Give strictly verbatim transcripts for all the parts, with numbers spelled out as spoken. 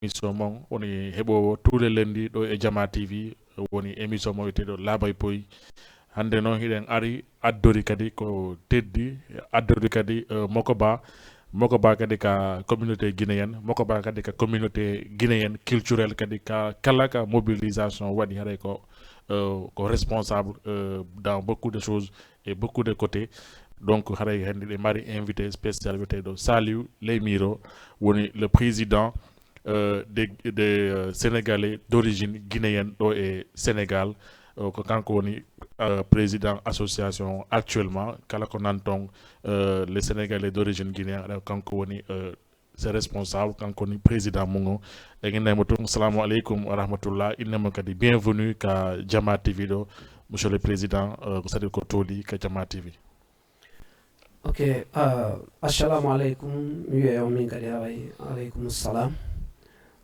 émission mon woni heɓowo tous les lundis ɗo e Jama T V, woni émission mo wiyeteɗo Labay Poy. Hannde noon hiɗen ari addori kadi ko teddi, addori kadi, euh, Mokoba. Mokoba kadi ka communauté guinéenne, Mokoba kadi ka communauté guinéenne culturelle kadi ka kala ka mobilisation waɗi haray ko, euh, ko responsable, euh, dans beaucoup de choses et beaucoup de côtés. Donc haray hannde ɗe mari invité spécial wiyeteɗo Saliou Ley Miro, woni le président, euh, des, des, euh, Sénégalais d'origine guinéenne ɗo e Sénégal. Euh, ko kanko woni, euh, président association actuellement. Kala ko nan toon, euh, les Sénégalais d'origine guinéenne, aɗa kanko woni, euh, ses responsables, kanko woni président mum o. E innay mo toon, salamu aleykum wa rahmatullah. Innay mo kadi bienvenue ka Jama T V ɗo, monsieur le président, euh, ko saɗi ko tooli ka Jama T V. Ok, uh, assalamu aleykum. Mi wiya on min kadi haray aleykum salam.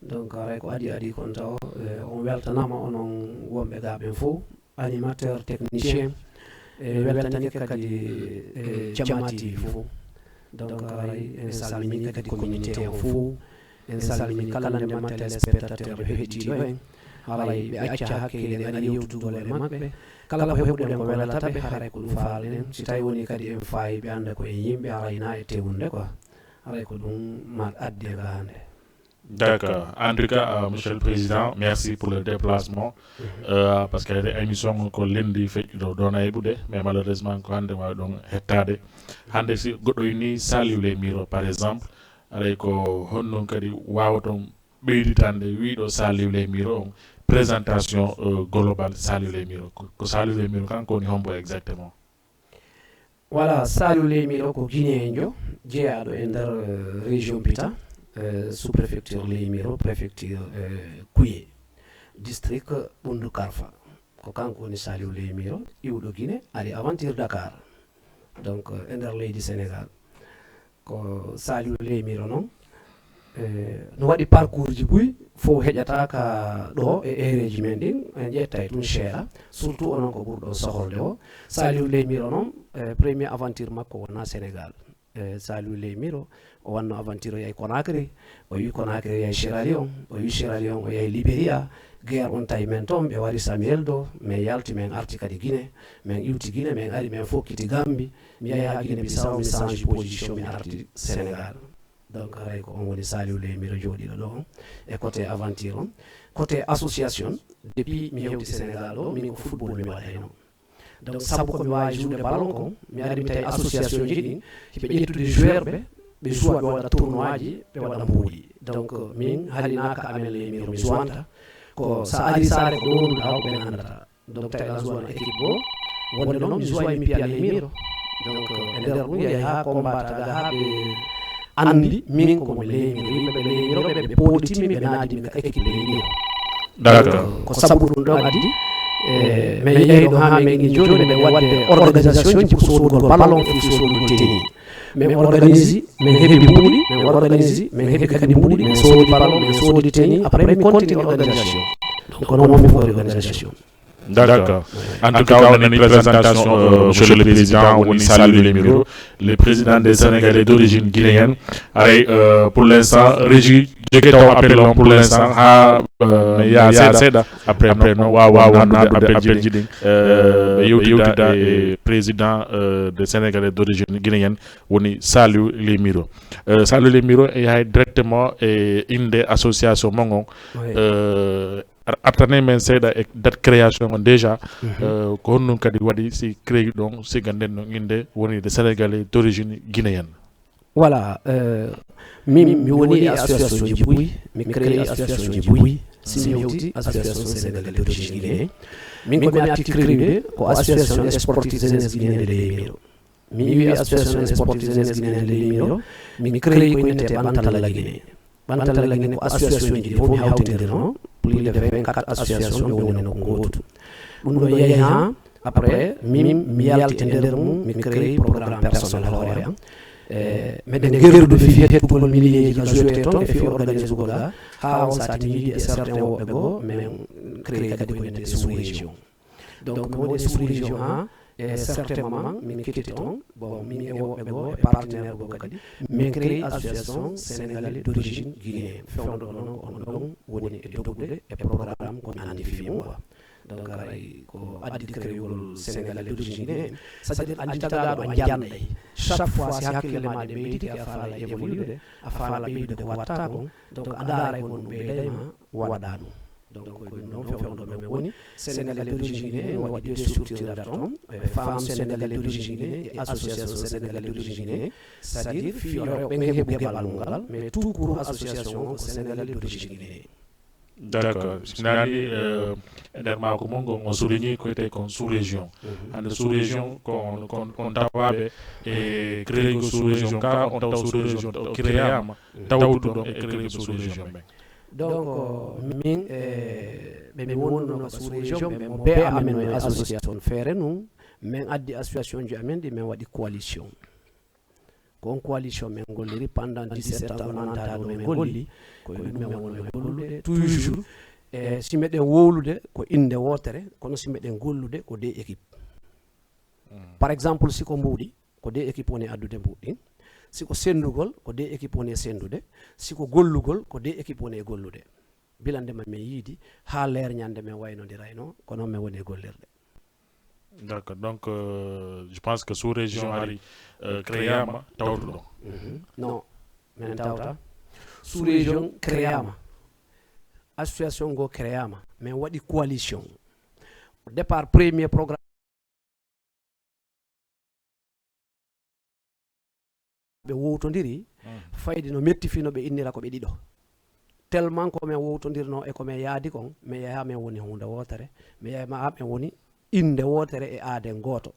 Donc haray ko adi adi kon taw, eh, on weltanama onon wonɓe ga ɓen fof, animateur, technicien, e weltanike kadi, eh, Jama T V fof. Donc haray en salmini kadi communauté on fof, en salmini kala ndema téléspectateur ɓe heɗitiiɗo en. Haray ɓe acca hakke, eɗen ari yewtudugol e maɓɓe. Kala ko heɓuɗen ko welata ɓe, haray ko ɗum faalɗen. Si tawi woni kadi en faayi ɓe annda ko en yimɓe, haray na e tewunde quoi. Haray ko ɗum ma addi e ga hannde. D'accord. En tout cas, euh, monsieur le président, merci pour le déplacement. Euh, parce que émission ko lundi feƴƴuɗo ɗon e ɓuuɗe, mais malheureusement ko hannde waawi ɗon hettaade. Hannde si goɗɗo ini Saliou Ley Miro, par exemple, aray ko honɗum kadi waawaton ɓeyditande wiiɗo Saliou Ley Miro on, présentation, euh, globale Saliou Ley Miro. Ko, ko Saliou Ley Miro kanko woni hombo exactement? Voilà, Saliou Ley Miro ko Guinéenjo, jeyaaɗo e nder, euh, région Pita, euh, sous-préfecture Ley Miro, préfecture, euh, Kouye, district Ɓunndu Karfa. Ko kanko woni Saliou Ley Miro, iwɗo Guinée, ari aventure Dakar. Donc, euh, e nder leydi Sénégal. Ko Saliou Ley Miro noon, eh, no waɗi parcours ji buy, fof heƴata ka ɗo e ereji men ɗin, en ƴettay tun seeɗa, surtout onon ko ɓurɗo soholde o. Saliou Ley Miro noon, eh, premier aventure makko wona Sénégal. Eh, Saliou Ley Miro, o wanno aventure o yahi Conakry, o yi Conakry yahi Sierra Leone, o yi Sierra Leone, o yahi Liberia, guerre on tawi men toon, ɓe wari Samuel Doe, min yalti, min arti kadi Guinée, min iwti Guinée, min ari, min fokkiti Gambie, mi yahi ha Guinée Bissau, mi change position, mi arti Sénégal. Donc haray ko on woni Saliou Ley Miro jooɗiiɗo ɗo on, e côté aventure on. Côté association, depuis mi hewti Sénégal ɗo, min ko football mi waɗayno. Donc sabu ko mi waawi jouer ballon kon, mi ari mi tawi association ji ɗin hiɓe ƴettude joueur ɓe, ɓe joua, ɓe waɗa tournoi ji, ɓe waɗa mbuuɗi. Donc min haalinaaka amen Ley Miro mi jouanta, ko sa ari saare ko ɗo wonduɗa o ɓen anndata. Donc tawi a jouana équipe goo, wonde noon mi jouay mi piya Ley Miro. Donc e nder ɗum yahi ha combat taga ha ɓe anndi min ko mi Ley Miro, yimɓe ɓe Ley Miro ɓe, ɓe pooditimi, ɓe naadimi ka équipe Ley Miro. D'accord. Ko sabu ɗum ɗon addi, eh, min yehi ɗo ha min jooni miɗen waɗde organisation ji pour soodugol ballon e pour soodugol tenue. Min organise, min heɓi mbuuɗi, min organise, min heɓi kadi mbuuɗi, min soodi ballon, min soodi tenue, après mi continue organisation. Donc ko noon min mbaɗi organisation. D'accord. En tout cas, on a une présentation, euh, monsieur le président, on est Saliou Ley Miro, le président des Sénégalais d'origine guinéenne. Aray, euh, pour l'instant, régie, jogueton appel on pour l'instant. Ha, euh, ya seeɗa. Après, non, wa, wa, wa, appel ji ɗin. Euh, yewtida e président, euh, des Sénégalais d'origine guinéenne, woni Saliou Ley Miro. Euh, Saliou Ley Miro e yahay directement e inde association mon on. Euh, ar-, artane men seeɗa e date création on déjà. Euh, ko honɗum kadi waɗi si créé ɗon, si ganden non inde woni des Sénégalais d'origine guinéenne? Voilà, euh, min mi woni e association ji buy, mi créé association ji buy. Si mi hewti association Sénégalais d'origine guinéenne, min ko mi arti créude ko association sportive jeunesse guinéenne de Ley Miro. Mi wi association sportive jeunesse guinéenne Ley Miro, mi créé ko innete Ɓantalla Guinée. Ɓantalla Guinée ko association ji ɗi fof mi hawtindirno, plus de vingt-quatre association ɓe woni nokku gootu. Ɗum ɗo yehi ha après min mi yalti e nder mum, mi créé programme personnel hoore am. E meɗen gerdude fii hettugol millier ji ka jouete toon e fii organisugol ga, ha on sati mi yiɗi e certain woɓɓe goo min créé kadi ko innete sous région. Donc mi woni sous région ha E certainement, min kettiti on, bon, min e woɓɓe goo, e partenaire goo kadi, min créé association sénégalais d'origine guinéen. Fewndo noon ko on ɗon woni e dogdude e programme ko mi anndi fii mum quoi. Donc, haray ko addi créugol sénégalais d'origine guinéen, c'est-à-dire anndi tagaaɗo a jannday. Chaque fois, si hakkille maa ɗe ɓeydike, a faala évolude, a faala ɓeydude ko watta kon. Donc, a ndaaray ko ɗum ɓeyday ma, waɗa ɗum. Donc, ko ɗum ɗon fewndo men woni. Sénégalais d'origine guinéen waɗi deux structures ton, e Femmes sénégalais d'origine guinéen e Association sénégalais d'origine guinéen, c'est-à-dire fii rewɓe ɓen heɓu geɓal mum ngal, mais tout court association on ko sénégalais d'origine guinéen. D'accord. Si naani, euh, e nder maako mon ngon, on souligné ko wiyetee kon sous-région. Hannde sous-région ko on, ko on, on tawaaɓe e créugol sous-région ka, on taw sous-région o créama, tawtuɗo ɗon e créugol sous-région ɓen. Donc, min, e, ɓe mi wonno ka sous-région ɓe, mo be amen no e association feere nun, min addi association ji amen ɗi, min waɗi coalition. Ko on coalition min golliri pendant dix-sept ans, wonanta ɗo min golli, ko e ɗum min wonno e gollude toujours. E si meɗen wowlude ko innde wootere, kono si meɗen gollude ko des équipes. Par exemple, si ko mbuuɗi, ko des équipes woni addude mbuuɗi ɗin. Si ko senndugol, ko des équipes woni e senndude. Si ko gollugol, ko des équipes woni e gollude. Bilande ma min yiidi, haa leer ñande min waynondirayno, ko noon min woni e gollirde. D'accord. Donc, euh, je pense que sous-région ari, euh, créama, tawtuɗo. Non, min tawta. Sous-région créama. Association ngo créama. Min waɗi coalition. Au départ, premier programme, ɓe wowtondiri, fayde no metti fii no ɓe innira ko ɓe ɗiɗo. Tellement ko min wowtondirno e ko min yaadi kon, min yaha min woni huunde wootere, min yaha ma min woni innde wootere e aaden gooto.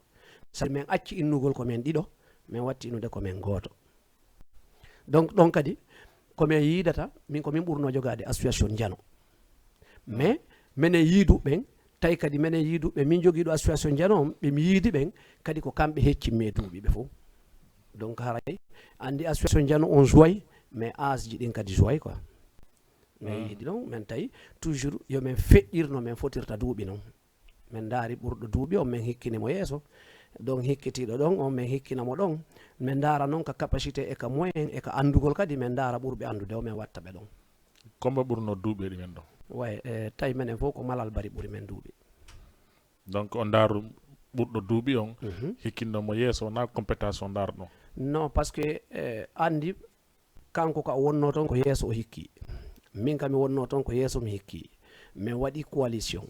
Sabi min acci innugol ko min ɗiɗo, min watti innude ko min gooto. Donc, ɗon kadi, ko min yiidata, min ko min ɓurno jogaade association Njano. Mais, minen yiidu ɓen, tawi kadi minen yiidu ɓe min jogii ɗo association Njano on, ɓe mi yiidi ɓen, kadi ko kamɓe heccimmi e duuɓi ɓe fof. Donc, haray, anndi association Njano on joue, mais âge ji ɗin kadi joue quoi. Min yiidi non, min tawi toujours yo min feƴƴir no min fotirta duuɓi non. Min ndaari ɓurɗo duuɓi on, min hikkini mo yeeso. Donc, hikkitiiɗo ɗon on, min hikkina mo ɗon. Min ndaara non ka capacité e ka moyen e ka anndugol kadi, min ndaara ɓurɓe anndude o, min watta ɓe ɗon. Komba ɓurno duuɓi e ɗi men ɗon? Way, e, tawi menen fof ko Malal Bari ɓuri men duuɓi. Donc, on ndaaru ɓurɗo duuɓi on, hikkinɗo mo yeeso, wonaa compétence on ndaarɗon? Non, parce que, e, anndi, kanko ka o wonnoo toon ko yeeso o hikki. Min ka mi wonnoo toon ko yeeso mi hikki. Min waɗi coalition.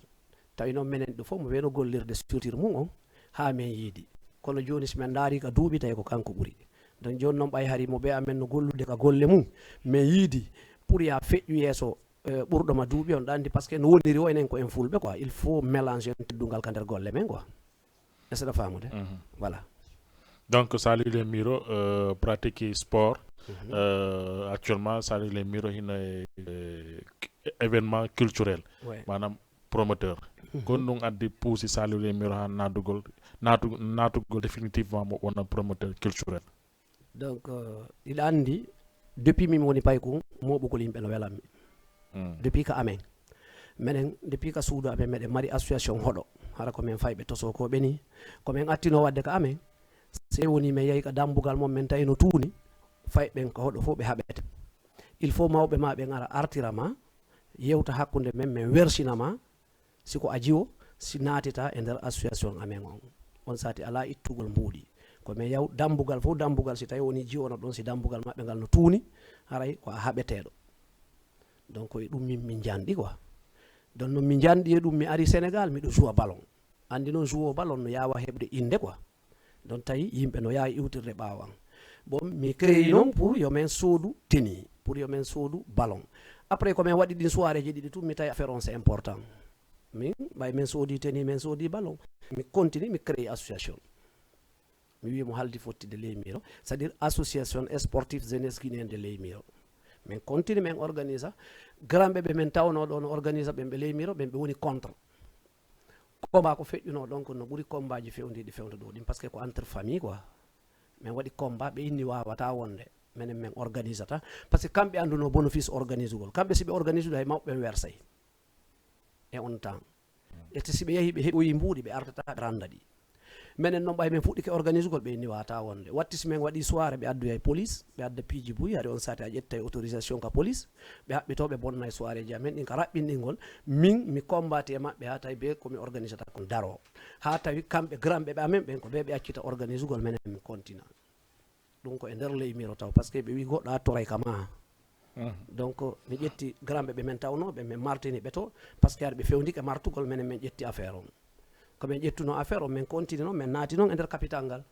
Tawi noon menen ɗo fof mo weno gollirde structure mum on, haa min yiidi. Kono jooni si min ndaari ka duuɓi, tawi ko kanko ɓuri. Donc jooni noon ɓay hari mo ɓe amen no gollude ka golle mum, min yiidi pour ya feƴƴu yeeso, e, ɓurɗo ma duuɓi on ɗo anndi, parce que no woniri o enen ko en fulɓe quoi. Il faut mélanger teddungal ka nder golle men quoi. Est-ce que a faamude? Voilà. Donc, Saliou Les Miro, euh, pratique sport, euh, actuellement, Saliou Les Miro hino e, e événement culturel, ouais, maanaam promoteur. Ko ɗum addi puusi Saliou Les Miro haa naatugol, naatu-, naatugol définitivement mo wona promoteur culturel? Donc, euh, hiɗa anndi, depuis min woni paykun, mooɓugol yimɓe no welammi. Depuis ka amen. Menen, depuis ka suudu amen, meɗen mari association hoɗo. Hara ko men fayɓe tosokooɓe ni. Ko men attinoo waɗde ka amen. Sey woni men yahi ka dambugal mon, men tawi no tuuni. Fayɓe ɓen ka hoɗo fof ɓe haɓete. Il faut mawɓe ma ɓen ara artira ma, yewta hakkunde men, men wersina ma. Si ko a jiwo, si naatita e nder association amen on, on sati alaa ittugol mbuuɗi. Ko men yaw dambugal fof dambugal, si tawi woni jiwono ɗon, si dambugal maɓɓe ngal no tuuni, haray ko a haɓeteeɗo. Donc, ko e ɗum min, min njanɗi quoi. Donc, no mi njanɗi e ɗum, mi ari Sénégal, miɗo joua ballon. Anndi noon, joueur ballon no yaawa heɓde innde quoi. Donc, tawi yimɓe no yaawi iwtirde ɓaawo an. Bon, mi créé noon pour yo men soodu tenue, pour yo men soodu ballon. Après, ko men waɗi ɗin soirée ji ɗiɗi tun, mi tawi affaire on c'est important. Min, ɓay men soodi tenue, men soodi ballon. Mi continue, mi créé association. Mi wi'i mo haldi fotti de Les Miro, c'est-à-dire Association Sportive Jeunesse Guinéenne de Les Miro. Min continue, min organisa. Granɓe ɓe min tawnoo ɗo no organisa ɓen ɓe Les Miro, ɓen ɓe woni contre. Combat ko feƴƴunoo ɗon ko no ɓuri combat ji fewndiiɗi fewndo ɗo ɗin, parce que ko entre famille quoi. Min waɗi combat, ɓe inni waawataa wonde. Menen min organisata. Parce que kamɓe anndunoo bénéfice organisugol. Kamɓe si ɓe organisude hay mawɓe ɓen wersay. E on temps. E te si ɓe yahi ɓe heɓoyi mbuuɗi, ɓe artata ɓe randa ɗi. Minen noon, ɓay min fuɗɗike organisugol, ɓe inni wata wonde. Watti si min waɗi soirée, ɓe addoyay police, ɓe adda piiji buy, hari on sati a ƴettay autorisation ka police, ɓe haɓɓito, ɓe bonna e soirée ji amen ɗin ka raɓɓinɗingol. Min, mi combattre e maɓɓe haa tawi ɓe ko mi organisata kon daro. Haa tawi kamɓe granɓe ɓe amen ɓen, ko ɓe ɓe accita organisugol, minen mi continue. Ɗum ko e nder ley miro taw, parce que ɓe wi goɗɗo a toray ka ma. Donc, mi ƴetti granɓe ɓe min tawnoo ɓe, min martini ɓe to, parce que hari ɓe fewndike martugol, minen min ƴetti affaire on. Ko min ƴettuno affaire on, min continue non, min naati non e nder capital ngal.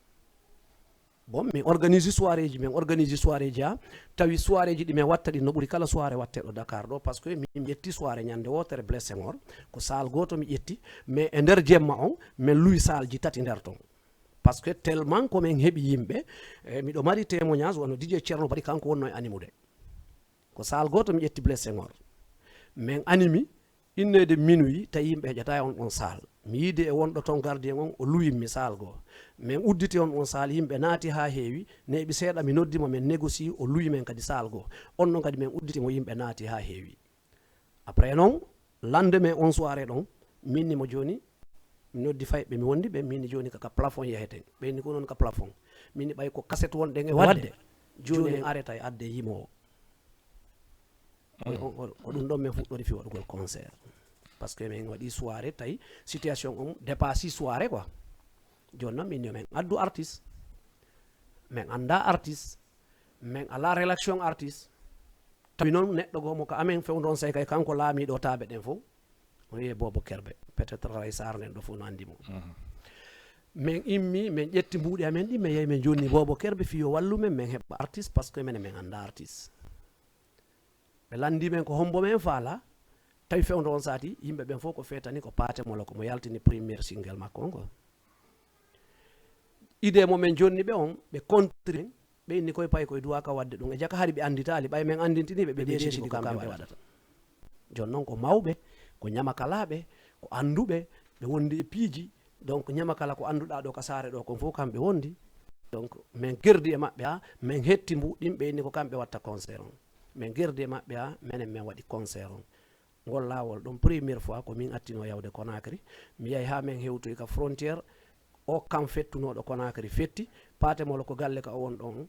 Bon, min organise soirée ji, min organise soirée ji ha tawi soirée ji ɗi min watta ɗin no ɓuri kala soirée watte ɗo Dakar ɗo, parce que min ƴetti soirée ñande wootere Blaise Senghor, ko salle gooto mi ƴetti, mais e nder jemma on, min luwi salle ji tati nder ton. Parce que tellement ko min heɓi yimɓe, e, miɗo mari témoignage, wano D J Thierno Bari, kanko wonno e animude. Ko salle gooto mi ƴetti Blaise Senghor. Min animi, inneede minuit, tawi yimɓe heƴata e on ɗon salle. Mi yiidi e wonɗo ton gardien on, o luwimmi salle goo. Min udditi on ɗon salle, yimɓe naati haa heewi, neeɓi seeɗa, mi noddi mo, min négocier, o luwi min kadi salle goo. On ɗon kadi min udditi mo, yimɓe naati haa heewi. Après non, lendemain on soirée ɗon, min ni mo jooni, mi noddi fayɓe mi wondi ɓe, min ni jooni ka, ka plafond yaheten. Ɓe ni ko non ka plafond. Min ni ɓay ko cassette wonɗen e wadde, jooni en areta e adde yimoowo. Ko, ko, ko, ko ɗum ɗon min fuɗɗori fi waɗugol concert. Parce que min waɗi soirée, tawi situation on dépasse soirée quoi. Jooni non, min yo min addu artiste. Min annda artiste. Min ala relation artiste. Tawi non neɗɗo goo mo ka amen fewndo on, say kay kanko laamiiɗo taaɓe ɗen fof. O wiye Bobo Kerbe. Peut-être Ray Sarr nen ɗo fof no anndi mo. Min immi, min ƴetti mbuuɗi amen ɗi, min yahi min jonni Bobo Kerbe fii yo wallu min, min heɓa artiste, parce que minen min annda artiste. Ɓe lanndi min ko hombo min faala, tawi fewndo on sati, yimɓe ɓen fof ko feetani ko Paate Moloko mo yaltini premier single makko on ko. Idée mo min jonni ɓe on, ɓe contri min, ɓe inni koye pay koye duwa ka waɗde ɗum. E jaka hari ɓe annditaali, ɓay min anndintini ɓe, ɓe deesidi ko kamɓe waɗata. Jooni non ko mawɓe, ko ñamakalaaɓe, ko annduɓe, ɓe wondi e piiji. Donc ñamakala ko annduɗaa ɗo ka saare ɗo kon fof kamɓe wondi. Donc min gerdi e maɓɓe ha min hetti mbuuɗi ɗin, ɓe inni ko kamɓe watta concert on. Min gerdi e maɓɓe ha minen min waɗi concert on. Ngol laawol ɗon première fois ko min attino yawde Conakry. Mi yahi ha min hewtoyi ka frontière. O kam fettunooɗo Conakry fetti, Paate Moloko galle ka o won ɗon,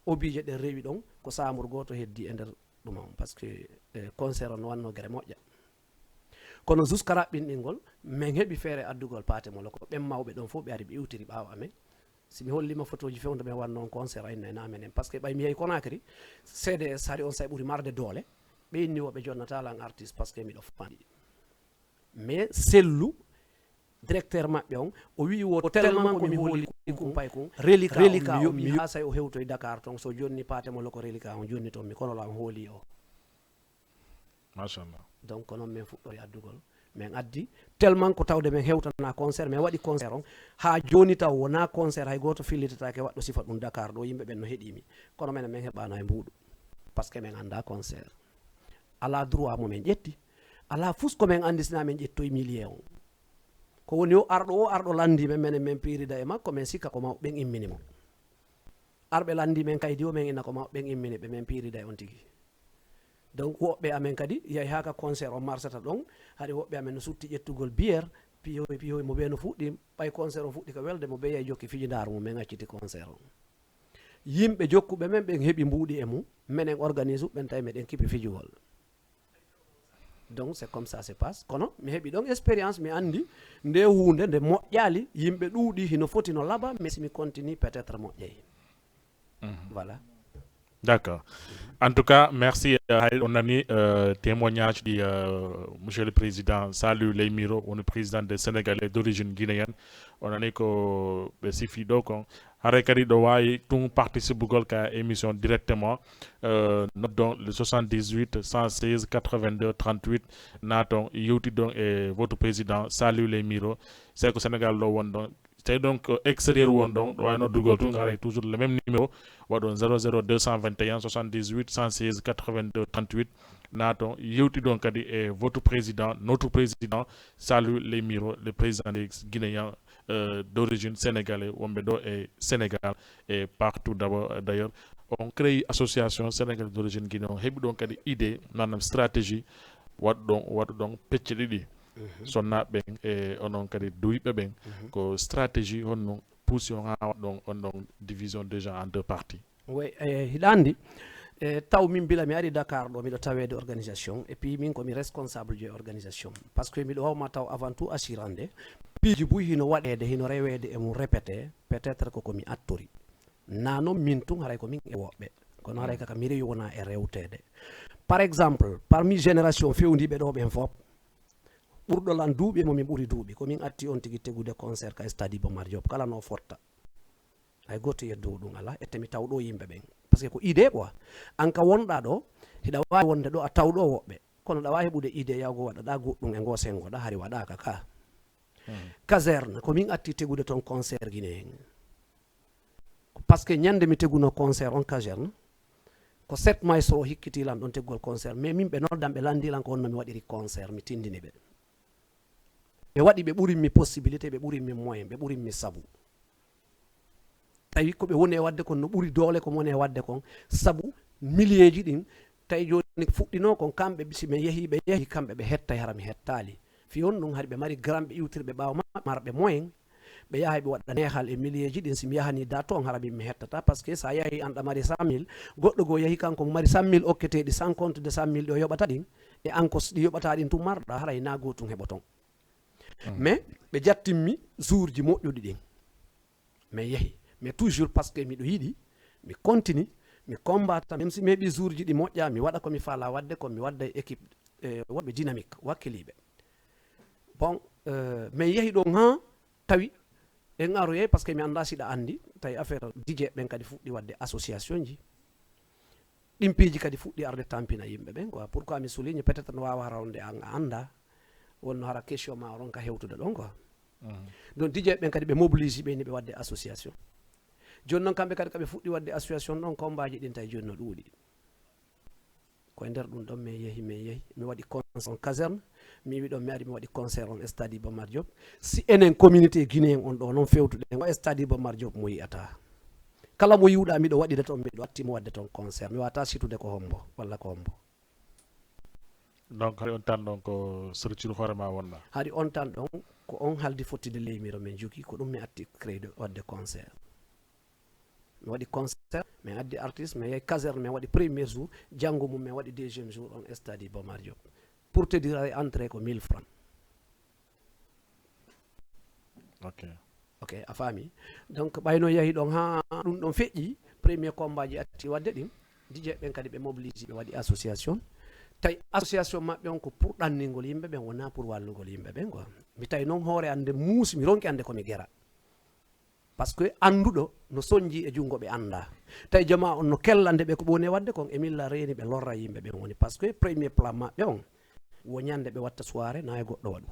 obiije ɗen rewi ɗon, ko saamur gooto heddi e nder ɗum on, parce que, eh, concert on no wanno gere moƴƴa. Kono jusqu'à raɓɓinɗingol, min heɓi feere addugol Paate Moloko, ɓen mawɓe ɗon fof ɓe ari ɓe iwtiri ɓaawo amen. Si mi hollima photoji fewndo min wanno on concert, a inna ena amen en, parce que ɓay mi yahi Conakry, C D S hari on say ɓuri marde doole, ɓe inni wo ɓe jonnata lan artiste, parce que miɗo fandi. Mais Sellu, directeur maɓɓe on, o wi'i wo tellement ko mi hooli kumpay kun, reliquat on mi yoɓi ha say o hewtoy Dakar ton, so jonni Paate Moloko reliquat on jonni ton mi, kono lan hooli o. Machallah. Donc ko non min fuɗɗori addugol. Min addi tellement ko tawde min hewtana concert, min waɗi concert on. Ha joni taw wona concert hay goto fillitataake waɗɗo sifa ɗum Dakar ɗo, yimɓe ɓen no heɗimi. Kono minen min heɓano e mbuuɗu. Parce que min anda concert. Ala droit mo min ƴetti. Ala fus ko min andi sina min ƴettoy millier on. Ko woni o arɗo, o arɗo landi men, menen min piirida e makko, min sikka ko mawɓe ɓen immini mo. Arɓe landi men kaydi o, min ina ko mawɓe ɓen immini ɓe, min piirida e on tigi. Donc woɓɓe amen kadi yahi ha ka concert o marsata ɗon, hari woɓɓe amen no sutti ƴettugol bière, piyoy, piyoy mo ɓe no fuɗɗi, ɓay concert o fuɗɗi ka welde mo, ɓe yahi jokki fijindaaru mum, min acciti concert o. Yimɓe jokkuɓe men ɓen heɓi mbuuɗi e mum, menen organise ɓen tawi meɗen kipi fijugol. Donc c'est comme ça se passe. Kono mi heɓi ɗon expérience, mi andi nde hunde nde moƴƴali, yimɓe ɗuuɗi hino foti no laaɓa, mais si mi continue peut-être moƴƴay. Voilà. D'accord. En tout cas, merci. Euh, hay on a ni euh, témoignage du euh, monsieur le président Saliou Ley Miro, on président des Sénégalais d'origine guinéenne. On a ni ko ɓe sifi ɗo kon. Haray kadi ɗo wawi tun participugol ka émission directement. Euh, noddon le soixante-dix-huit cent seize quatre-vingt-deux trente-huit, naton yewtidon e votre président Saliou Ley Miro. C'est ko Sénégal ɗo wonɗon. Tawi ɗon ko extérieur won ɗon, ɗo wawi noddugol tun, haray toujours le même numéro, waɗon zéro zéro deux cent vingt et un soixante-dix-huit cent seize quatre-vingt-deux trente-huit. Naton yewtidon kadi e votre président, notre président Saliou Ley Miro, le président des Guinéens euh, d'origine sénégalais wonɓe ɗo e Sénégal et partout d'abord. D'ailleurs on crée association sénégalais d'origine guinéen, on heɓi ɗon kadi idée, manam stratégie, waɗu ɗon waɗu ɗon pecce ɗiɗi. Sonnaaɓe ɓen e onon kadi duwiɓe ɓen, ko stratégie honno pousse on haa waɗa ɗon on ɗon division déjà en deux parties? Oui, e hiɗa anndi, e taw min bila mi ari Dakar ɗo miɗo taweede organisation et puis min komi responsable je organisation, parce que miɗo wawma taw avant tout assurande piiji buy hino waɗeede hino reweede e mum répété, peut-être ko komi attori. Na noon min tun haray ko min e woɓɓe, kono haray kaka mi rewi wona e rewteede. Par exemple, parmi génération fewndiiɓe ɗo ɓen fof, ɓurɗo lan duuɓi e mo min ɓuri duuɓi ko min atti on tigi tegude concert ka stade Iba Mar Diop kala no fotta. Hay gooto yeddowo ɗum alaa, ette mi taw ɗo yimɓe ɓen, parce que ko idée quoi. An ka wonɗa ɗo, hiɗa waawi wonde ɗo a taw ɗo woɓɓe, kono ɗa waawi heɓude idée yawgo waɗaɗa goɗɗum e ngo sengoɗa hari waɗaka ka. Caserne ko min atti tegude toon concert Guinée hen. Parce que ñande mi teguno concert on caserne, ko sept maestro hikkiti lan ɗon teggol concert, mais min ɓe noddan ɓe lanndi lan ko honno mi waɗiri concert, mi tindini ɓe. Ɓe waɗi, ɓe ɓurimmi possibilité, ɓe ɓurimmi moyen, ɓe ɓurimmi sabu. Tawi ko ɓe woni e waɗde kon no ɓuri doole ko woni e waɗde kon, sabu milieeji ɗin, tawi jooni fuɗɗino kon kamɓe, si ɓe yehi, ɓe yehi kamɓe ɓe hettay hara mi hettaali. Fi on ɗum hari ɓe mari gramɓe iwtirɓe ɓaawo maɓɓe, marɓe moyen, ɓe yahay ɓe waɗa neexal e milieeji ɗin, si mi yahani da toon hara min mi hettata, parce que sa yahi an ɗa mari cent mille, goɗɗo goo yahi kanko mo mari cent mille okketeeɗi sans compte de cent mille ɗi o yoɓata ɗin, e an ko ɗi yoɓata ɗin tun marɗa, haray na gootun heɓoton. Mais ɓe jattimmi jourji moƴƴuɗi ɗin. Mais yehi, mais toujours parce que miɗo yiɗi, mi continue, mi combattre, même si mi heɓi jourji ɗi moƴƴa, mi waɗa ko mi faala waɗde, ko mi waɗda e équipe e woɗɓe dynamique, wakkiliiɓe. Bon, euh, mais yehi ɗon ha tawi en aroyay, parce que mi annda siɗa anndi, tawi affaire D J ɓen kadi fuɗɗi waɗde association ji. Ɗin piiji kadi fuɗɗi arde tampina yimɓe ɓen quoi. Pourquoi mi souligne, peut-être no waawa hara wonde an a annda, wonno hara question ma o ronka hewtude ɗon quoi. Donc D J ɓen kadi ɓe mobilise ɓe ni ɓe waɗde association. Jooni noon kamɓe kadi kaɓe fuɗɗi waɗde association ɗon, combat ji ɗin tawi jooni no ɗuuɗi. Ko e nder ɗum ɗon min yehi, min yehi, mi waɗi concert on caserne, mi wi ɗon mi ari mi waɗi concert on stade Iba Mar Diop. Si enen communauté guinéen on ɗo noon fewtuɗen o stade Iba Mar Diop mo yiyata. Kala mo yiwɗa miɗo waɗide toon, miɗo atti mo waɗde toon concert, mi wata situde ko hombo walla ko hombo. Donc hari on tan ɗon ko structure hoore ma wonɗa? Hari on tan ɗon ko on haldi fottide ley miro min jogi, ko ɗum mi atti créé waɗde concert. Mi waɗi concert, min addi artiste, min yahi caserne, min waɗi premier jour, janngo mum min waɗi deuxième jour on stade Iba Mar Diop. Pour te dire, ay entrée ko mille francs. Ok. Ok, a faami. Donc ɓayno yahi ɗon ha ɗum ɗon feƴƴi, premier combat ji atti waɗde ɗin, D J ɓen kadi ɓe mobilise ɓe waɗi association. Tawi association maɓɓe on ko pour ɗanningol yimɓe ɓen, wona pour wallugol yimɓe ɓen quoi. Mi tawi noon hoore an nde muusi, mi ronki annde ko mi gera. Parce que annduɗo no sonji e junngo ɓe annda. Tawi jama on no kella nde ɓe ko ɓe woni e waɗde kon, Emilla reeni ɓe lorra yimɓe ɓen woni. Parce que premier plan maɓɓe on wo ñande ɓe watta soirée na e goɗɗo waɗu.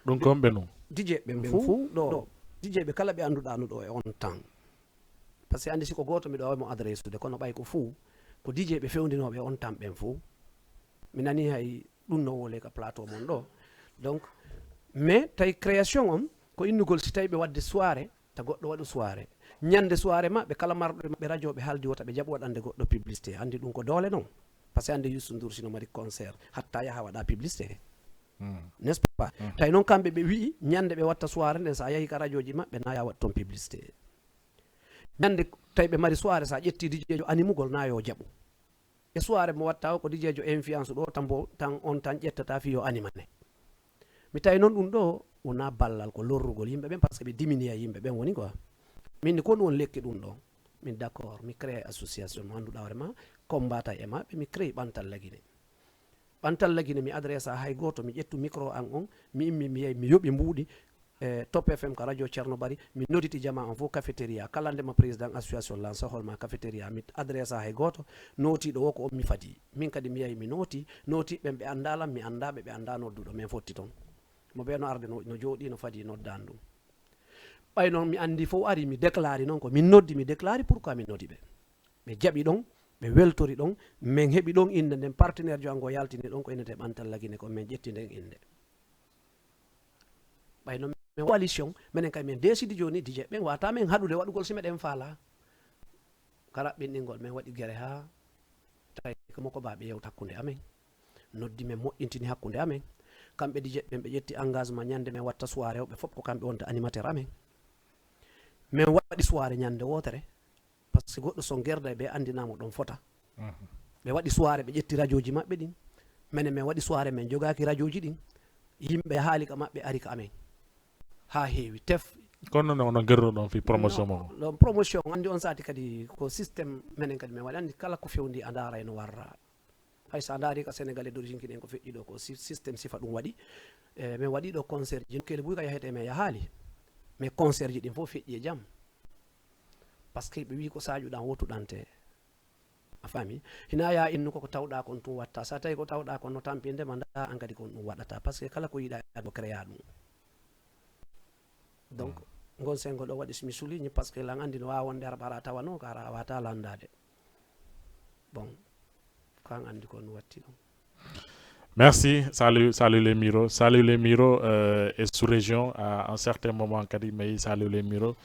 Ɗum ko homɓe non? D J ɓen fof ɗo. D J ɓe kala ɓe annduɗa no ɗo e on temps. Parce que anndi si ko gooto miɗo wawi mo adressude, kono ɓay ko fof ko D J ɓe fewndinooɓe on temps ɓen fof. Mi nani hay ɗum no wole ka plateau mon ɗo. Donc mais tawi création on ko innugol si tawi ɓe waɗde soirée, ta goɗɗo waɗu soirée. Ñande soirée maɓɓe kala marɗo e maɓɓe radio ɓe haldi wota ɓe jaɓu waɗande goɗɗo publicité. Anndi ɗum ko doole non. Parce que anndi Youssou Ndour sino mari concert hatta yaha waɗa publicité. N'est-ce pas? Tawi noon kamɓe ɓe wi'i ñande ɓe watta soirée nden sa yahi ka radioji maɓɓe na ya waɗ toon publicité. Ñande tawi ɓe mari soirée sa ƴetti D J jo animugol na yo jaɓu. E soirée mo watta o ko D J jo influence ɗo tambo tan on tan ƴettata fi yo animane. Mi tawi noon ɗum ɗo wona ballal ko lorrugol yimɓe ɓen parce que ɓe diminiya yimɓe ɓen woni quoi. Min ni ko ɗum won lekki ɗum ɗo. Min d'accord mi créé association mo annduɗa hoore ma combatay e maɓɓe mi créé ɓantal lagine. Ɓantal lagine mi adressa hay gooto mi ƴettu micro an on mi immi mi yehi mi yoɓi mbuuɗi e Top F M ka radio Ceerno Bari mi noditi jama on fof cafétéria kala ndema président association lan sohol ma cafétéria mi adressa hay gooto nootiiɗo wo ko on mi fadi min kadi mi yahi mi nooti nootiiɓe ɓen ɓe annda lan mi annda ɓe ɓe annda nodduɗo min fotti toon mo ɓe no arde no jooɗi no fadi noddani ɗum ɓay noon mi anndi fof ari mi déclari noon ko min noddi mi déclari pourquoi min noddi ɓe ɓe jaɓi ɗon ɓe weltori ɗon min heɓi ɗon innde nden partenaire jo ango yaltini ɗon ko innete ɓantal lagine kon min ƴetti nden innde ɓayno min coalition minen kay min décidi joni D J ɓen wata min haɗude waɗugol si meɗen faala ka raɓɓinɗingol min waɗi gere ha tawi ko moko baɓe yewta hakkude amen noddi min moƴƴintini hakkude amen kamɓe D J ɓen, ɓe ƴetti engagement ñande men watta soirée o, ɓe fof ko kamɓe wonta animateur amen. Min waɗi soirée ñande wootere, parce que goɗɗo son gerda e ɓe anndinaa mo ɗon fota. Ɓe waɗi soirée, ɓe ƴetti rajooji maɓɓe ɗin. Menen min waɗi soirée, min jogaaki rajooji ɗin. Yimɓe yahaali ka maɓɓe, ari ka amen. Haa heewi, tef. Kono no, no gerruɗon fii promotion mo? Ɗon promotion, anndi on sati kadi ko système menen kadi min waɗi. Anndi kala ko fewndi a ndaara e no warra. Hay so a ndaari ka Sénégalais d'origine kiɗen ko feƴƴi ɗo, ko si-, système sifa ɗum waɗi. E, min waɗi ɗo concert ji, nokkeeli buy ka yahete min yahaali. Mais concert ji ɗin fof feƴƴi e jam. Parce que ɓe wii ko saaƴuɗan wotuɗante. A faami? Hina ya innu ko ko tawɗa kon tun watta. Sa tawi ko tawɗa kon no tampinde ma, nda an kadi kon ɗum waɗata. Parce que kala ko yiɗa ko créa ɗum. Donc, ngon sengo ɗo waɗi so mi souligne, parce que lan anndi no waawa wonde ara ɓara tawano, ka ara wata landade. Bon, ko an anndi ko no watti ɗum. Merci, salut, salut les Miro. Salut les Miro, euh, est sous région à un certain moment kadi, mais salut les Miro,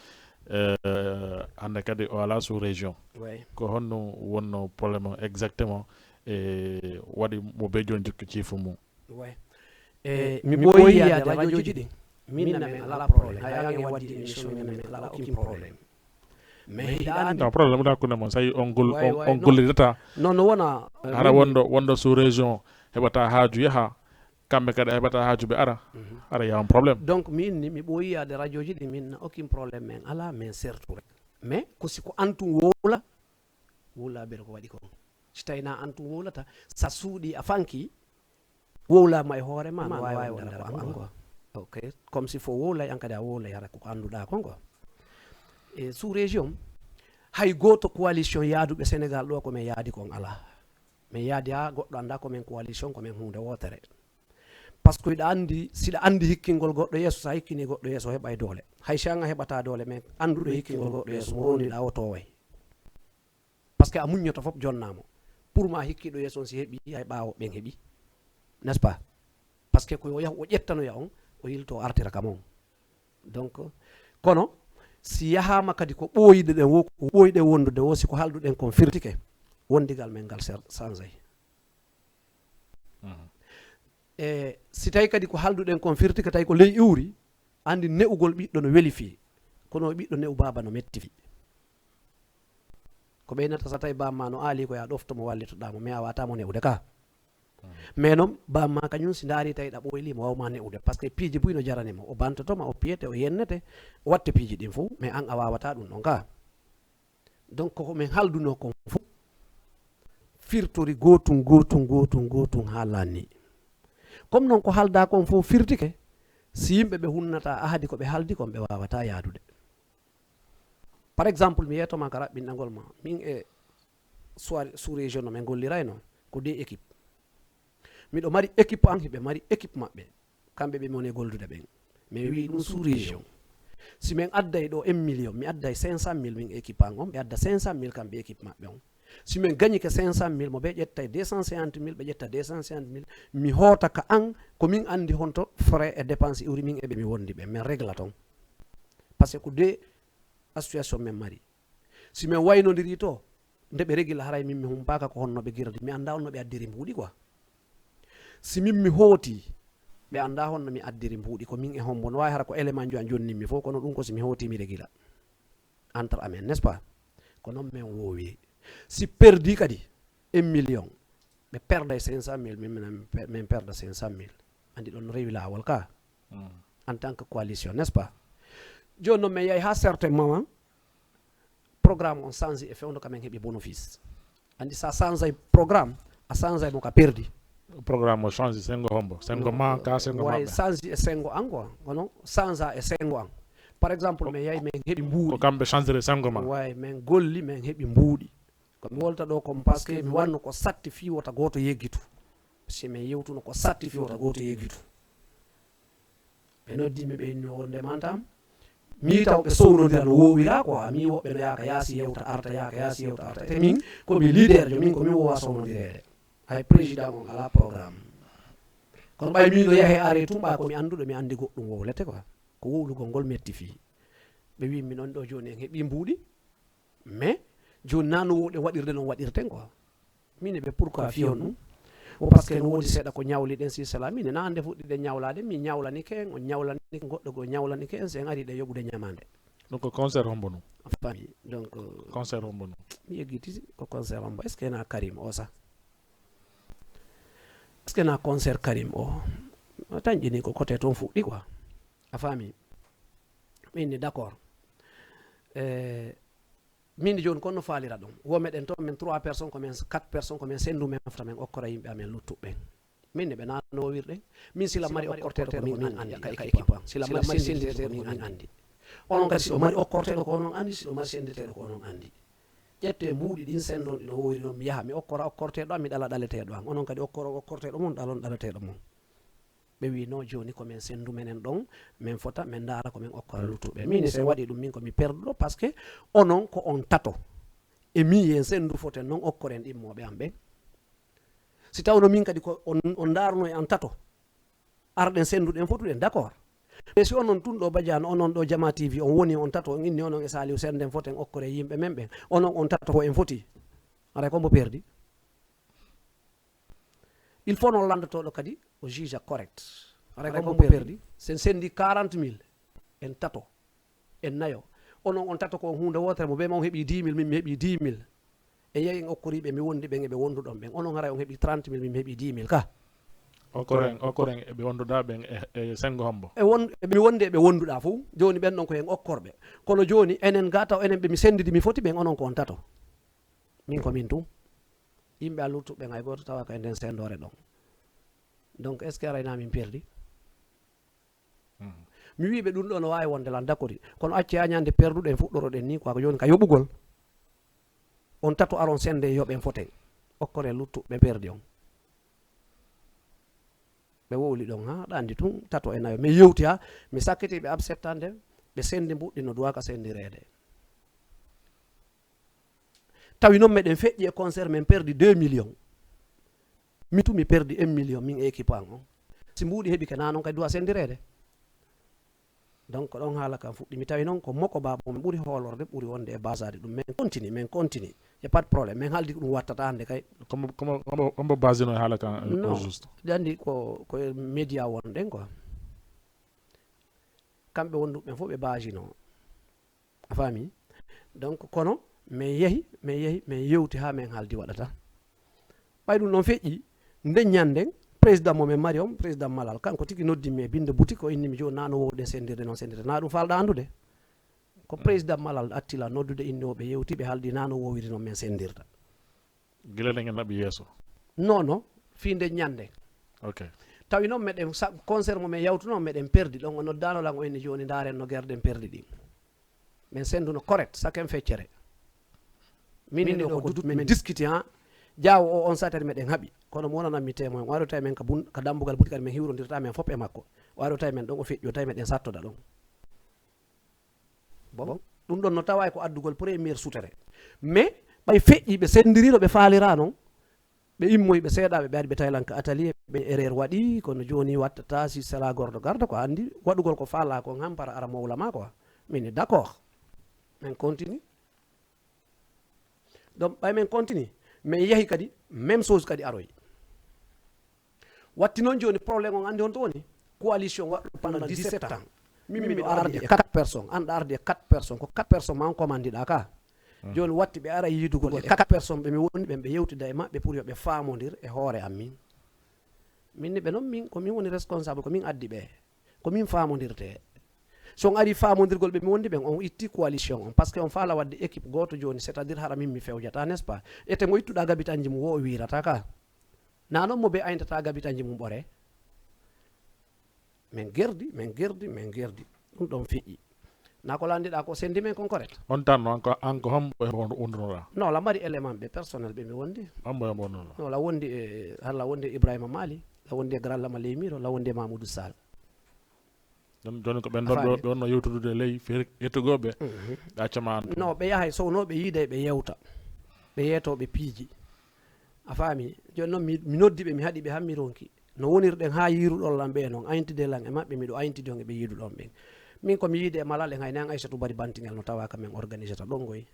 euh, hannde kadi o ala sous région. Ouais. Ko honno wonno problème o exactement, e waɗi mo be jooni jokki ciifu mum? Ouais. E mi ɓooyi yaade radioji ɗin. Min na min ala problème. Hay an e waddi émission min na min ala aucun problème. Mais hiɗa anndi Non, problème ɗa hakkunde mon, so tawi on gol-, Ouais, on, ouais, on non. gollidata. Non, no wona, euh, Hara min- wonɗo, wonɗo sous région heɓata haaju yaha, kamɓe kadi a heɓata haaju ɓe ara. Hara ya on problème. Donc min ni mi ɓooyi yaade radioji ɗi, min na aucun problème, min ala, min sertu rek. Mais ko si ko an tun wowla, wowla bere ko waɗi kon. Si tawi na an tun wowlata, sa suuɗi a fanki, wowlama e hoore ma, no waawi wonde ara ko an quoi. Ok, comme si fo wowlay an kadi a wowlay hara ko annduɗa kon quoi. E sous région, hay gooto coalition yaaduɓe Sénégal ɗo ko min yaadi kon ala. Min yaadi ha goɗɗo annda ko min coalition, ko min huunde wootere. Parce que hiɗa anndi, siɗa anndi hikkingol goɗɗo yeeso, sa hikkini goɗɗo yeeso o heɓay doole. Hay si an a heɓata doole, mais annduɗo hikkingol goɗɗo yeeso mo rondiɗa o toway. Parce que a muññoto fof jonnamo. Pour ma hikkiɗo yeeso on si heɓi, hay ɓaawo ɓen heɓi. N'est-ce pas? Parce que ko yo yahu o ƴettanoya on, o yilto o artira kam on. Donc, kono si yahama kadi ko ɓooyiɗe ɗen wo, ko ɓooyiɗe wondude wo, si ko halduɗen kon firtike, wondigal men ngal ser-, sansay. E si tawi kadi ko halduɗen kon firtike, tawi ko ley iwri, anndi ne'ugol ɓiɗɗo no weli fii, kono ɓiɗɗo ne'u baaba no metti fii. Ko ɓeynata sa tawi bamma no aali ko ya ɗofto mo wallitoɗa mo, mais a wata mo ne'ude ka. Mais noon bamma kañum si ndaari tawi ɗa ɓoyli mo wawma ne'ude, parce que piiji buy no jarani mo, o bantotoma, o piyete, o yennete, o watte piiji ɗin fof, mais an a wawata ɗum ɗon ka. Donc ko min halduno kon fof firtori gotum, gotum, gotum, gotum haa lanni. Comme noon ko halda kon fof firtike, si yimɓe ɓe hunnata ahadi ko ɓe haldi kon, ɓe wawata yaadude. Par exemple, mi yeetoma ka raɓɓinɗangol ma, min e soir-, sous-région no min gollirayno, ko deux équipe. Miɗo mari équipe an, hiɓe mari équipe maɓɓe. Kamɓe ɓe mone goldude ɓen. Min wi ɗum sous-région. Si min adday ɗo un million, mi adday cinq cent mille min équipe an on, ɓe adda cinq cent mille kamɓe équipe maɓɓe on. Si min gañike cinq cent mille, mo ɓe ƴettay deux cent cinquante mille, ɓe ƴetta deux cent cinquante mille, mi hoota ka an, ko min anndi honto frais e dépense iwri min e ɓe mi wondi ɓe, min régla ton. Parce que ko deux association min mari. Si min waynondiri to, nde ɓe régila haray min mi humpaaka ko honno ɓe girdi, mi annda honno ɓe addiri mbuuɗi quoi. Si min mi hooti, ɓe annda honno mi addiri mbuuɗi, ko min e hombo, no waawi hara ko élément jo an jonnimmi fof, kono ɗum ko si mi hooti mi régila. Entre amen, n'est-ce pas? Ko noon min woowi. Si perdi kadi un million, ɓe perda e cinq cent mille, min, min, min perda cinq cent mille. Anndi ɗon rewi laawol ka. En tant que coalition, n'est-ce pas? Jooni noon min yahi haa certain moment, programme on change e fewndo ka min heɓi bénéfice. Anndi sa change ay programme, a change ay mo ka perdi. Programme o change sengo hombo? Sengo ma ka sengo Way maɓɓe? Change e sengo an quoi. Kono change e sengo an. Par exemple, min yahi min heɓi mbuuɗi. Ko kamɓe changere sengo ma? Way, min golli, min heɓi mbuuɗi. Ko mi wolta ɗo kon parce que mi wanno ko satti fii wota gooto yeggitu. Si min yewtuno ko satti fii wota gooto yeggitu. Ɓe noddi mi, ɓe inni wonde mantam. Mi taw ɓe sownodira no woowira quoi. Mi woɓɓe no yaaka yaasi yewta arta, yaaka yaasi yewta arta. Te min ko mi leader jo, min ko mi wowa sownodireede. Hay président on ala programme. Kono ɓay min no yahe are tun ɓa ko mi annduɗo, mi anndi goɗɗum wowlete quoi. Ko wowlugol ngol metti fii. Ɓe wi min on ɗo jooni en heɓi mbuuɗi. Mais jooni na no wowɗen waɗirde noon waɗirten quoi. Min e ɓe pourquoi fiyon ɗum? Ko parce que no woodi seeɗa ko ñawliɗen, si cela min na hannde fuɗɗiɗen ñawlaade, mi ñawlanike en, on ñawlanike, goɗɗo goo ñawlanike en, si en ari ɗe yoɓude ñamaande. Donc ko concert hombo non? Fami. Donc, euh, concert hombo non? Mi yeggiti ko concert hombo. Est-ce que na Karim o sa? Est-ce que na concert Karim o? Tan ƴini ko côté toon fuɗɗi quoi. A fami? Min ni d'accord. Eh, min jooni kon no faalira ɗum. Wo meɗen toon min trois personnes, ko min quatre personnes, ko min senndu men fota min okkora yimɓe amen luttuɓe ɓen. Min ne ɓe naano wirɗen. Min sila mari okkorteeɗo ko min anndi, ka équipe am. Sila mari senndirteeɗo ko min anndi. Onon kadi si o mari okkorteeɗo ko onon anndi, si o mari senndirteeɗo ko onon anndi. Ƴette mbuuɗi ɗin senndon ɗi no woowiri noon, mi yaha mi okkora okkorteeɗo am, mi ɗala ɗaleteeɗo am. Onon kadi okkoro okkorteeɗo mon, ɗalon ɗaleteeɗo mon. Ɓe wi no jooni ko min senndu menen ɗon, min fota, min ndaara ko min okkora luttuɓe. Min si en waɗi ɗum, min ko mi perduɗo, parce que onon ko on tato. E min yen senndu foten noon okkoren ɗimmooɓe am ɓen. Si tawno min kadi ko on, on ndaarno e an tato, arɗen sennduɗen fotuɗen, d'accord. Mais si onon tun ɗo Badiane, onon ɗo Jama T V, on woni on tato, on inni onon e Saliou sennden foten okkore yimɓe men ɓen, onon on tato ko en foti. Haray ko mbo perdi. Il faut noon lanndotooɗo kadi o juge correct. Haray ko mbo perdi. Sen senndi quarante mille, en tato, en nayo. Onon on tato ko on huunde wootere, mo ɓe ma on heɓi dix mille, min mi heɓi dix mille. E yehi en okkoriiɓe mi wondi ɓen e ɓe wonduɗon ɓen. Onon haray on heɓi trente mille, min mi heɓi dix mille ka. Okkoren, okkoren e ɓe wonduɗa ɓen e, e senngo hombo? E won, e ɓe mi wondi e ɓe wonduɗa fof. Jooni ɓen ɗon ko en okkorɓe. Kono jooni enen ga taw enen ɓe mi senndidi mi foti ɓen, onon ko on tato. Min ko min tun. Yimɓe a luttuɓe ɓen hay gooto tawa ka e nden senndoore ɗon. Donc, est-ce que arayna min perdi? Mhm. Mi wiiɓe ɗum ɗo no waawi wonde lan dakori. Kono acce haa ñande perduɗen fuɗɗoroɗen ni, quoi, ko jooni ka yoɓugol. On tato aron sennde yoɓen foten. Okkoren luttuɓe perdi on. Ɓe wowli ɗon, ha, ɗa anndi tun tato e nayo. Mi yewti ha, mi sakkiti ɓe absettande, ɓe senndi mbuɗɗi no duwaka senndireede. Tawi noon meɗen feƴƴi e concert, men perdi deux millions. Mi tun mi perdi un million, min e équipe an on. Si mbuuɗi heɓike na noon kadi duwa senndireede. Donc, ko ɗon haala kan fuɗɗi. Mi tawi noon ko moko baaba on ɓuri hoolorde, ɓuri wonde e basaade ɗum. Men continue, men continue. Y a pas de problème. Men haaldi ko ɗum wattata hannde kay. Komo, komo, komo, komo basino e haala kan, au juste? Non. Ɗi anndi ko, ko e média wonɗen quoi. Kamɓe wonduɓe ɓen fof ɓe basino. A faami? Donc, kono, men yehi, men yehi, men yewti haa men haaldi waɗata. Ɓay ɗum ɗon feƴƴi, nden ñanden, président mo men mari on, président Malal, kanko tigi noddi mi e binde boutique, o inni mi jooni na no wowɗen senndirde noon senndirde. Na ɗum faalɗa anndude? Ko président Malal attila noddude, inni o ɓe yewti, ɓe haaldi na no wowiri noon men senndirta. Gila eɗen naɓi yeeso? Non, non, fii nden ñande. Ok. Tawi noon meɗen sa-, concert mo men yawtuno, meɗen perdi. Ɗon o noddaano lan, o inni jooni ndaaren no gerɗen perdi ɗin. Men sennduno correct, chacun feccere. Min ni ɗo ko dut, men discuti, ha. Jaawo o on satari meɗen haɓi. Kono mo wonanan mi témoin, o ari o tawi men ka bun-, ka dambugal boutique, men hiwrondirta men fof e makko. O ari o tawi men ɗon, o feƴƴi, o tawi meɗen sattoda ɗon. Bon, ɗum ɗon no tawa ko addugol première sutere. Mais ɓay feƴƴi, ɓe senndiri no ɓe faalira noon, ɓe immoyi, ɓe seeɗaaɓe, ɓe ari ɓe tawi lan ka atelier, ɓe erreur waɗi, kono jooni wattata si sela gordo garda ko anndi waɗugol ko faala kon hampara ara mowla ma quoi. Min ni d'accord. Men continue. Donc, ɓay men continue, men yahi kadi, même chose kadi aroyi. Watti noon jooni problème on anndi honto woni? Coalition waɗɗo pendant dix-sept ans. Min miɗo ardi e quatre personnes, an ɗa ardi e quatre personnes, ko quatre personnes ma on commandé ɗa ka. Hmm. Jooni watti ɓe ara yiidugol e quatre personnes ɓe mi woni ɓen, ɓe yewtida e maɓɓe pour yo ɓe faamondir e hoore am min. Min ni ɓe noon min, ko min woni responsable, ko min addi ɓe. Ko min faamondirte. So on ari faamondirgol ɓe mi wondi ɓen, on itti coalition on. Parce que on faala waɗde équipe gooto jooni, c'est-à-dire hara min mi fewjata, n'est-ce pas? Ete mo ittuɗa gabitanji mum wo o wiirata ka. Na noon mo be ayntata gabitanji mum ɓore. Men gerdi, men gerdi, men gerdi. Ɗum ɗon feƴƴi. Na ko landiɗa ko sendi men kon correct? On tan no, an ko, an ko hombo e hombo wondunoɗa? Non, la mari élément ɓe personnel ɓe mi wondi. Hombo e hombo wondunoɗa? Non, la wondi e, hala wondi e Ibrahima Mali, la wondi e Grand Lama Leymiro, la wondi e Mamoudou Sall. Ɗum jooni ko ɓen ɗon ɓe, ɓe wonno yewtudude ley feere ƴettugol ɓe, mhm, ɓe accama an. Non, ɓe yahay sownooɓe yiide ɓe yewta. Ɓe yeetooɓe piiji. A faami? Jooni noon mi, mi noddi ɓe, mi haɗi ɓe, han mi ronki. No wonirɗen haa yiiruɗon lan ɓe noon, ayntide lan e maɓɓe, miɗo ayntidi on e ɓe yiiduɗon ɓen. Min ko mi yiide e Malal en, hay nan Aysatu Bari Bantingel no tawa ka men organisata ɗon ngoy.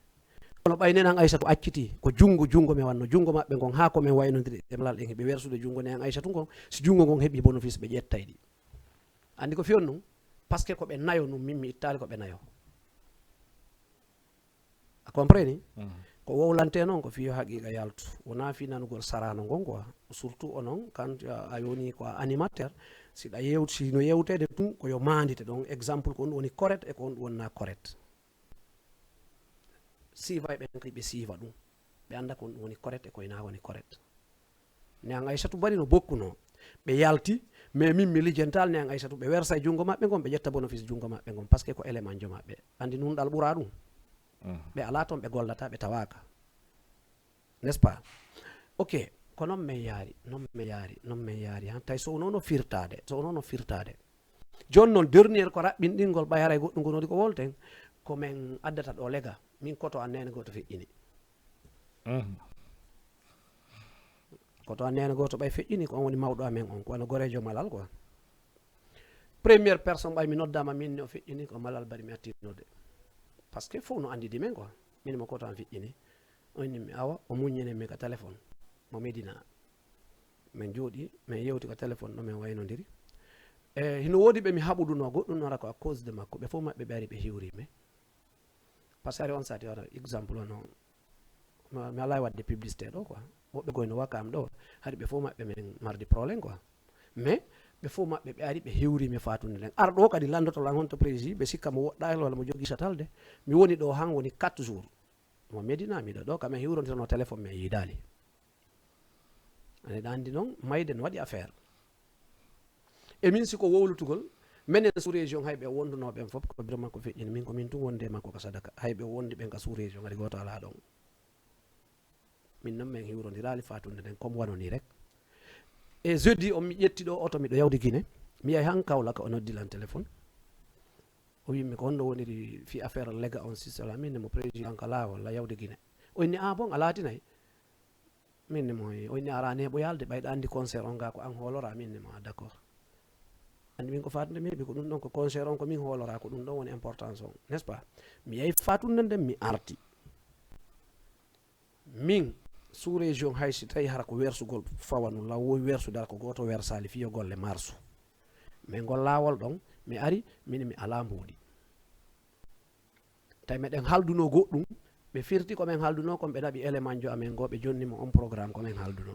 Kono ɓay nen an Aysatu acciti, ko junngo, junngo men wanno, junngo maɓɓe ngon, haa ko men waynondiri e malal en, heɓi wersude junngo nen an Aysatu ngon, si junngo ngon heɓi bénéfice, ɓe ƴettay ɗi. Anndi ko fiyon ɗum? Parce que ko ɓe nayo ɗum, min mi ittaali ko ɓe nayo. A compreni? Mhm. Ko wowlante noon, ko fiyo haqiqa yaltu. Wonaa fii nanugol sarano ngon quoi. Surtout onon, quand a, a woni ko a animateur, si ɗa yewt-, si no yewtede tun, ko yo maandite ɗon. Exemple, ko on woni correct e ko on wonnaa correct. Siifa e ɓen kadi ɓe siifa ɗum. Ɓe annda ko on woni correct e ko hinaa woni correct. Ne an Aysatu bari no bokkuno. Ɓe yalti, mais min mi lijjantaali ne an Aysatu. Ɓe wersa e junngo maɓɓe ngon, ɓe ƴetta bénéfice junngo maɓɓe ngon, parce que ko élément jo maɓɓe. Anndi nunɗal ɓura ɗum. Mhm. Ɓe alaa toon, ɓe gollata, ɓe tawaaka. N'est-ce pas? Ok, ko noon men yaari, noon men yaari, noon men yaari, han tawi so wonoo no firtaade, so wonoo no firtaade. Jooni noon, dernier ko raɓɓinɗingol ɓay haray goɗɗum ngon woni ko wolten, ko men addata ɗo lega, min koto an neene gooto feƴƴini. Mhm. Koto an neene gooto ɓay feƴƴini, ko on woni mawɗo amen on, ko wano goreejo malal quoi. Première personne ɓay mi noddaama min ne o feƴƴini, ko Malal Bari mi attinode. Parce que fof no anndidi men quoi. Min mo koto an feƴƴini. O inni mi awa, o muññini mi ka téléphone. Mo Medina. Men jooɗi, men yewti ka téléphone ɗo, men waynondiri. E, hino woodi ɓe mi haɓuduno, goɗɗum no ara ko à cause de makko. Ɓe fof maɓɓe ɓe ari ɓe hiwri mi. Parce que hari on sati, wata exemple, ono, ma, mi alaa waɗde publicité ɗo quoi. Woɓɓe goyno Wakam ɗo, hari ɓe fof maɓɓe men mardi problème quoi. Mais ɓe fof maɓɓe ɓe ari ɓe hewri mi fatunde nden. Ar ɗo kadi landoto lan honto président, ɓe sikka mo woɗɗaali walla mo jogii satal de. Mi woni ɗo han woni quatre jours. Mo Medina miɗo ɗo, kamen hiwrondirano téléphone mi yiidaali. Aɗa anndi noon, mayde no waɗi affaire. E min, si ko wowlutugol, menen sous région, hay ɓe wondunoo ɓen fof, ko biro makko feƴƴini. Min ko min tun wondi e makko ka sadaka. Hay ɓe wondi ɓen ka sous région, hari gooto alaa ɗon. Min noon, min hiwrondiraali fatunde nden, comme wano ni rek. E jeudi on, mi ƴetti ɗo oto, miɗo yawde Guinée. Mi yahi han Kaolack, o noddi lan téléphone. O wi'mi ko honno woniri fii affaire lega on, si cela, min ne mo président ka laawol la yawde Guinée. O inni, "Ah bon, a laatinay?" Min ne mo, o inni, "Araani heɓo yaalde, ɓayɗa anndi concert on ga ko an hoolora." Min ne mo, "Ah, d'accord." Anndi min ko fatunde mi heɓi ko ɗum ɗon, ko concert on ko min hoolora, ko ɗum ɗon woni importance on, n'est-ce pas? Mi yahi fatunde nden, mi arti. Min, sous région, hay si tawi hara ko wersugol fawanu law, wowi wersude hara ko gooto wersaali fiyo golle marsu. Mais ngol laawol ɗon, mi ari, min mi alaa mbuuɗi. Tawi meɗen haalduno goɗɗum, ɓe firti ko men haalduno kon, ɓe naɓi élément jo amen goo, ɓe jonni mo on programme ko men haalduno.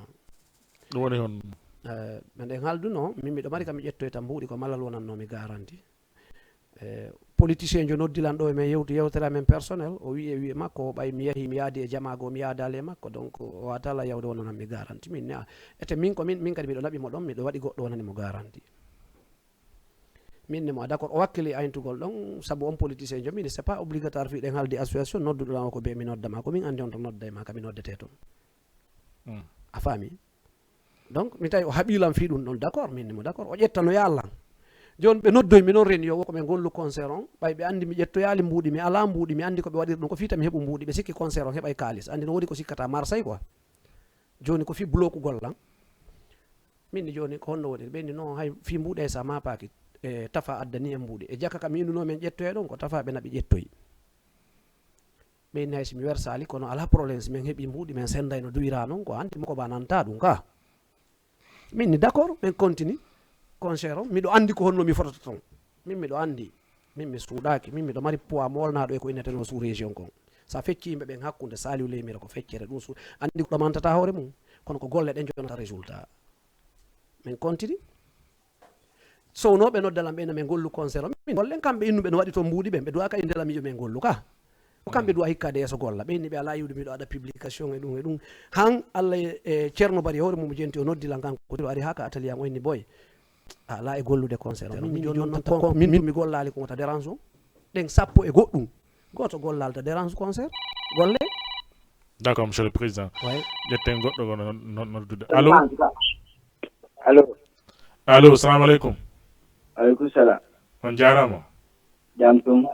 Ɗum woni hon? Eh, meɗen haalduno, min miɗo mari kam mi ƴettoyta mbuuɗi ko Malal wonanno mi garanti. Eh, politicien jo noddi lan ɗo e men yewti yewtere amen personnel, o wi'i e wi'e makko, o ɓay mi yahi, mi yaadi e jamaa goo, mi yaadaali e makko, donc o waatala yawde wonanan mi garanti. Min ne, a, ete min ko min, min kadi miɗo naɓi mo ɗon, miɗo waɗi goɗɗo wonani mo garanti. Min ne mo, a, d'accord, o wakkili ayntugol ɗon, sabu on politicien jo, min c'est pas obligatoire fii ɗen haaldi association, nodduɗo lan o ko be mi nodda ma, ko min anndi on to nodda e ma, ka mi noddete ton. Hmm. A faami? Donc, mi tawi o haɓii lan fii ɗum ɗon, d'accord, min ne mo, d'accord, o ƴettanoyaa lan. Jooni ɓe noddoy mi noon reni yo wo ko ɓe ngollu concert on, ɓay ɓe anndi mi ƴettoyaali mbuuɗi, mi alaa mbuuɗi, mi anndi ko ɓe waɗiri ɗum, ko fii tan mi heɓu mbuuɗi, ɓe sikki concert on heɓay kaalis, anndi no woodi ko sikkata Marseille quoi. Jooni ko fii bloku gollan. Min ni jooni ko honno woniri? Ɓe inni non hay fii mbuuɗi hay sa maapaaki, e Tafa addani en mbuuɗi. E jaka ka mi innunoo men ƴettoye ɗon, ko Tafa ɓe naɓi ƴettoyi. Ɓe inni hay si mi wersaali, kono alaa problème, si men heɓii mbuuɗi, men sennday no duwiraa non, ko anndi mo ko ba nanta ɗum ka. Min ni d'accord, men continue concert on. Miɗo anndi ko honno mi fotata ton. Min miɗo anndi, min mi suuɗaaki, min miɗo mari poids moolnaaɗo e ko inneteno sous région kon. Sa feccii yimɓe ɓen hakkunde, Saliou Ley Miro ko feccere ɗum su-, anndi ko ɗomantata hoore mum, kono ko golle ɗen jonnata résultat. Min continue. Sownooɓe nodda lan ɓe na min ngollu concert on. Min gollen kamɓe innuɓe no waɗi toon mbuuɗi ɓen, ɓe duwa ka innde lan miijo min ngollu ka. Ko kamɓe duwa hikkaade yeeso golla. Ɓe inni ɓe alaa yiwde miɗo waɗa publication e ɗum e ɗum. Han Allah e, e Ceerno Bari hoore mum jenti o noddi lan kanko tiro ari haa ka atelier am o inni boy. A alaa e gollude concert on. Min jooni noon ko min mi gollaali ko ta dérange o. Ɗen sappo e goɗɗum. Gooto gollaali ta dérange concert. Golle. D'accord, monsieur le président. Ouais. Ƴetten goɗɗo ko no-, no-, noddude. Allo? Allo? Allo, salamu aleykum. Aleykum salam. On jaaraama. Jam tum.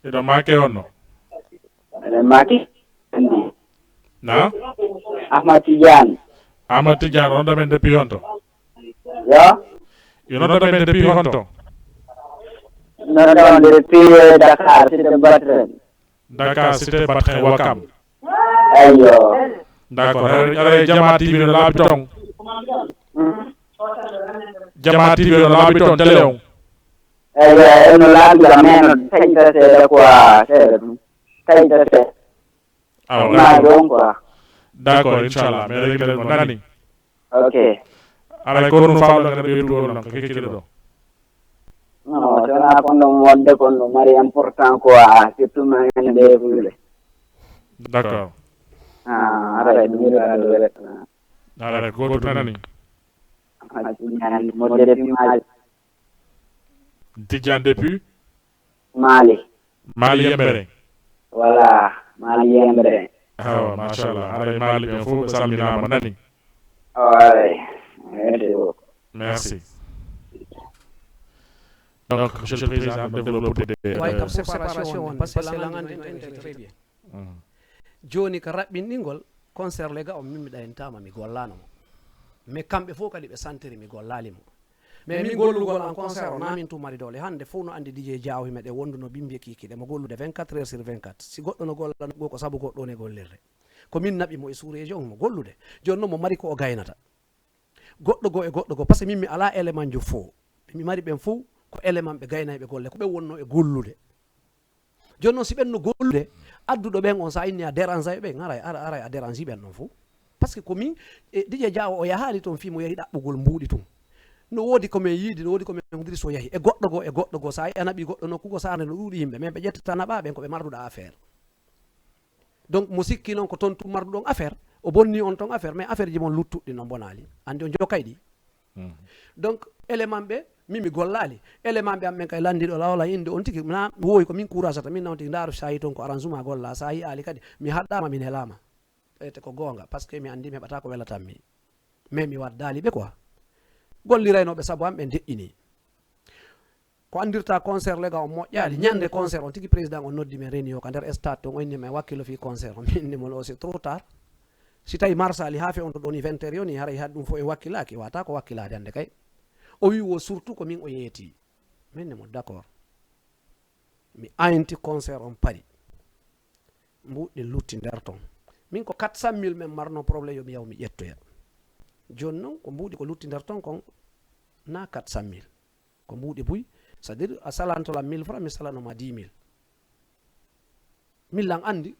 Iɗo maake honno? Eɗen maake. Na? Ahmad Tidiane. Ahmad Tidiane, on ɗamen depuis honto? Yo? Yo, on ɗamen depuis honto? Non, non, depuis Dakar, c'est de Batren. Dakar, Cité Batrin, Wakam. Ayo. D'accord. Aray, aray, Jama T V no laabi ton. Jama T V no laabi ton, télé on. Eyo, eno laabi ka, mais no taƴta seeɗa quoi, seeɗa ɗum. Taƴta seeɗa. Awa, ma d'accord. Ɗon quoi. D'accord, inchallah. Mais régler mo nani. Ok. Aray, ko ɗum faalɗo ngam ɓeydude ɗon, ko kecciri ɗo. Non, so wonaa kon ɗum wonde kon ɗum mari important quoi, surtout ma en ɓe fulɓe. D'accord. Ah, aray, mi yiɗi waɗde wet. Aray, gooto nanani. Hajji ñaani mo de depuis Mali. Tidiane depuis? Mali. Mali Yembere. Voilà, Mali Yembere. Awa, machallah. Aray, Mali ɓen fof ɓe salminaama nani. Aray, merci beaucoup. Merci. Donc, Monsieur le Président, développez des, ouais, euh, comme séparation, on, parce que la langue est très bien. Mhm. Jooni ka raɓɓinɗingol, concert lega on, min mi ɗayintaama, mi gollaano mo. Mais kamɓe fof kadi ɓe santiri mi gollaali mo. Mais min gollugol an concert o, na min tumari doole. Hannde fof no anndi D J Diaw hima ɗe wonduno bimbi e kikiɗe, mo gollude vingt-quatre heures sur vingt-quatre. Si goɗɗo no golla nokku ko sabu goɗɗo ne gollirde. Ko min naɓi mo e sous-région mo gollude. Jooni noon mo mari ko o gaynata. Goɗɗo goo e goɗɗo goo, parce que min mi alaa élément jo fof. Mi mari ɓen fof ko élément ɓe gaynayɓe golle, ko ɓe wonno e gollude. Jooni noon, si ɓen no gollude, adduɗo ɓen on, so a inni a dérange ɓe, ngaray, ara, aray a dérange ɓen ɗon fof. Parce que ko min, e, D J Diaw o yahaali toon fii mo yahi ɗaɓɓugol mbuuɗi tun. No woodi ko men yiidi, no woodi ko men hunndiri so yahi. E goɗɗo goo, e goɗɗo goo, so a naɓii goɗɗo nokku goo, saarne no ɗuuɗi yimɓe, mais ɓe ƴettata naɓa ɓen ko ɓe marduɗa affaire. Donc, mo sikki noon ko toon tun marduɗon affaire, o bonni on toon affaire, mais affaire ji mon luttuɗi noon mbonaali. Anndi on jokkay ɗi. Mhm. Donc, élément ɓe, min mi gollaali. Élément ɓe am ɓen kay lanndiiɗo lawol a innde on tigi, na woowi ko min courage ata, min na on tigi ndaaru sayi toon ko arrangement golla, sa yi'aali kadi, mi haɗaama, mi nelaama. Ete ko goonga, parce que mi anndi mi heɓataa ko welatammi. Mais mi waddaali ɓe quoi. Golliraynooɓe sabu am ɓe deƴƴini. Ko anndirta concert lega on moƴƴaali. Ñande concert on tigi président on noddi men réunion ka nder stade ton, o inni men wakkilo fii concert on. Min ni mon o c'est trop tard. Si tawi marsaali haa fewnto ɗon e vingt heures yoni, haray haɗ ɗum fof en wakkilaaki, wata ko wakkilaade hannde kay. O wi wo surtout ko min o yeeti. Min ni mo d'accord. Mi aynti concert on Paris. Mbuuɗi lutti nder ton. Min ko quatre cent mille men marno problème yo mi yaw mi ƴettoya. Jooni noon ko mbuuɗi ko lutti nder ton kon na quatre cent mille. Ko mbuuɗi buy, c'est-à-dire a salanto lan mille francs, mi salano ma dix mille. Min lan anndi,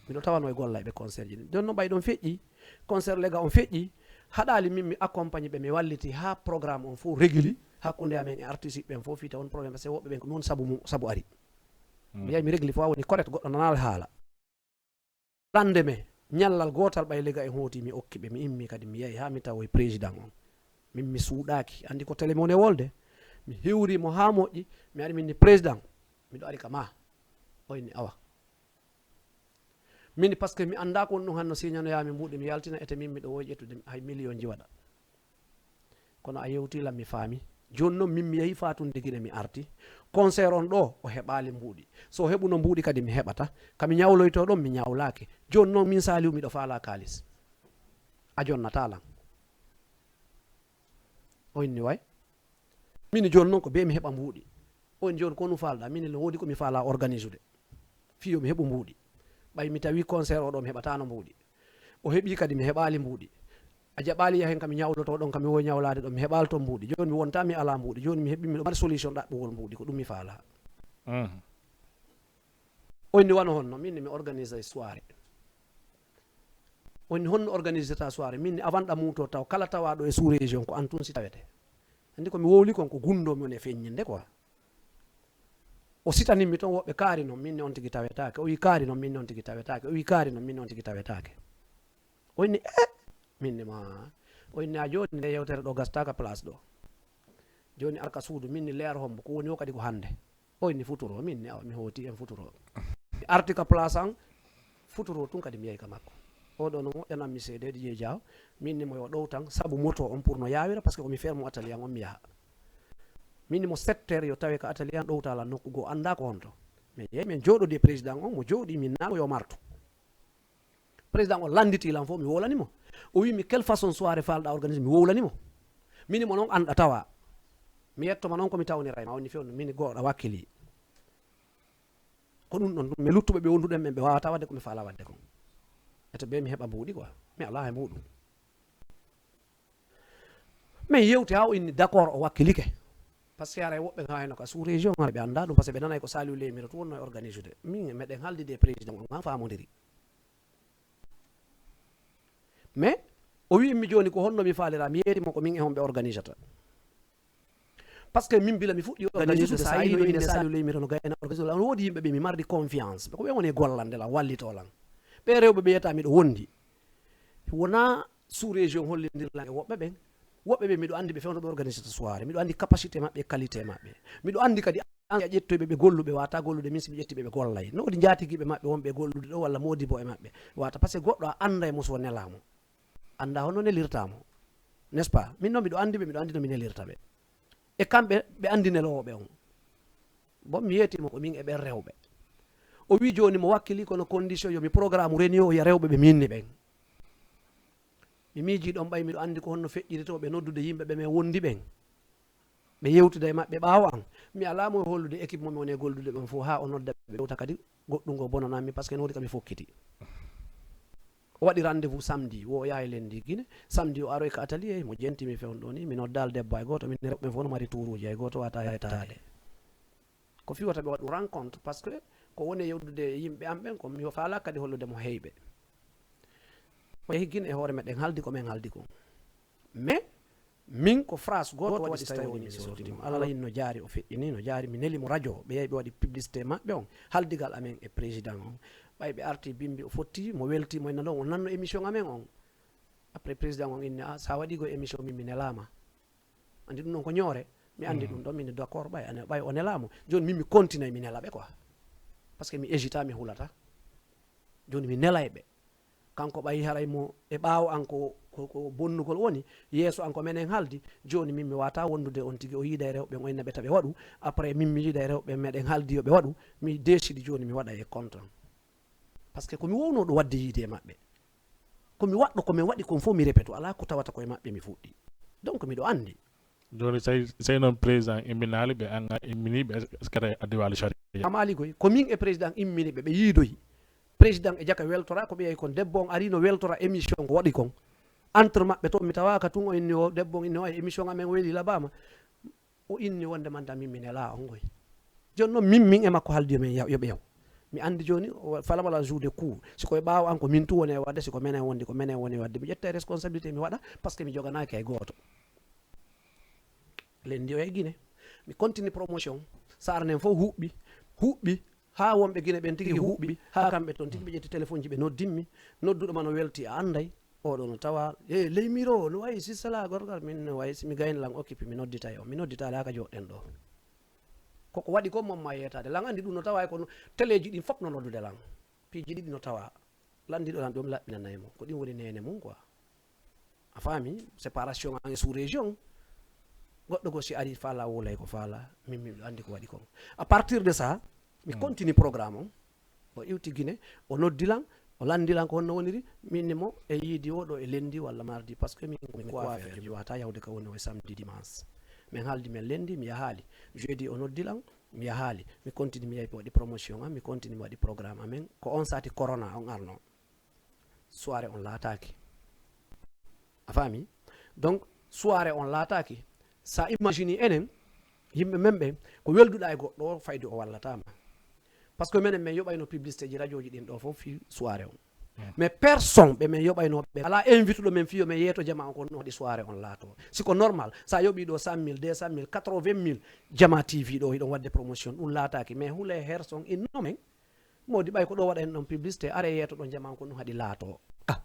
miɗo tawano e gollayɓe concert ji ɗin. Jooni noon ɓay ɗon feƴƴi, concert lega on feƴƴi, haɗaali min mi accompagne ɓe, mi walliti haa programme on fof régli, hakkunde amen e artiste ɓen fof fii taw on problème, parce que woɓɓe ɓen ko mi woni sabu mum, sabu ari. Hmm. Mi yahi mi régli fof, a woni correct, goɗɗo nanaali haala. Lande me, ñallal gootal ɓay lega en hooti, mi okki ɓe, mi immi kadi, mi yahi haa mi tawoy président on. Min mi suuɗaaki, anndi ko télé mi woni e wolde. Mi hiwri mo haa moƴƴi, mi ari min ni, "Président, miɗo ari ka ma." O inni, "Awa." Min, parce que mi anndaa ko woni ɗum, hanno siñanoyaa mi mbuuɗi, mi yaltina, ete min miɗo woy ƴettude hay million ji waɗa. Kono a yewtii lan, mi faami. Jooni noon, min mi yahi faatunde Gine, mi arti. Concert on ɗoo, o heɓaali mbuuɗi. So o heɓuno mbuuɗi kadi, mi heɓata. Ka mi ñawloytoo ɗon, mi ñawlaaki. Jooni noon, min Saaliw, miɗo faalaa kaalis. A jonnataa lan. O inni, "Way." Min jooni noon, ko bee mi heɓa mbuuɗi. O inni, "Jooni, ko honɗum faalɗaa?" Min, "No woodi ko mi faalaa organisude. Fii yo mi heɓu mbuuɗi. Ɓay mi tawi concert o ɗoo, mi heɓataano mbuuɗi." O heɓi kadi, mi heɓaali mbuuɗi. A jaɓaali yahen ka mi ñawlotoo ɗon, ka mi wowi ñawlaade ɗon, mi heɓaali ton mbuuɗi. Jooni mi wonta mi alaa mbuuɗi. Jooni mi heɓi, miɗo mari solution ɗaɓɓugol mbuuɗi, ko ɗum mi faalaa. Mhm. O inni, "Wano honno?" Min ni mi organise soirée. O inni, "Honno organisata soirée?" Min ni, "Avant ɗa muuto taw, kala tawaaɗo e sous-région ko an tun si tawete." Anndi ko mi wowli kon ko gunndoo mi woni e feññinde quoi. O sitanii mi ton woɓɓe kaari non, min ni on tigi tawetaake. O wi kaari non, min ni on tigi tawetaake. O wi kaari non, min ni on tigi tawetaake. O inni, "Eh?" Min ni ma, o inni, "A jooni nde yewtere ɗo gastaaka place ɗo. Jooni ar ka suudu, min ni leer hombo, ko woni o kadi ko hannde." O inni, "Futuro." Min ni, "Awa, mi hooti en futuro." Mi arti ka place an, futuro tun kadi mi yahi ka makko. O ɗo no moƴƴanan mi seedeede jeejaawo, min ni mo yo ɗow tan, sabu moto on pour no yaawira, parce que ko mi ferme atelier an on mi yaha. Min ni mo sept heures yo tawe ka atelier an, ɗowta lan nokku goo, anndaa ko honto. Min yehi, min jooɗodi e président on, mo jooɗi, min naamo yo martu. Président o lannditi lan fof, mi wowlani mo. O wi mi, "Quelle façon soirée faalɗa organisé?" Mi wowlani mo. Mini mo noon annda tawa. Mi yetto ma noon ko mi tawniray ma, woni fewndo, mini goɗɗo wakkili. Ko ɗum ɗon ɗum. Mais luttuɓe ɓe wonduɗen ɓen, ɓe wawata wadde ko mi faala wadde kon. Eto be mi heɓa mbuuɗi quoi. Mi alaa e muɗum. Mais yewti haa o inni d'accord, o wakkilike. Parce que haray woɓɓe hayno ka sous région, haray ɓe annda ɗum, parce que ɓe nanay ko Saliou Leymiro tun wonno e organisude. Min meɗen haaldi de président on, han faamodiri. Mais o wi'immi jooni ko honno mi faalira, mi yeeti mo ko min e homɓe organisata. Parce que min bila mi fuɗɗi organisude, sa yino inde Saliou Leymiro no gayna organisation, no woodi yimɓe ɓe mi mardi confiance, ɓe ko ɓe woni e gollande lan, wallito lan. Ɓe rewɓe ɓe yiyata miɗo wondi. Wona sous région hollindir lan e woɓɓe ɓen. Woɓɓe ɓe miɗo andi ɓe fewndo ɓe organisata soirée. Miɗo andi capacité maɓɓe e qualité maɓɓe. Miɗo andi kadi an a ƴettoyɓe ɓe golluɓe wata gollude min si mi ƴetti ɓe ɓe gollay. No woodi njaatigiɓe maɓɓe wonɓe e gollude ɗo walla modibo e maɓɓe. Wata parce que goɗɗo a anda e mo so nelamo. Anda hono nelirta mo. N'est-ce pas? Min noon miɗo andi ɓe, miɗo andi no mi nelirta ɓe. E kamɓe ɓe andi neloowo ɓe on. Bon, mi yeeti mo ko min e ɓen rewɓe. O wi jooni mo wakkili kono condition yo mi programme réunion o yiya rewɓe ɓe mi inni ɓen. Mi miiji ɗon ɓay miɗo andi ko honno feƴƴirito ɓe noddude yimɓe ɓe men wondi ɓen. Ɓe yewtida e maɓɓe ɓaawo an. Mi alaa mo e hollude équipe mo mi woni e gollude ɓen fof haa o nodda ɓe ɓe yewta kadi goɗɗum ngo bonanammi parce que no woodi ka mi fokkiti. O waɗi rendez-vous samedi, wo o yahay lendi Guinée. Samedi o aroy ka atelier, mo jentimi fewndo ni, mi noddaali debbo hay gooto, min rewɓe fof no mari tuuruuji, hay gooto wata yetaade. Ko fi wata ɓe waɗu rencontre, parce que ko woni e yewdude e yimɓe am ɓen, ko mi faala kadi hollude mo heyɓe. O yahi Guinée e hoore meɗen haaldi ko men haaldi kon. Mais min ko phrase gooto waɗi so tawi woni mi sorti mo. Allah hinno jaari o feƴƴini, no jaari mi neli mo radio, ɓe yahi ɓe waɗi publicité maɓɓe on, haaldigal amen e président on. Ɓay ɓe arti bimbi o fotti, mo welti mo inna ɗon, o nanno émission amen on. Après président on inni, "Ah, sa waɗi go émission min mi nelaama." Andi ɗum ɗon ko ñoore, mi andi ɗum ɗon, min d'accord ɓay, ane, ɓay o nelaamo. Jooni min mi continue mi nela ɓe quoi. Parce que mi hésita, mi hulata. Jooni mi nelay ɓe. Kanko ɓay haray mo e ɓaawo an ko, ko, ko bonnugol woni, yeeso an ko menen haaldi, jooni min mi wata wondude on tigi o yiida e rewɓe on, o inna ɓe ta ɓe waɗu, après min mi yiida e rewɓe meɗen haaldi yo ɓe waɗu, mi décidi jooni mi waɗa e contre an. Parce que ko mi wowno ɗo wadde yiide e maɓɓe. Ko mi waɗɗo, ko mi waɗi kon fof mi repeto, alaa ko tawata koye maɓɓe mi fuɗɗi. Donc miɗo andi. Jooni sey, sey noon président imminaali ɓe, an a immini ɓe, est-ce que tawi addi waali sharia? Amaali goy, ko min e président immini ɓe, ɓe yiidoyi. Président e jaka weltora, ko ɓe yehi kon debbo on ari no weltora émission ko waɗi kon. Entre maɓɓe to mi tawaka tun o inni o, debbo on inni o, "Ay, émission amen weli labama." O inni wonde man tan min mi nela on goy. Jooni noon min, min e makko haaldi yo men yaw, yo ɓe yaw. Mi andi jooni, o, fala wala jouer de coup. Si koye ɓaawo an ko min tu woni e wadde, si ko menen wondi, ko menen woni e wadde. Mi ƴetta e responsabilité mi waɗa, parce que mi joganaaki hay gooto. Lendi o e Guinée. Mi continue promotion. Saara nen fof huɓɓi, huɓɓi. Haa wonɓe Guinée ɓen tigi huɓɓi. Haa kamɓe toon tigi ɓe ƴetti téléphone ji ɓe noddimmi. Nodduɗo ma no welti a anday. Oɗo no tawa, "E Leymiro, no wayi si sala gorgal?" Min no wayi si mi gayna lan occupé, mi nodditay on. Mi noddita ala ka joɗɗen ɗo. Koko waɗi kon momma yeetade. Lan andi ɗum no tawa e kono teleji ɗin fof no noddude lan. Piiji ɗiɗi no tawa. Landiɗo lan ɗum laɓɓinanay mo. Ko ɗin woni nene mum quoi. A faami? Séparation en sous région. Goɗɗo go si ari faala wulay ko faala. Min mi andi ko waɗi kon. À partir de ça, mi continue programme on. O iwti Guinée, o noddi lan, o landi lan ko honno woniri, min ni mo e yiidi o ɗo e lendi walla mardi, parce que min ko mi coiffeur, mi wata yawde ka woni o e samedi dimanche. Min haaldi men lendi, mi yahaali. Jeudi o noddi lan, mi yahaali. Mi continue mi yahi mi waɗi promotion am, mi continue mi waɗi programme amen. Ko on sati corona on arno. Soirée on laataaki. A faami? Donc, soirée on laataaki. Sa imagine enen, yimɓe men ɓen, ko welduɗa e goɗɗo o, fayde o wallatama. Parce que menen, men yoɓayno publicité ji radio ji ɗin ɗo fof fi soirée on. Mais personne ɓe men yoɓayno ɓe ala invituɗo men fiyo men yeeto jama on ko no waɗi soirée on laato. Si ko normal, sa yoɓi ɗo cent mille, deux cent mille, quatre-vingt mille, jama T V ɗo hiɗon wadde promotion, ɗum laataaki. Mais hule her son inno men, modi ɓay ko ɗo waɗa en ɗon publicité, are yeeto ɗon jama on ko ɗum haɗi laato. Ah.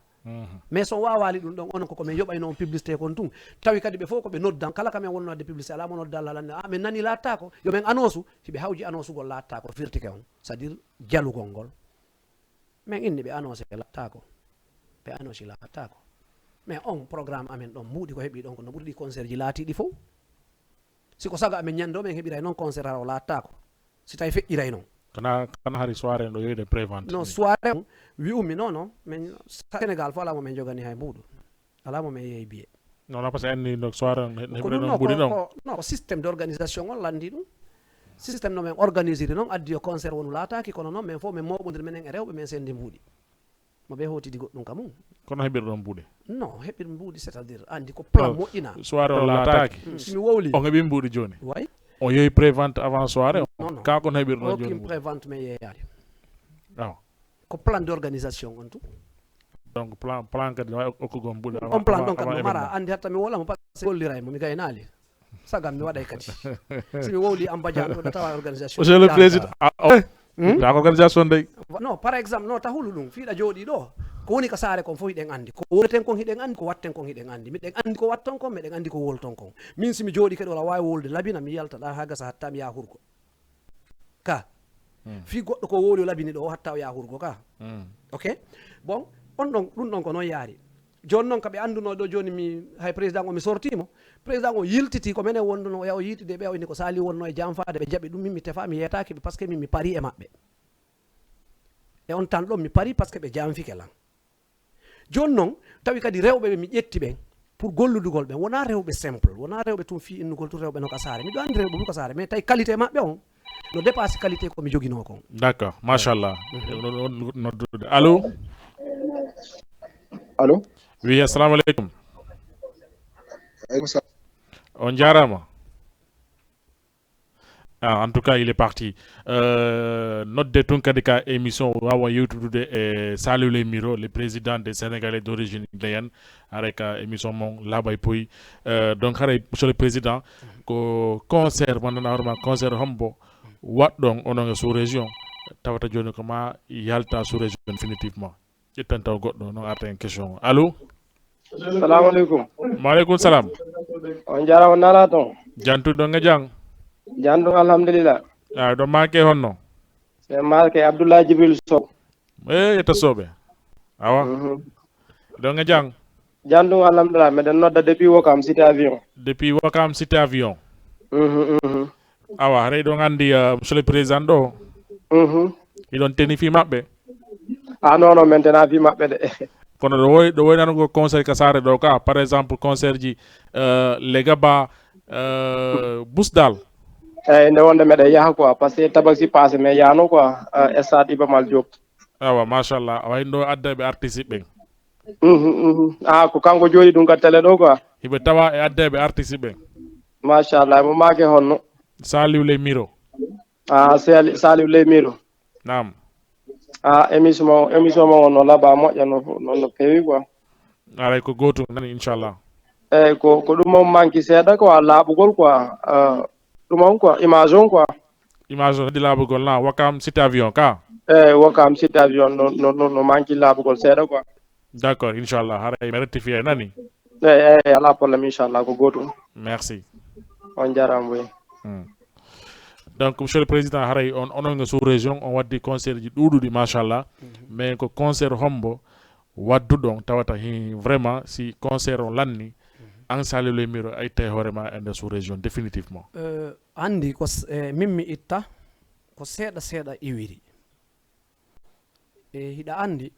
Mais so wawali ɗum ɗon, onon koko men yoɓayno on publicité kon tun. Tawi kadi ɓe fof ko ɓe noddan, kala ka men wonno wadde publicité, ala mo nodda Allah lande, ah, men nani laattako, yo men annonce, hiɓe hawji annonce gol laattako, firtike on. C'est-à-dire, jalugol ngol. Men inni ɓe annoncé laattako. Ɓe annoncé laattako. Mais on programme amen ɗon mbuuɗi ko heɓi ɗon ko no ɓuri ɗi concert ji laatiɗi fof. Si ko saga amen ñande o men heɓiray noon concert hara o laattako. Si tawi feƴƴiray noon. Kana, kana hari soirée ɗo yoyde prévente. No soirée on wi'umi non, non. Men Sénégal fof alaa mo men jogani hay mbuuɗu. Alaa mo men yeeyi biye. Non, non, parce que anni no soirée on, ne, ko ɗum no, ɓuri ko, non. Ko, no, ko système d'organisation on landi ɗum. Système no men organisiri noon addi yo concert wonu laataaki, kono noon men fof men mooɓondiri menen e rewɓe men sendi mbuuɗi. Mo ɓe hootidi goɗɗum ka mum. Kono heɓirɗon mbuuɗe? Non, heɓir mbuuɗi, c'est-à-dire, andi ko plan moƴƴina. Soirée o laataaki. Mm, si mi wowli. On heɓi mbuuɗi jooni? Way. On yehi prévente avant soirée? Non, non. Kaa kono heɓirɗon jooni mbuuɗi? Aucune prévente men yeeyaali. Awa. Ko plan d'organisation on tun. Donc plan, plan kadi no wawi okkugol mbuuɗi on avant, plan ɗon kadi avant no mara, événement. Andi hatta mi wolamo parce que mi golliray mo, mi gaynaali. Sagam mi waɗay kadi. Si mi wowli Amba Diagne ɗo, ɗa tawa organisation. Monsieur le Président, ah, oh, hmm? Nda ko organisation dey. Non, par exemple, non, ta hulu ɗum. Fiiɗa jooɗi ɗo. Ko woni ka saare kon fof hiɗen andi. Ko woneten kon hiɗen andi, ko watten kon hiɗen andi. Miɗen andi ko watton kon, miɗen andi ko wolton kon. Min si mi jooɗi kadi wala wawi wolde labina, mi yalta ɗa ha gasa hatta mi yaha hurgo. Ka. Hmm. Fii goɗɗo ko wowli o labini ɗo, o hatta o yaha hurgo ka. Hmm. Ok? Bon, on ɗon, ɗum ɗon ko noon yaari. Jooni noon ka ɓe annduno ɗo jooni mi, hay président o mi sorti mo. Président o yiltiti ko menen wonduno o yaha o yiitude ɓe, o inni ko Saliou wonno e janfaade, ɓe jaɓi ɗum, min mi tefa, mi yeetaaki ɓe, parce que min mi pari e maɓɓe. E on tan ɗon mi pari parce que ɓe janfike lan. Jooni noon, tawi kadi rewɓe ɓe mi ƴetti ɓen, pour golludugol ɓen, wonaa rewɓe simple, wonaa rewɓe tun fii innugol tun rewɓe no ka saare. Miɗo anndi rewɓe fof ka saare, mais tawi qualité maɓɓe on, no dépassé qualité ko mi joginoo kon. D'accord, machallah. Mhm. No, no, no, noddude. Allo? Allo? Oui, assalamu aleykum. Aleykum salam. On jaaraama. Ah, en tout cas, il est parti. Euh, nodde tun kadi ka émission wawa yewtudude e Saliou Ley Miro, le président des Sénégalais d'origine guinéenne. Haray ka émission mon Laaɓay Poy. Euh, donc haray, monsieur le président, ko concert, mo nana hoorema concert hombo waɗɗon onon e sous région, tawata jooni ko ma yalta sous région définitivement. Ƴetten taw goɗɗo, noon arta en question o. Allo? Salamu aleykum. Maaleykum salam. On jaaraama, nala toon? Jantu ɗon e jam? Jantu, alhamdulillah. A ɗon maake honno? Ɓe maake Abdoulaye Jibril Sow. E, yetta Sowɓe. Awa. Mhm. Ɗon e jam? Jantu, alhamdulillah. Meɗen nodda depuis Ouakam, cité avion. Depuis Ouakam, cité avion. Mhm, mhm. Awa, haray ɗon anndi, uh, monsieur le président ɗo. Mhm. Hiɗon teni fii maɓɓe? Ah, non, non, men tena fii maɓɓe de. Kono ɗo woy, ɗo woy nanugol concert ka saare ɗo ka, par exemple, concert ji, uh, Legaba, uh, Busdal. Eyyi, nde wonde meɗen yaha quoi, parce que tabaski passé men yahno quoi, uh, stade Iba Mar Diop. Awa, machallah. Awa, hiɗo adda ɓe artiste ɓen. Mhm, mhm. Ah, ko kanko jooɗi ɗum ka télé ɗo quoi. Hiɓe tawa e adda ɓe artiste ɓen. Machallah, mo maake honno? Saliou Ley Miro. Ah, Sali-, Saliou Ley Miro. Naam. Ah, émission mo, émission mo on no laaɓa moƴƴa no, no, no feewi quoi. Haray ko gootum nani, inchallah. Eyyi, ko, ko ɗum on manque seeɗa quoi, laaɓugol quoi. Ah, ɗum on quoi, image on quoi. Image on heddii laaɓugol na, Ouakam cité avion ka? Eyyi, Ouakam cité avion no, no, no, no manque laaɓugol seeɗa quoi. D'accord, inchallah, haray mi rectifie nani. Eyyi, eyyi, alaa problème, inchallah, ko gootum. Merci. On jaaraama, oui. Hmm. Donc, monsieur le président, haray on, onon e sous région, on waddi concert ji ɗuuɗuɗi, machallah. Mhm. Mais ko concert hombo wadduɗon tawata hi vraiment si concert on lanni, mhm, an Saliou Ley Miro a itta e hoore ma e nder sous région définitivement? Euh, anndi ko s-, eh, min mi itta ko seeɗa seeɗa iwiri. E hiɗa anndi,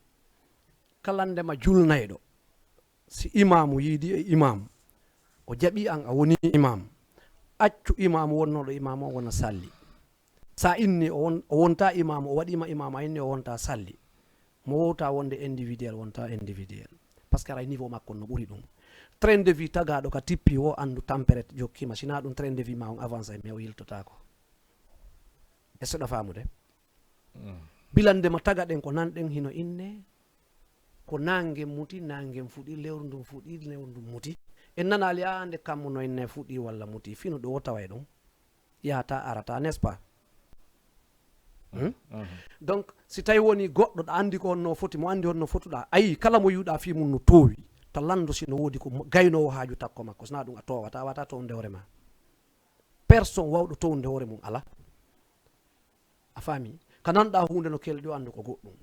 kala ndema julnayɗo, si imaamu yiidi e imaamu, o jaɓi an a woni imaamu, accu imaamu wonnooɗo imaamu o wona salli. Sa inni o won-, o wonta imaamu, o waɗima imaamu, a inni o wonta salli. Mo wowta wonde individuel, wonta individuel. Parce que aray niveau makko no ɓuri ɗum. Train de vie tagaɗo ka tippi wo anndu tampere jokkima, sina ɗum train de vie ma on avancé, mais o yiltotaako. Est-ce que ɗo faamude? Mm. Bilande ma tagaɗen ko nanɗen hino inne, ko nangen muti, nangen fuɗi, lewru ndun fuɗi, lewru ndun muti. En nanaali a nde kammu no inne fuɗi walla muti. Fino ɗo o taway ɗum. Yahata arata, n'est-ce pas? Hmm? Mhm. Donc, si tawi woni goɗɗo ɗa andi ko honno foti, mo andi honno fotuɗa, ayi, kala mo yiwɗa fii mum no toowi, ta landu si no woodi ko mo-, gaynowo haaju takko makko, sina ɗum a toowata, a wata townde hoore ma. Personne wawɗo townde hoore mum ala. A faami? Ka nanɗa huunde no kelɗi o anndu ko goɗɗum.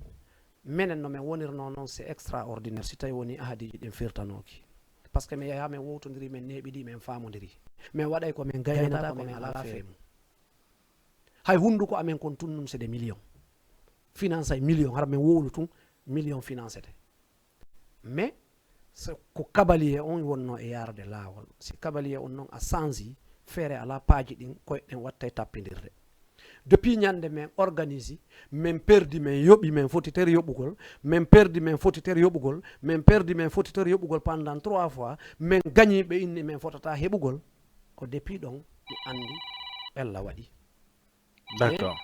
Menen no men wonirno noon, c'est extraordinaire si tawi woni ahadiiji ɗin firtanooki. Parce que mi yaha men wowtondiri, men neeɓidi, men faamondiri. Men waɗay ko men gaynata, ko men ala feemu. Hay hunnduko amen kon tun nun c'est des millions. Finance ay millions, hara men wowlu tun, million financete. Mais, so ko kabaliye on wonno e yaarde laawol. Si kabaliye on non a sansi, feere ala paaji ɗin, koyɗe ɗen wattay tappindirde. Depuis ñande men organisi, men perdi men yoɓi men foti ter yoɓugol, men perdi men foti ter yoɓugol, men perdi men foti ter yoɓugol pendant trois fois, men gañi ɓe inni men fotata heɓugol. Ko depuis ɗon mi andi ɓella waɗi. D'accord.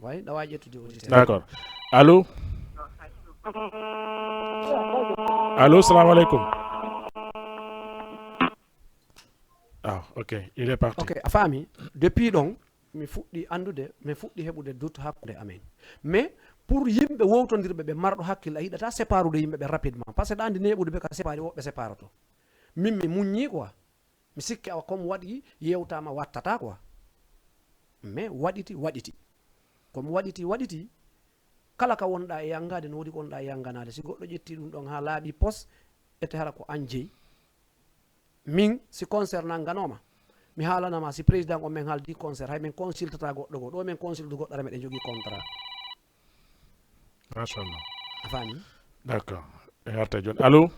Way ɗawa ƴettude auditeur. D'accord. Allô? Allô, salam alaikum. Ah, ok, il est parti. Ok, a faami. Depuis ɗon mi fuɗɗi andude, mi fuɗɗi heɓude doute hakkunde amen. Mais pour yimɓe wowtondirɓe ɓe marɗo hakkille, a yiɗata séparude yimɓe ɓe rapidement, parce que ɗa andi neɓude ɓe ka sépari woɓɓe séparoto. Min mi muññi quoi. Mi sikki awa comme waɗi yewtama wattata quoi. Mais waɗiti waɗiti, comme waɗiti waɗiti. Kala ka wonɗa e yangade no wodi ko wonɗa e yanganade, si goɗɗo ƴetti ɗum ɗon ha laaɓi pos, ete hara ko an jeyi. Min si concert nanganoma, mi haalanama si président on men haaldi concert, hay min consultata goɗɗo goo. Ɗo min consulte goɗɗo ara meɗen jogii contrat. Machallah. A faami? D'accord. E arta joni. Allô?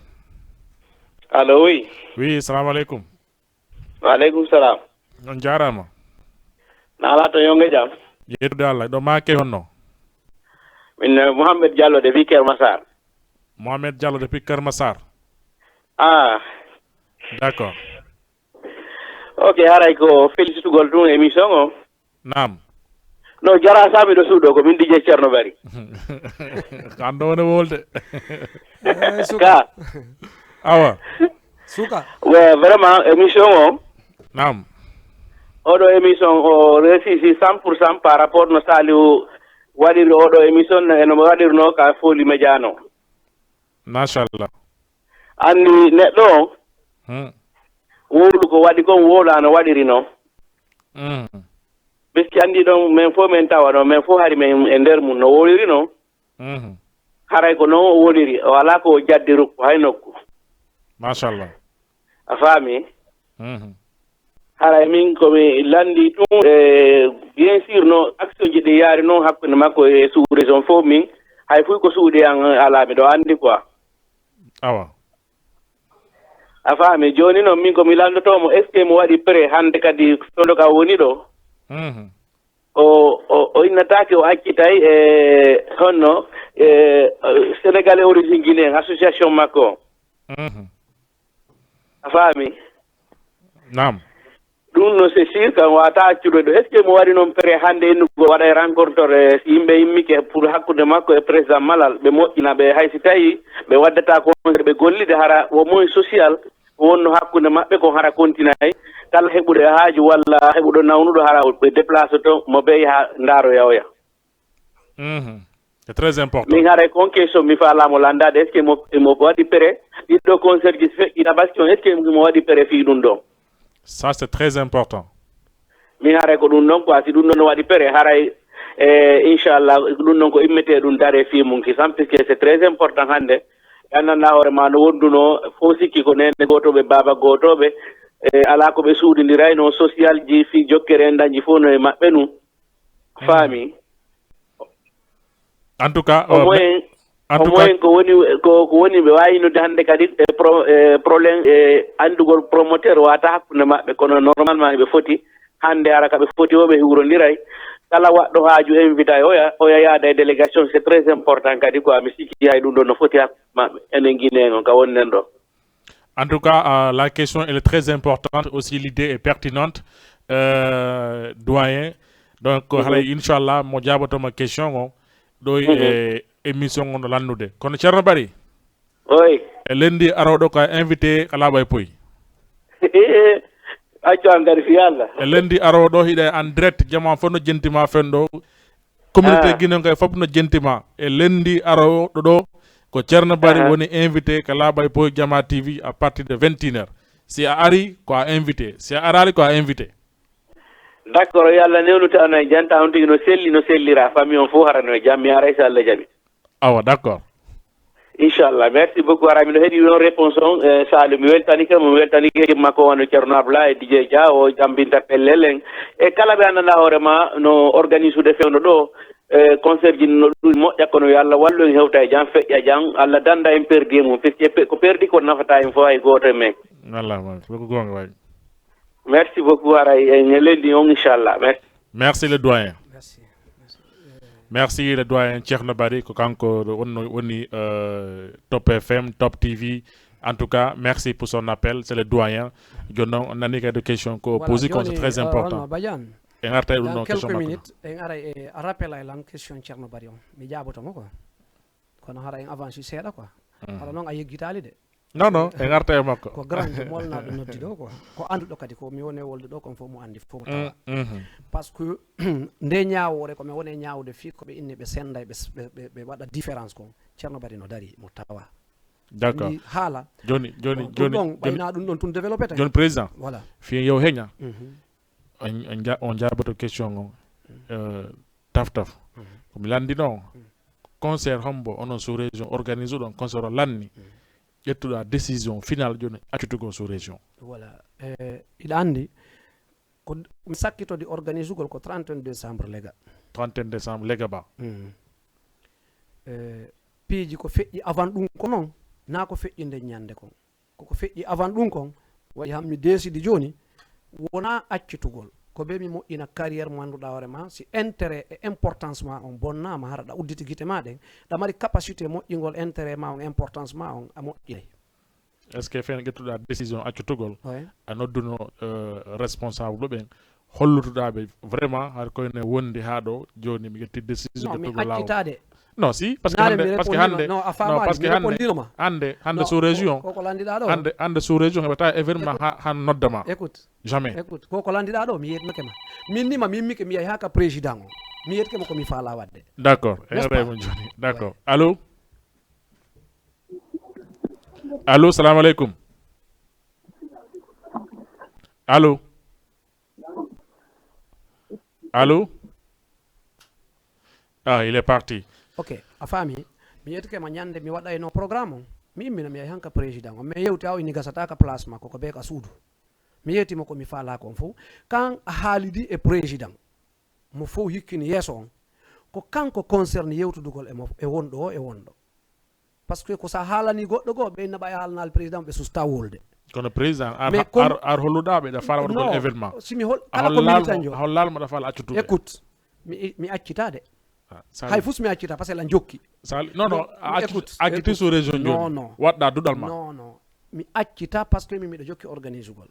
Allo, oui. Oui, salam alaikum. Wa alaikum salam. On jarama. Na ala to yonge jam. Yetude Allah. Ɗo ma ke honno? Min eh, Mohamed Diallo de Viker Massar. Mohamed Diallo depuis Kermassar. Ah, D'accord. Ok, haray ko felicitugol tun émission o. Naam. No jara sami ɗo suuɗo ko min D J Cerno Bari. Kan ɗo woni wolde. Eh, suka. Ka. Awa. Suka. Ouais, vraiment émission o. Naam. Oɗo émission o réussi si cent pour cent par rapport no Saliou waɗiri oɗo émission no eno waɗirno ka Foli Média no. Machallah. Anni neɗɗo o Hmm. wowlu ko waɗi kon wowla no waɗiri no. Hmm. Ɓeski andi ɗon men fof men tawa ɗon men fof hari men e nder mum no wowliri no. Hmm. Haray ko noon o woniri o alaa ko o jaddi rukku hay nokku. Machallah. A faami? Hmm. Haray min ko mi lanndi tun e bien sûr no action ji ɗi yaari noon hakkunde makko e sous région fof min hay fuy ko suuɗi an alaa miɗo anndi quoi. Awa. A faami jooni noon min ko mi lanndotoo mo est ce que mo waɗi prêt hannde kadi tondo ka woni ɗo. Hmm. O o o innataake o accitay e honno e sénégalais origine guinéen association makko o. Hmm. A faami? Naam. Ɗum no c'est sûr kan wata accude ɗo est ce que mo waɗi noon prêt hannde innugol waɗa e rencontre e si yimɓe immike pour hakkunde makko e président malal ɓe moƴƴina ɓe hay si tawi ɓe waddata conseil ɓe gollide hara au moins social ko wonno hakkunde maɓɓe kon hara continay kala heɓuɗo e haaju walla heɓuɗo nawnuɗo hara ɓe déplace to mo ɓe yaha ndaaro yawoya. Hmm. C'est très important. Min haray kon question mi faalamo landade est ce que mo mo waɗi prêt ɗiɗɗo concert ji feƴƴi tabaski on est ce que mo waɗi prêt fii ɗum ɗon? Ça, c'est très important. Min haray ko ɗum ɗon quoi si ɗum ɗon no waɗi prêt haray e inchallah ɗum ɗon ko immete ɗum dare fii mum ki sam puisque c'est très important hannde anndanɗa hoore ma no wonduno fof sikki ko nene gotoɓe baaba gotoɓe e ala ko ɓe suuɗindirayno social ji fii jokkere en dañji fof no e maɓɓe ɗum faami. En tout cas, Au moins en au tout cas, moins ko woni ko ko woni ɓe wawi nodde hannde kadi e pro e problème e anndugol promoteur wata hakkunde maɓɓe kono normalement eɓe foti hannde ara ka ɓe foti o ɓe hurondiray kala waɗɗo haaju invita e oya oya yaada e délégation c'est très important kadi quoi mi sikki hay ɗum ɗo no foti hakkunde maɓɓe enen guinéen on ka wonnen ɗo. En tout cas, euh, la question elle est très importante, aussi l'idée est pertinente, euh, doyen. Donc, haray inchallah mo jaabotoma question o ɗo e émission o no lannude. Kono Ceerno Bari, Oy. E lundi arooɗo ko a invité ka Laaɓa e Poy. Accu an kadi fi Allah. E lundi arooɗo hiɗa en direct, jama fof no jentima fen ɗo. Communauté Guinée kay fof no jentima. E lundi arooɗo ɗo ko Ceerno Bari woni invité ka Laaɓa e Poy Jama T V à partir de vingt et une heures. Si a ari ko a invité, si a arali ko a invité. D'accord, yo Allah newnu tawno e janta on tigi no selli no sellira famille on fof harano e jam mi aray so Allah jaɓi. Awa, d'accord. Inchallah, merci beaucoup. Ara miɗo heɗi on réponse on e Saliou mi weltanike mo mi weltanike jimma ko wano Ceerno Abla e D J Dia o jambinta pellel en e kala ɓe anndanɗa hoore ma no organise ude fewndo ɗo e concert ji no ɗum moƴƴa kono yo Allah wallu en hewta e jam feƴƴa jam Allah danda en perdi e mum puisque pe- ko perdi ko nafata en fof hay goto e men. Wallah, wallah, ko gonga wayi. Merci beaucoup. Ara en e lundi on inchallah. Merci. Merci le doyen. Merci. Merci le doyen Thierno Bari, ko kanko ɗo wonno woni euh, Top F M, Top T V. En tout cas, merci pour son appel, c'est le doyen. Jooni noon, on nani kadi question ko Voilà, posé kon, c'est jooni très euh, important. Hono Badiane, En arta e ɗum dans noon, question quelques makko. Minutes en ara e a rappel ay lan question Thierno Bari on, mi jaaboto mo quoi. Kono hara en avance seeɗa quoi. Hara noon a yeggitaali de. Non, non, en arta e makko. Ko grand molnaɗo noddi ɗo quoi, ko annduɗo kadi ko mi woni e wolde ɗo kon fof mo anndi fof mo Mm, tawa. mhm. Parce que nde ñaawoore ko mi woni e ñaawde fii ko ɓe inni ɓe senda ɓe, ɓe, ɓe, ɓe waɗa différence kon, Thierno Bari no dari mo tawa. D'accord. Ndi haala. Jooni jooni Bon, ɗum jooni ɗon jooni ɓayna ɗum ɗon tun développé tan. Jooni président, Voilà. fiyen yo heña. Mhm. On on ja- on jaaboto question on euh, taf taf. Ko mi lanndino on, concert hombo onon sous région organise ɗon concert o lanni ƴettuɗa décision finale jooni accutugol sous région? Voilà. Eh, iɗa anndi ko mi sakkitode organisugol ko trente et un décembre lega. Trente et un décembre lega ba. Eh, piiji ko feƴƴi avant ɗum ko noon, naa ko feƴƴi nden ñande kon. Koko feƴƴi avant ɗum kon, waɗi han mi décidi jooni wonaa accitugol. Ko be mi moƴƴina carrière mo annduɗaa hoore ma, si intérêt e importance ma on bonnaama, hara ɗa udditi gite ma ɗen, ɗa mari capacité moƴƴingol intérêt ma on, importance ma on, a moƴƴinay. Est ce que fen ƴettuɗa décision accutugol? Ouais. A nodduno euh, responsable ɓen hollutuɗa ɓe vraiment har koyne wondi ha ɗo jooni mi ƴetti décision Non, mi ƴettugol lawol? Accitaade. Non, si, parce que Naare hannde mi parce que répondino hannde non a non faamaali parce que mi hannde répondino ma. Hannde hannde Non, sous région ko- ko landiɗaa ɗo. Hannde hannde sous région heɓata événement ha ha noddama. Écoute. Jamais. Écoute, ko ko landiɗaa ɗo mi yetnake ma. Min ni ma min mike mi yahi ha ka président o, mi yettike mo ko mi faala waɗde. D'accord, en N'est-ce pas? Remo jooni. D'accord. Allô? Allô, salam aleykum. Allô? Allô? Ah, il est parti. Ok, a faami. Mi yettike ma ñande mi waɗayno programme on, mi immina mi yahi han ka président o, mais yewti aw ini gasata ka place makko ko be ka suudu. Mi yetti mo ko mi faala ko on fof. Kan a haalidi e président mo fof hikkini yeeso on, ko kanko concerne yewtudugol e mo e wonɗo o e wonɗo. Parce que ko sa haalani goɗɗo goo ɓe inna ɓay haalanaali président ɓe susta wolde. Kono président ar Mais comme- ar ar holluɗa ɓe ɗa faala waɗugol Non, événement? Si mi hol A kala ko hollalmo militant jo a hollalmo ɗa faala accutuɓe? Écoute, mi mi accitaade. Ah, Sali- Hay fus mi accita parce que lan jokki. Sali non non Non, a accu- écoute, a accuti écoute. Sous région Non, jooni non. Waɗɗa duɗal ma? Non, non. Mi accita parce que mi miɗo jokki organisugol.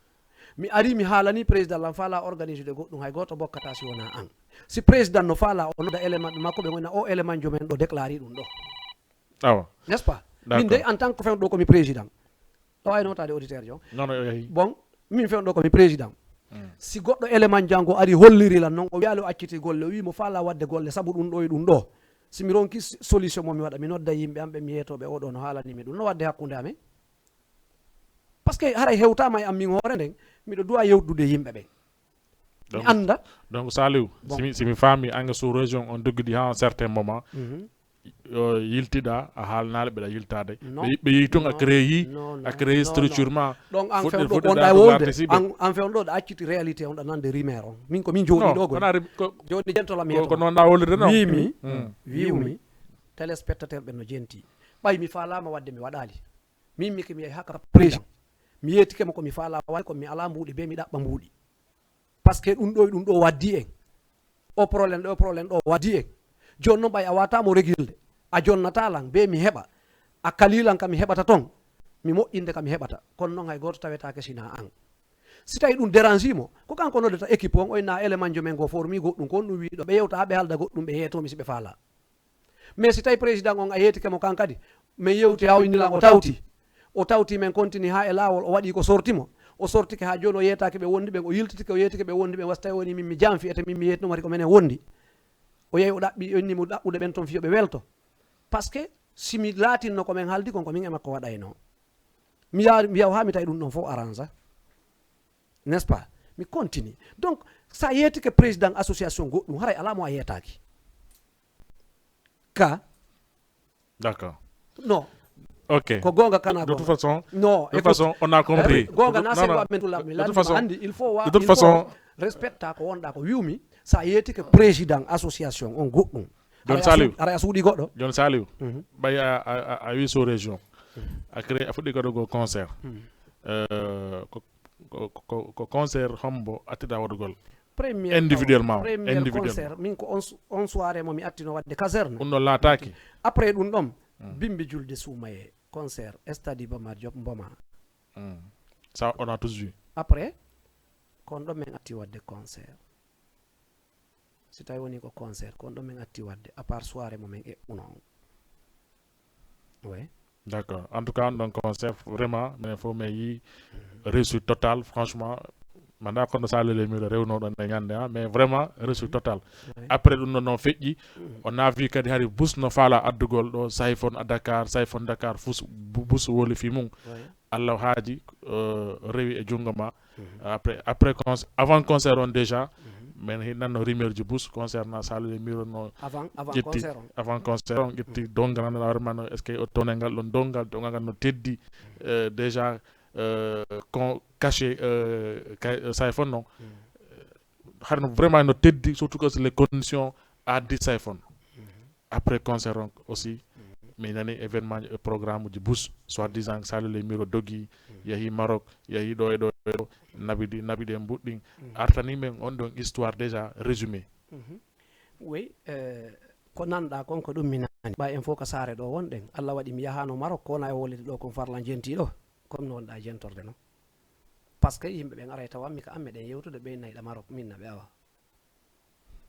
Mi ari mi haalani président lan faala organisude goɗɗum hay gooto bokkata si wona an. Si président no faala o nodda élément ɓe makko ɓe gona o élément jomen ɗo déclari ɗum ɗo. Awa. N'est-ce pas? Min D'accord. Dey en tant que fewɗo ko mi président. Ɗo ay notade auditeur jo. Non non o yahi. Bon, min fewɗo ko mi président. Si goɗɗo élément jango ari holliri lan noon o wiyaali o acciti golle o wi mo faala wadde golle sabu ɗum ɗo e ɗum ɗo. Si mi ronki s- solution mo mi waɗa mi nodda yimɓe am ɓe mi yeetoɓe oɗo no haalani mi ɗum no wadde hakkunde amen. Parce que haray hewtama e am min hoore nden miɗo duwa yewtude yimɓe ɓen. Mi Donc- anda. Donc Saliou, Bon. Simi simi faami ange sous région on dogidi ha un certain moment. Mhm. Yo yiltiɗa a haalnaali ɓeɗa yiltade. Non. Ɓe ɓe yi tun a Non, créé non, a créé non, structure non. ma. Donc an Fuɗɗi- fewɗo fuɗɗi ko wonɗa ɗa e ko wolde artiste ɓe. An, an fewɗo ɗo ɗa acciti réalité on ɗa nande rumeur on min ko min jooɗi Non, ɗo goni. Wona rim- ko- Joni jentol am ko- ko yeetoma. Noon ɗa wolde non. Wiimi, Mm. wiimi téléspectateur ɓen no jenti. Ɓay mi faalama wadde mi waɗali. Min mi ke mi yahi haka président. Mi yeetike mo ko mi faala waɗde ko mi ala mbuuɗi be mi ɗaɓɓa mbuuɗi. Parce que ɗum ɗo e ɗum ɗo waddi en. O problème ɗo o problème ɗo waddi en. Joni noon ɓay a wata mo regilde. A jonnata lan be mi heɓa. A kali lan ka mi heɓata ton. Mi moƴƴinde ka mi heɓata. Kono noon hay gooto tawetake sina an. Si tawi ɗum dérange mo, ko kanko noddata équipe on o inna élément jo men go formi goɗɗum ko on ɗum wiɗo ɓe yewta ha ɓe halda goɗɗum ɓe yeetomi si ɓe faala. Mais si tawi président on a yeetike mo kan kadi min yewti ha o inni lan o tawti. O tawti min continue ha e lawol o waɗi ko sorti mo. O sortike ha joni o yeetaki ɓe wondi ɓen o yiltitike o yeetike ɓe wondi ɓen wasi tawi woni min mi janfi ete min mi yeetino mari ko minen wondi. O yehi o ɗaɓɓi o inni mo ɗaɓɓude ɓen ton fiyo ɓe welto. Parce que si mi laatinno ko min haldi kon ko min e makko waɗayno. Mi yaari mi yaw ha mi tawi ɗum ɗon fof arrange. N'est-ce pas? Mi continue. Donc sa yeetike président association goɗɗum haray ala mo a yeetaki. Ka D'accord. Non. Ok. Ko gonga kana De toute façon, non. De toute façon, on a compris. Gonga na Non, sego non. amen tulam mi De landi toute façon, andi il faut wa de toute il faut façon- respecta ko wonɗa ko wiwmi sa yeetike président association on goɗɗum. Don Aray a Saliou. suuɗ- aray a suuɗi goɗɗo. Joni Saliou, Mhm. ɓay a, a, a, a wi sous région. A créé a fuɗɗi kadi ko concert. Euh, ko, ko, ko, ko concert hombo attita waɗugol. Premier individuellement, tawa, premier individuellement. Concert, min ko on su- on soirée mo mi attino wadde caserne. Ɗum ɗo laataaki. Après ɗum ɗon, bimbi julde suumaye, concert stade Iba Mar Diop Mboma. Mm. Ça on a tous vu. Après, ko on ɗon min atti wadde concert. Si tawi woni ko concert, ko on ɗon min atti wadde, à part soirée mo min eɓɓuno on. Oui. D'accord. En tout cas, donc, on sait vraiment, mais faut mais yi réussite totale, franchement. Manda kono sale le mur rewno ɗon e ñande, hein, mais vraiment réussite totale. Oui. Après ɗum ɗon, non, feƴƴi, on a vu kadi hari bus no faala addugol ɗo Sayfon à Dakar, Sayfon Dakar, fus bu- bus woli fi mum. Oui. Allah haaji, euh, rewi e jungo ma. Après, après conce- avant concert on déjà, min hinanno rumeur ji bus concernant sale le mur no avant avant ƴetti concert on. Avant concert on ƴetti dongal ngal, vraiment no, est-ce que o tone ngal ɗon dongal, dongal ngal no teddi, euh, déjà, euh, con- cachet, euh, ca- Sayfon non. Har no vraiment no teddi, surtout que les conditions addi Sayfon. Après concert on aussi, mi nani événement, euh, programme ji bus, soi-disant sale le mur dogi, yahi Maroc, yahi ɗo e ɗo e ɗo, nabidi nabidi en mbuɗɗin. Artani men on ɗon histoire déjà résumé. Oui, euh, ko nanɗa kon ko ɗum mi nani. Ɓay en fof ka saare ɗo wonɗen. Allah waɗi mi yahano Maroc, ko wona e wolede ɗo kon farlan jenti ɗo. Comme no wonɗa jentorde non. Parce que yimɓe ɓen aray tawa mi ka amme ɗen yewtude ɓe nayɗa Maroc, min na ɓe awa.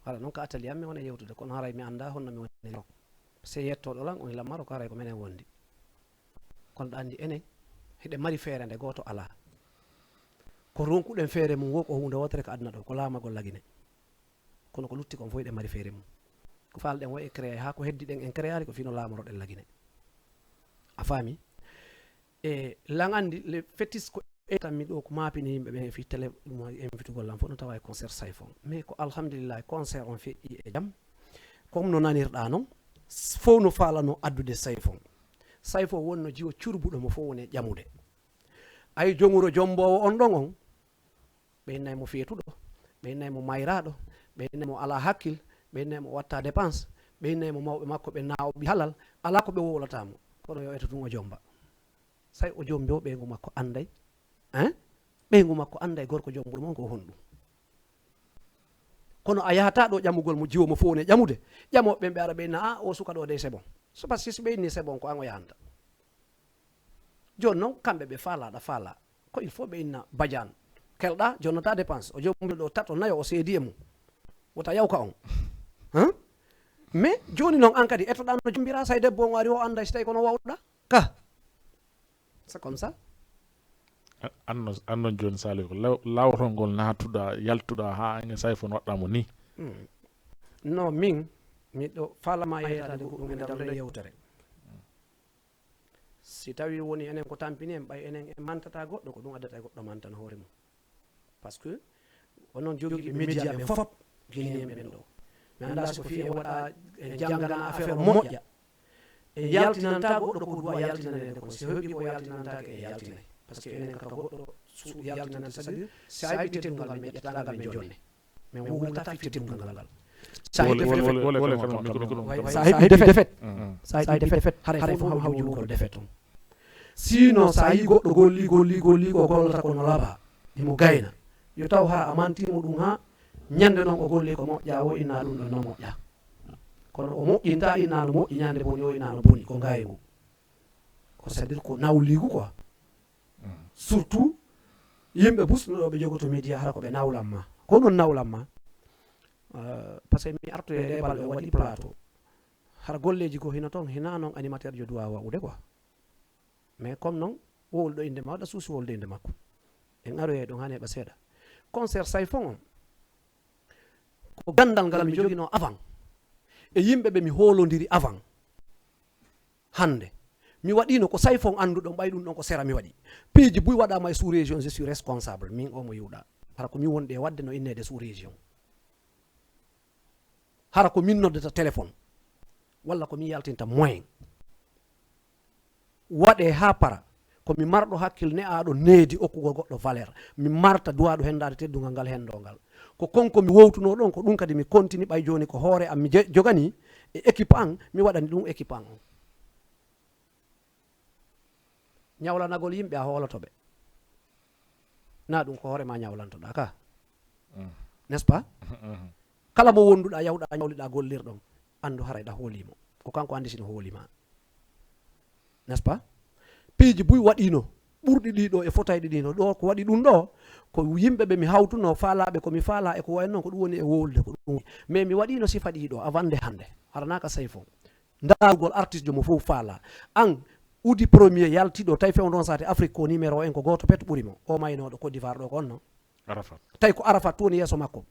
Wala non ka atali am mi wona yewtude, kono haray mi annda honno mi woni Maroc. Se yettoɗo lan on la Maroc haray ko menen wondi. Kono ɗa anndi enen hiɗe mari feere nde gooto alaa. Ko ronkuɗen feere mum wo ko huunde wootere ka aduna ɗo, ko laamagol Lagine. Kono ko lutti kon fof hiɗe mari feere mum. Ko faalɗen wo en créé, haa ko heddi ɗen en créé ari ko fino laamoroɗen Lagine. A faami? E lan anndi le fétis ko e tan mi ɗo ko maapini yimɓe ɓen e fii télé ɗum e invitugol lan fof no tawa e concert Sayfon. Mais ko alhamdulillahi concert on feƴƴi e jam. Comme no nanirɗa non, fof no faalano addude Sayfon. Sayfon wonno jiwo curbuɗo mo fof woni e ƴamude. Ay jomuro jombowo on ɗon on, ɓe innay mo feetuɗo, ɓe innay mo mayraaɗo, ɓe innay mo alaa hakkil, ɓe innay mo watta dépense, ɓe innay mo mawɓe makko ɓe naa o ɓi halal, alaa ko ɓe wowlata mo. Kono yo eto tun o jomba. Say o jombi o ɓeyngu makko anday. Hein? Ɓeyngu makko anday gorko jombuɗo mo ko honɗum. Kono a yahata ɗo ƴamugol mo jiwo mo fof ne ƴamude. Ƴamoɓe ɓen ɓe ara ɓe na, "Ah, o suka ɗo dey c'est bon." So parce que si ɓe inni c'est bon ko an o yahanta. Joni non kamɓe ɓe faalaɗa faala. Ko il faut ɓe inna Badiane. Kelɗa jonnata dépense. O jombi ɗo tato nayo o seedi e mum. Wota yawka on. Hein? Mais joni non an kadi etoɗa no jombira say debbo on ari o anda si tawi kono wawɗa. Ka. C'est comme ça. Anno anno joni sali ko law- lawrol ngol natuɗa yaltuɗa ha e Sayfon waɗɗa mo ni. Hmm. No min miɗo falama yeytade ko ɗum e nder nde yewtere. Si tawi woni enen ko tampini en ɓay enen en mantata goɗɗo ko ɗum addata e goɗɗo mantana hoore mum. Parce que onon jogiiɓe média ɓen fop, guinéen ɓen ɗo. Mi annda si ko fii en waɗa en janngana affaire o moƴƴa. En yaltinanta goɗɗo ko duwa yaltinanede kon. Si heɓi ko yaltinantaake en yaltinay. Parce que enen kaka goɗɗo su yaltinante, c'est-à-dire si a yiɗi teddungal men ƴettatangal men jonne. Min wowlata fii teddungal ngal. Sa heɓi défaite, sa heɓi défaite, haray fof haw jowugol défaite on. Sinon sa yi goɗɗo golli golli golli ko gollata kono laba, himo gayna, yo taw hara a mantimo ɗum ha ñande non o golli ko moƴƴa o inna ɗum ɗon no moƴƴa. Kono o moƴƴinta inna no moƴƴi, ñande boni o inna no boni, ko ngaygu. Ko c'est-à-dire ko nawligu quoi. Surtout yimɓe busno ɗo ɓe jogoto média hara ko ɓe nawlan ma. Ko non nawlan ma. Euh, parce que mi artoye nde balɗe o waɗi plateau. Hara golleji ko hino ton, hina non animateur jo duwa wa'ude quoi. Mais comme non wowluɗo inde ma waɗa suusi wowlude inde makko. En aroye ɗon hane ɓa seeɗa. Concert Sayfon on ko gandal ngal mi jogino avant. E yimɓe ɓe mi holondiri avant. Hande mi waɗino ko Sayfon anduɗon ɓay ɗum ɗon ko sera mi waɗi. Piiji buy waɗama e sous région, je suis responsable min o mo yiwɗa. Hara ko mi wonde e wadde no innede sous région. Hara ko min noddata téléphone walla ko min yaltinta moyen. Waɗe ha para. Ko mi marɗo hakkil ne'aɗo needi okkugol goɗɗo valeur. Mi marta duwaɗo hendade teddungal ngal hendo ngal. Ko kon ko mi wowtuno ɗon ko ɗum kadi mi continue ɓay joni ko hoore am mi je- jogani e équipe an mi waɗani ɗum équipe an on. Ñawlanagol yimɓe a hooloto ɓe. Na ɗum ko hoore ma ñawlantoɗa ka. N'est-ce pas? Kala mo wonduɗa, yawɗa, ñawliɗa, gollirɗon, anndu haray ɗa hoolimo. Ko kanko anndi sino hoolima. N'est-ce pas? Piiji buy waɗino, ɓurɗi ɗiɗo e fotayɗi ɗino. Ɗo ko waɗi ɗum ɗo, ko yimɓe ɓe mi hawtuno, faalaaɓe ko mi faalaa e ko wayi noon, ko ɗum woni e wolde, ko ɗum. Mais mi waɗino sifa ɗiɗo, avant nde hannde. Haranaka Sayfo. Ndaarugol artiste mo fof faalaa. An, Oudi premier yaltiɗo, tawi fewndon sate Afrique ko numéro un, ko gooto pet ɓuri mo. O maynooɗo Côte d'Ivoire ɗo ko on non. Arafat. Tawi ko Arafat tooni yeeso makko.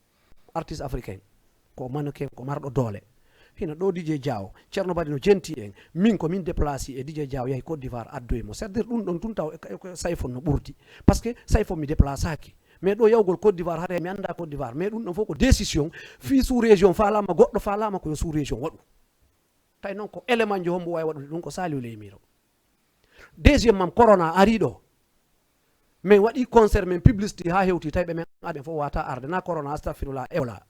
Artiste africain. Ko mannequin, ko marɗo doole. Hino ɗo D J Diaw. Ceerno Bari no jenti en. Min ko min déplacé e D J Diaw yahi Côte d'Ivoire addoyi mo. C'est-à-dire ɗum ɗon tun taw e, e, e Sayfo no ɓurdi. Parce que Sayfo mi déplaçaki. Mais ɗo yawgol Côte d'Ivoire, hare mi annda Côte d'Ivoire. Mais ɗum ɗon fof ko décision. Fii sous région faalama, goɗɗo faalama ko yo sous région waɗu. Tawi noon ko élément jo hombo wawi waɗude ɗum ko Saliou Ley Miro. Deuxième mam corona ari ɗo. Min waɗi concert, min publicité ha hewti, tawi ɓe min aɗa fof wata arde. Na corona, astafirullah, Ebola.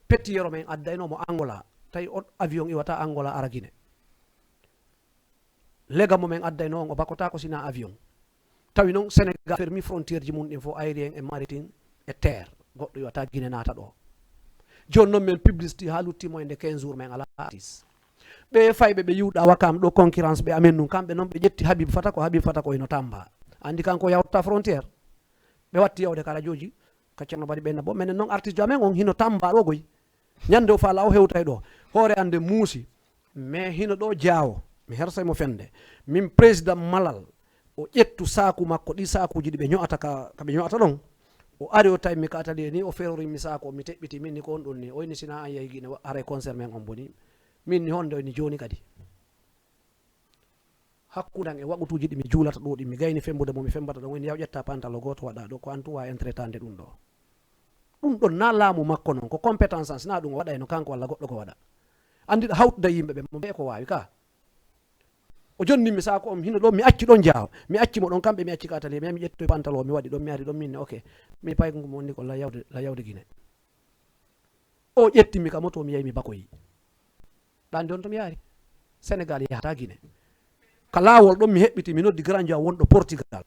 Petti yero min addayno mo Angola. Tawi on avion iwata Angola ara Guinée. Lega mo min addayno on o bakotako sina avion. Tawi noon Sénégal fermi frontière ji mum ɗin fof, aérien e maritime e terre. Goɗɗo iwata Guinée naata ɗo. Jooni noon min publicité ha luttimo e nde quinze jours min ala artiste. Ɓe fayɓe ɓe yiwɗa Wakam ɗo concurrence ɓe amen nun, kamɓe noon ɓe ƴetti Habib Fata ko, Habib Fata ko ino Tamba. Andi kanko yawta frontière. Ɓe watti yawde ka radioji, ka Ceerno Bari ɓenna bo. Minen noon artiste jo amen on hino Tamba ɗo goy. Ñande o faala o hewtay ɗo. Hoore ande muusi. Mais hino ɗo Jaawo. Mi hersay mo fende. Min président Malal. O ƴettu saaku makko, ɗi saakuji ɗi ɓe ño'ata ka, ka ɓe ño'ata ɗon. O ari o tawi mi ka atelier ni, o ferori mi saaku, mi teɓɓiti min ni ko on ɗon ni. O inni sina an yahi Guinée, haray concert men on boni. Min ni honde o inni jooni kadi. Hakkunde an e waqutuji ɗi mi juulata ɗo, ɗi mi gayni fembude mo mi fembata ɗon, o inni yaw ƴetta pantalon gooto waɗa ɗo, ko an tuwa entretande ɗum ɗo. Ɗum ɗon na laamu makko non, ko compétence an, sina ɗum o waɗayno kanko walla goɗɗo ko waɗa. Andiɗo hawtuda yimɓe ɓe, mo ɓe ko waawi ka. O jonni mi saako on hino ɗo, mi acci ɗon Jaawo. Mi acci mo ɗon, kamɓe mi acci ka atelier, mi yahi mi ƴettoy pantalon, mi waɗi ɗon, mi ari ɗon, min ne, ok. Mi paygo mo wonni ko la yawde, la yawde Guinée. O ƴetti mi ka moto, mi yahi mi bakoyi. Ɗan ɗon to mi yaari. Sénégal yahata Guinée. Ka laawol ɗon mi heɓɓiti, mi noddi grand Jaawo wonɗo Portugal.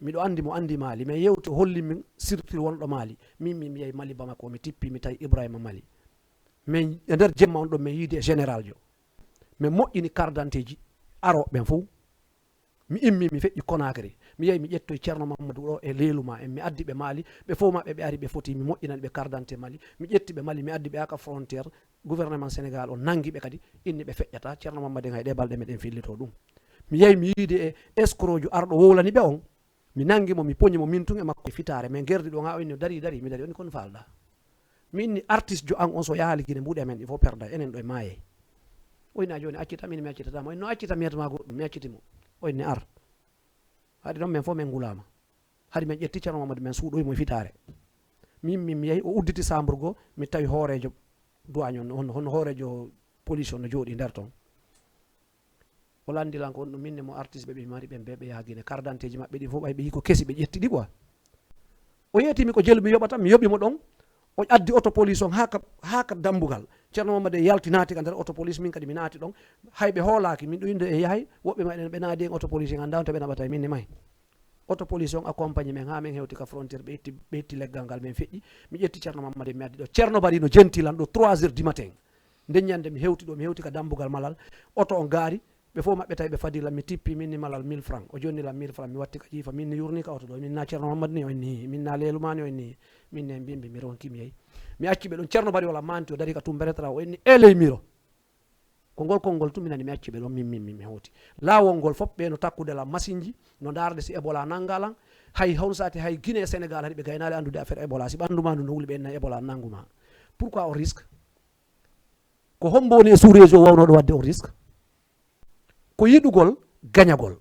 Miɗo andi mo, andi Mali. Mi yewti, o holli min sirtil wonɗo Mali. Min, min, mi yahi Mali Bamako, mi tippi, mi tawi Ibrahima Mali. Min, e nder jemma on ɗon, mi yiidi e général jo. Mi moƴƴini carte d'identité ji arooɓe ɓen fof. Mi immi, mi feƴƴi Conakry. Mi yahi, mi ƴettoy Ceerno Mamadou ɗo e leelu ma en. Mi addi ɓe Mali, ɓe fof maɓɓe ɓe ari, ɓe foti, mi moƴƴinani ɓe carte d'identité Mali. Mi ƴetti ɓe Mali, mi addi ɓe aka frontière. Gouvernement Sénégal o nangi ɓe kadi, inni ɓe feƴƴata. Ceerno Mamadou en hay ɗe balɗe meɗen fillito ɗum. Mi yahi, mi yiidi e escroc jo arɗo wowlani ɓe on. Mi nangi mo, mi poñi mo, min tun e makko e fitaare. Men gerdi ɗon ha o inni, o dari, dari, mi dari, o inni, "Kon faalɗa?" Mi inni, "Artiste jo an on so yahaali Guinée, mbuuɗe amen ɗi fof perda, enen ɗo e maayay." O inni, "A jooni accita min, mi accitata mo." O inni, "No accita, mi yetma goɗɗum, mi acciti mo." O inni, "Ar." Haɗi ɗon men fof men ngulaama. Haɗi men ƴetti Ceerno Mamadou, men suuɗoyi mo e fitaare. Min, min mi yahi, o udditi chambre goo, mi tawi hooreejo douane on, hono, hono hooreejo police on no jooɗi nder ton. O lanndi lan ko on ɗum, min ne mo artiste ɓe, ɓe mari ɓen ɓe, ɓe yaha Guinée, carte d'identité ji maɓɓe ɗi fof ɓay ɓe yi ko kesi, ɓe ƴetti ɗi quoi. O yeeti mi ko jelu mi yoɓata, mi yoɓi mo ɗon. O addi auto police on haa ka, haa ka dambugal. Ceerno Mamadou e yalti naati ka nder auto police, min kadi mi naati ɗon. Hay ɓe hoolaaki, min ɗo innde e yahay, woɓɓe maɓɓe ɓe naadi en auto police en anndaa on to ɓe naɓata e min ne may. Auto police on accompagné men haa men hewti ka frontière, ɓe itti, ɓe itti leggal ngal, men feƴƴi. Mi ƴetti Ceerno Mamadou, mi addi ɗo. Ceerno Bari no jenti lan ɗo trois heures du matin. Nden ñande mi hewti ɗo, mi hewti ka dambugal Malal. Auto on gaari, ɓe fof maɓɓe tawi ɓe fadi lan, mi tippi, min ni Malal mille francs. O jonni lan mille francs, mi watti ka jiifa, min ni yurni ka auto ɗo, min na Ceerno Mamadou ni, o inni, min na leelu ma ni, o inni, min ne mbimbi, mi ronki, mi yehi. Mi acci ɓe ɗon, Ceerno Bari wala manti, o dari ka tumberetra, o inni, "E ley miro." Ko ngol konngol tun mi nani, mi acci ɓe ɗon, min, min, min, mi hoti. Laawol ngol fof ɓe no takkude lan masinji, no ndaarde si Ebola nannga lan. Hay hon saati hay Guinée e Sénégal haɗi ɓe gaynaali anndude affaire Ebola. Si ɓanndu ma ndu no wuli ɓe inna Ebola nanngu ma. Pourquoi o risque? Ko hombo woni e sous-région wawnooɗo waɗde o risque? Ko yiɗugol gañagol.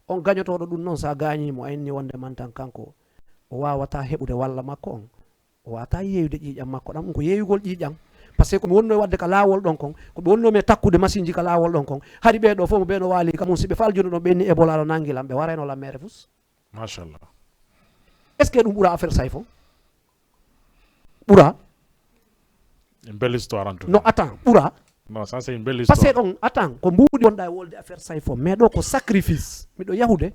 On gañotooɗo ɗum noon, so a gaañii mo, a inni wonde man tan kanko, o waawataa heɓude walla makko on. O waawataa yeeyude ƴiiƴam makko ɗam, ko yeeyugol ƴiiƴam. Par ce que ko mi wonnoo e waɗde ka laawol ɗon kon, ko ɓe wonnoo mi e takkude masinji ka laawol ɗon kon. Hari ɓee ɗoo fof mo ɓee no waali ka mum, si ɓe faljuno ɗon, ɓe inni Ebola no nanngi lan, ɓe warayno lan meere fus. Machallah. Est-ce que ɗum ɓura affaire Sayfo? Ɓura? Une belle histoire en tout cas. Non, attends, ɓura? Non, ça c'est une belle histoire. Parce que ɗon, attends, ko mbuuɗi wonɗa e wolde affaire Sayfo, mais ɗo ko sacrifice. Miɗo yahude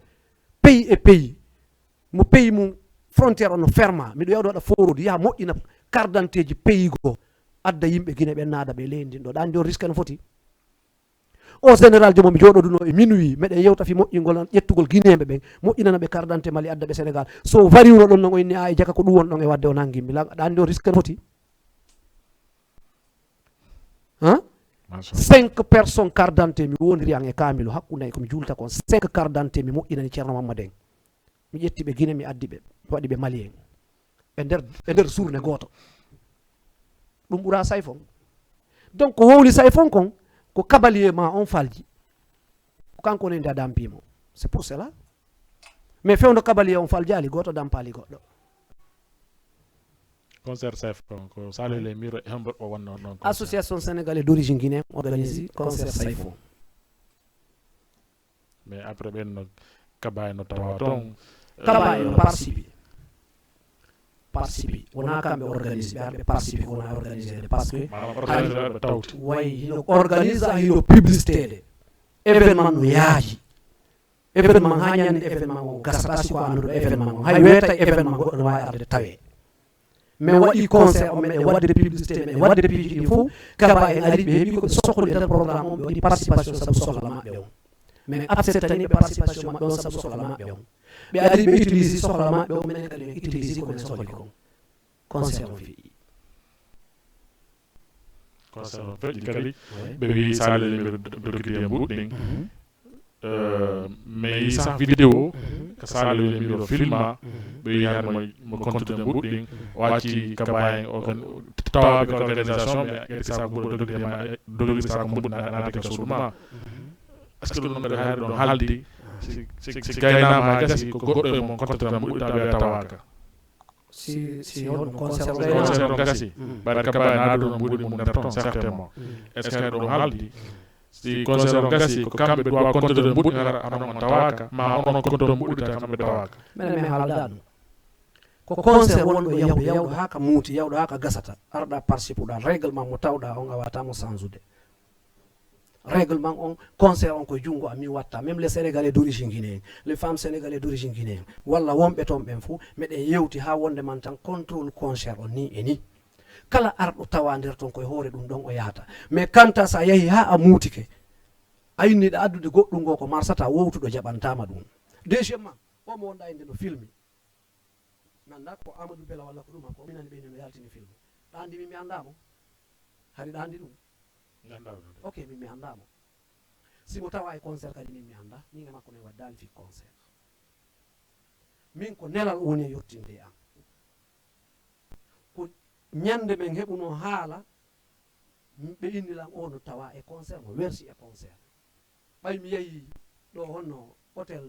pays e pays. Mo pays mum Frontière on no ferma. Miɗo yawde waɗa forodi, yaha moƴƴina carte d'identité ji pays goo. Adda yimɓe Guinée ɓen naada ɓe leydi ndin ɗo. Ɗa anndi on risque no foti? O général jomo mi jooɗodunoo e minuit, meɗen yewta fi moƴƴingol an ƴettugol Guinéeɓe ɓen, moƴƴinana ɓe carte d'identité Mali, adda ɓe Sénégal. So wariwno ɗon non o inni, "Aa, e jaka ko ɗum won ɗon e waɗde, o nanngii mi." La-, ɗa anndi on risque no foti? Hein? Machallah. Cinq personnes carte d'identité mi wondiri an e Kamilu, hakkunde e ko mi juulta kon, cinq carte d'identité mi moƴƴinani Ceerno Mammadu en. Mi ƴetti ɓe Guinée, mi addi ɓe, mi waɗi ɓe Malien. E nder, e nder journée gooto. Ɗum ɓura Sayfon. Donc, ko wowli Sayfon kon, ko kabalier ma on falji. Ko kanko woni nde a dampi mo. C'est pour cela. Mais fewndo kabalier on faljaali, gooto dampaali goɗɗo. Concert Sayfon, ko Saliou Ley Miro e hombo o wonno non concert? Association Sénégalais d'origine guinéenne organise concert Sayfon. Mais après ɓen no Kaba en no tawa toon. Kaba en no participe. Participe. Wonaa kamɓe organise, ɓe arɓe participe, ko wonaa organisede. Parce que maanaam organisé ɓe tawti. Way, hino organise, hino publicité de. Événement no yaaji. Événement, haa ñande événement on gasata, si ko annduɗo événement on. Hay weeta événement goɗɗo no waawi arde tawee. Min waɗi concert o, meɗen waɗde publicité, meɗen waɗde piiji ɗi fof. Kaba en ari, ɓe heɓi ko ɓe sohli e nder programme on, ɓe waɗi participation sabu sohla maɓɓe on. Min acceptani ɓe participation maɓɓe on sabu sohla maɓɓe on. Ɓe ari, ɓe utilise sohla maɓɓe on, minen kadi min utilise ko min sohli kon. Concert on feƴƴi. Concert on feƴƴi kadi. Ouais. Ɓe wi Saliou Ley Miro doggidi e mbuuɗi ɗin. Mhm. Euh, mais yi sax vidéo, mhm, ko Saliou Ley Miro filma, mhm, ɓe wi hande mo, mo contude mbuuɗi ɗin, mhm, o acci Kaba en, o kan, tawa ɓe ko organisation, ɓe ƴetti sac mbuuɗi, doggidi e ma, doggidi sac mbuuɗi na, naati ka suudu ma. Mhm. Est-ce que ɗum kadi hayre ɗon haldi, si, si, si gaynama ha gasi, ko goɗɗo e mon contude mbuuɗi tawa tawaka? Si, si on concert on gasi. Concert on gasi. Mm. Ɓayde Kaba en haa ɗum mbuuɗi mum nder toon, certainement. Mm. Est-ce que ɗum haldi? Si concert on gasi, ko kamɓe doit contude mbuuɗi ngara, anon on tawaka, ma onon contude mbuuɗi ta kamɓe tawaka? Minen min haalda ɗum. Ko concert wonɗo yawɗo, yawɗo haa ka muuti, yawɗo haa ka gasata. Arɗa participuɗa, règlement mo tawɗa on a wata mo sansude. Règlement on, concert on ko junngo am mi watta. Même les Sénégalais d'origine guinéen, les femmes sénégalaises d'origine guinéen, walla wonɓe toon ɓen fof, meɗen yewti haa wonde man tan contrôle concert on ni e ni. Kala arɗo tawa nder toon koye hoore ɗum ɗon o yahata. Mais kanta sa yahi haa a muutike, a inni ɗa addude goɗɗum ngo ko marsata wowtuɗo jaɓantama ɗum. Deuxièmement, o mo wonɗa inde no filmi. Mi annda ko Amadou Bela walla ko ɗum, ko minani ɓe no yaltini film. Ɗa anndi min mi annda mo? Hari ɗa anndi ɗum? Mi annda mo. Ok, min mi annda mo. Si mo tawa e concert kadi min mi annda, min e makko min waddaali fi concert. Min ko nelal woni e yottinde e am. Ko ñande min heɓuno haala, ɓe inni lan o no tawa e concert, mo wersi e concert. Ɓay mi yehi ɗo honno hôtel,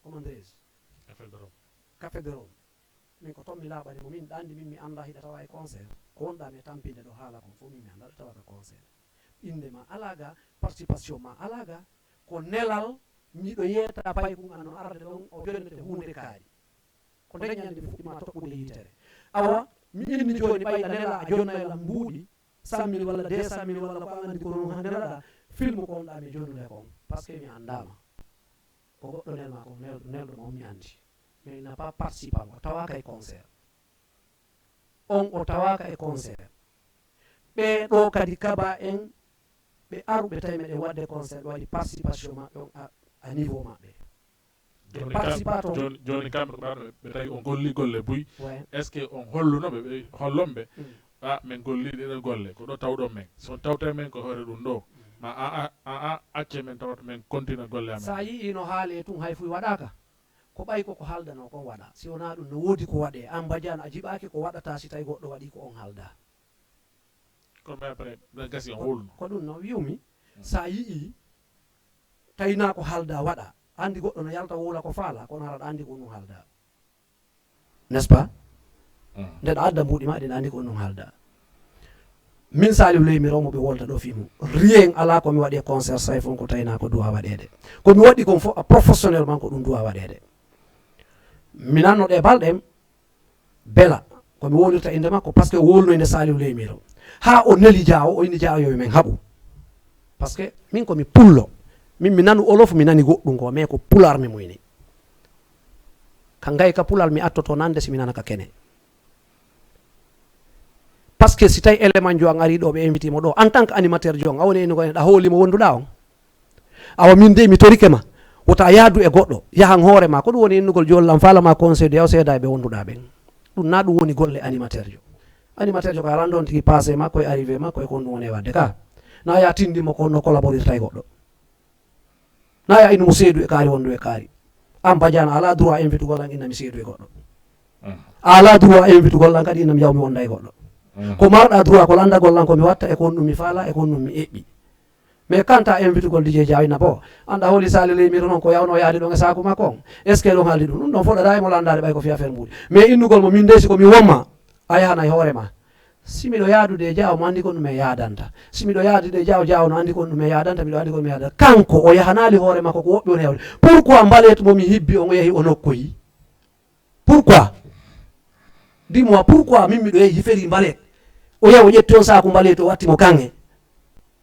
comment dirais-je? Café de Rome. Café de Rome. Min ko toon mi laaɓani mo, min ɗa anndi min mi annda hiɗa tawa e concert. Ko wonɗa mi e tampinde ɗo haala kon fof min mi annda ɗo tawa ka concert. Innde ma alaa ga, participation ma alaa ga, ko nelal miɗo yeeta paykun an no arde ɗon o jonnete huunde kaari. Ko nde ñande mi fuɗɗima toɓɓude yitere. Awa, mi inni jooni ɓay a nela a jonna e lan mbuuɗi, cent mille walla deux cent mille walla ko an anndi ko non hannde raɗa film ko wonɗa mi jonnude kon, parce que mi anndama. Ko goɗɗo nelma ko nel-, nelɗo mo mi anndi. Mais il n'a pas participé, o tawaka e concert. On o tawaka e concert. Ɓe ɗo kadi Kaba en, ɓe aru ɓe tawi meɗen waɗde concert, ɓe waɗi participation maɓɓe on à, à niveau maɓɓe. Joni kam-, joni, joni kamɓe ko ɓaɗo ɓe tawi on golli golle buy. Ouais. Est-ce que on holluno ɓe, ɓe hollon ɓe? Mm. A, min golli ɗeɗo golle, ko ɗo tawɗon men. So tawten men ko hoore ɗum ɗo, ma a, a, a, a, acce men tawata men kontina golle amen. Sa yii no haale tun hay fuy waɗaka, ko ɓay koko haldano kon waɗa. Si wona ɗum no woodi ko waɗe, an Badiane a jiɓaki ko waɗata si tawi goɗɗo waɗi ko on halda. Kono mais après, ɗa gasi on wulno. Ko ɗum no wi'umi, mm, sa yi'i, tawi na ko halda waɗa, andi goɗɗo no yalta wowla ko faala, kono hara ɗa andi ko ɗum halda. N'est-ce pas? Mm. Nde ɗa adda mbuuɗi ma, ɗin andi ko ɗum halda. Min Saliou Ley Miro mo ɓe wolta ɗo fii mum. Rien ala ko mi waɗi e concert Sayfon ko tawi na ko duwa waɗede. Ko mi waɗi kon fof, a professionnellement ko ɗum duwa waɗede. Mi nanno ɗe balɗe, Bela, ko mi wowlirta innde makko, parce que o wowlno innde Saliou Ley Miro. Haa o neli Jaawo, o inni Jaawo yo men haɓu. Parce que min ko mi pullo. Min mi nanu Wolof, mi nani goɗɗum ko, mais ko Pulaar mi muyni. Ka ngay ka pulal mi attoto nande si mi nana ka kene. Parce que si tawi élément jo an ari ɗo, ɓe invité mo ɗo en tant que animateur jo an, a woni eno ko ɗa hooli mo wonduɗa on. Awa min de mi torike ma, wota yaadu e goɗɗo, yahan hoore ma. Ko ɗum woni innugol jollan fala ma conseil de yaw seeda e ɓe wonduɗa ɓen. Ɗum na ɗum woni golle animateur jo. Animateur jo ka randon tigi passé makko e arrivé makko e kon ɗum woni e wadde ka. Na ya tindi mo ko no collaborirta e goɗɗo. Na ya inu mo seedu e kaari wondu e kaari. An Badiane ala droit invitugol an inna mi seedu e goɗɗo. Ala droit invitugol an kadi inna mi yaw mi wonda e goɗɗo. Ko marɗa droit ko landagol an ko mi watta e kon ɗum mi fala e kon ɗum mi eɓɓi. Mais kanta invitugol D J Diaw inna bo, anda holi Sali Ley Miro non ko yawno yaade ɗon e saku makko on. Est-ce que ɗon haaldi ɗum? Ɗum ɗon foɗata e mo landade ɓay ko fi affaire mbuɗi. Mais innugol mo min de si ko mi womma, a yahanay hoore ma. Si miɗo yaadude e Diaw mo andi kon ɗum e yaadanta. Si miɗo yaadude e Diaw, Diaw no andi kon ɗum e yaadanta, miɗo andi kon mi yaadanta. Kanko o yahanaali hoore makko ko woɓɓe woni yawde. Pourquoi mbaleetu mo mi hibbi on o yahi o nokkoyi? Pourquoi? Dis-moi, pourquoi min miɗo yahi hiferi mbaleet? O yahi o ƴetti on saaku mbaleet o watti mo kanŋe.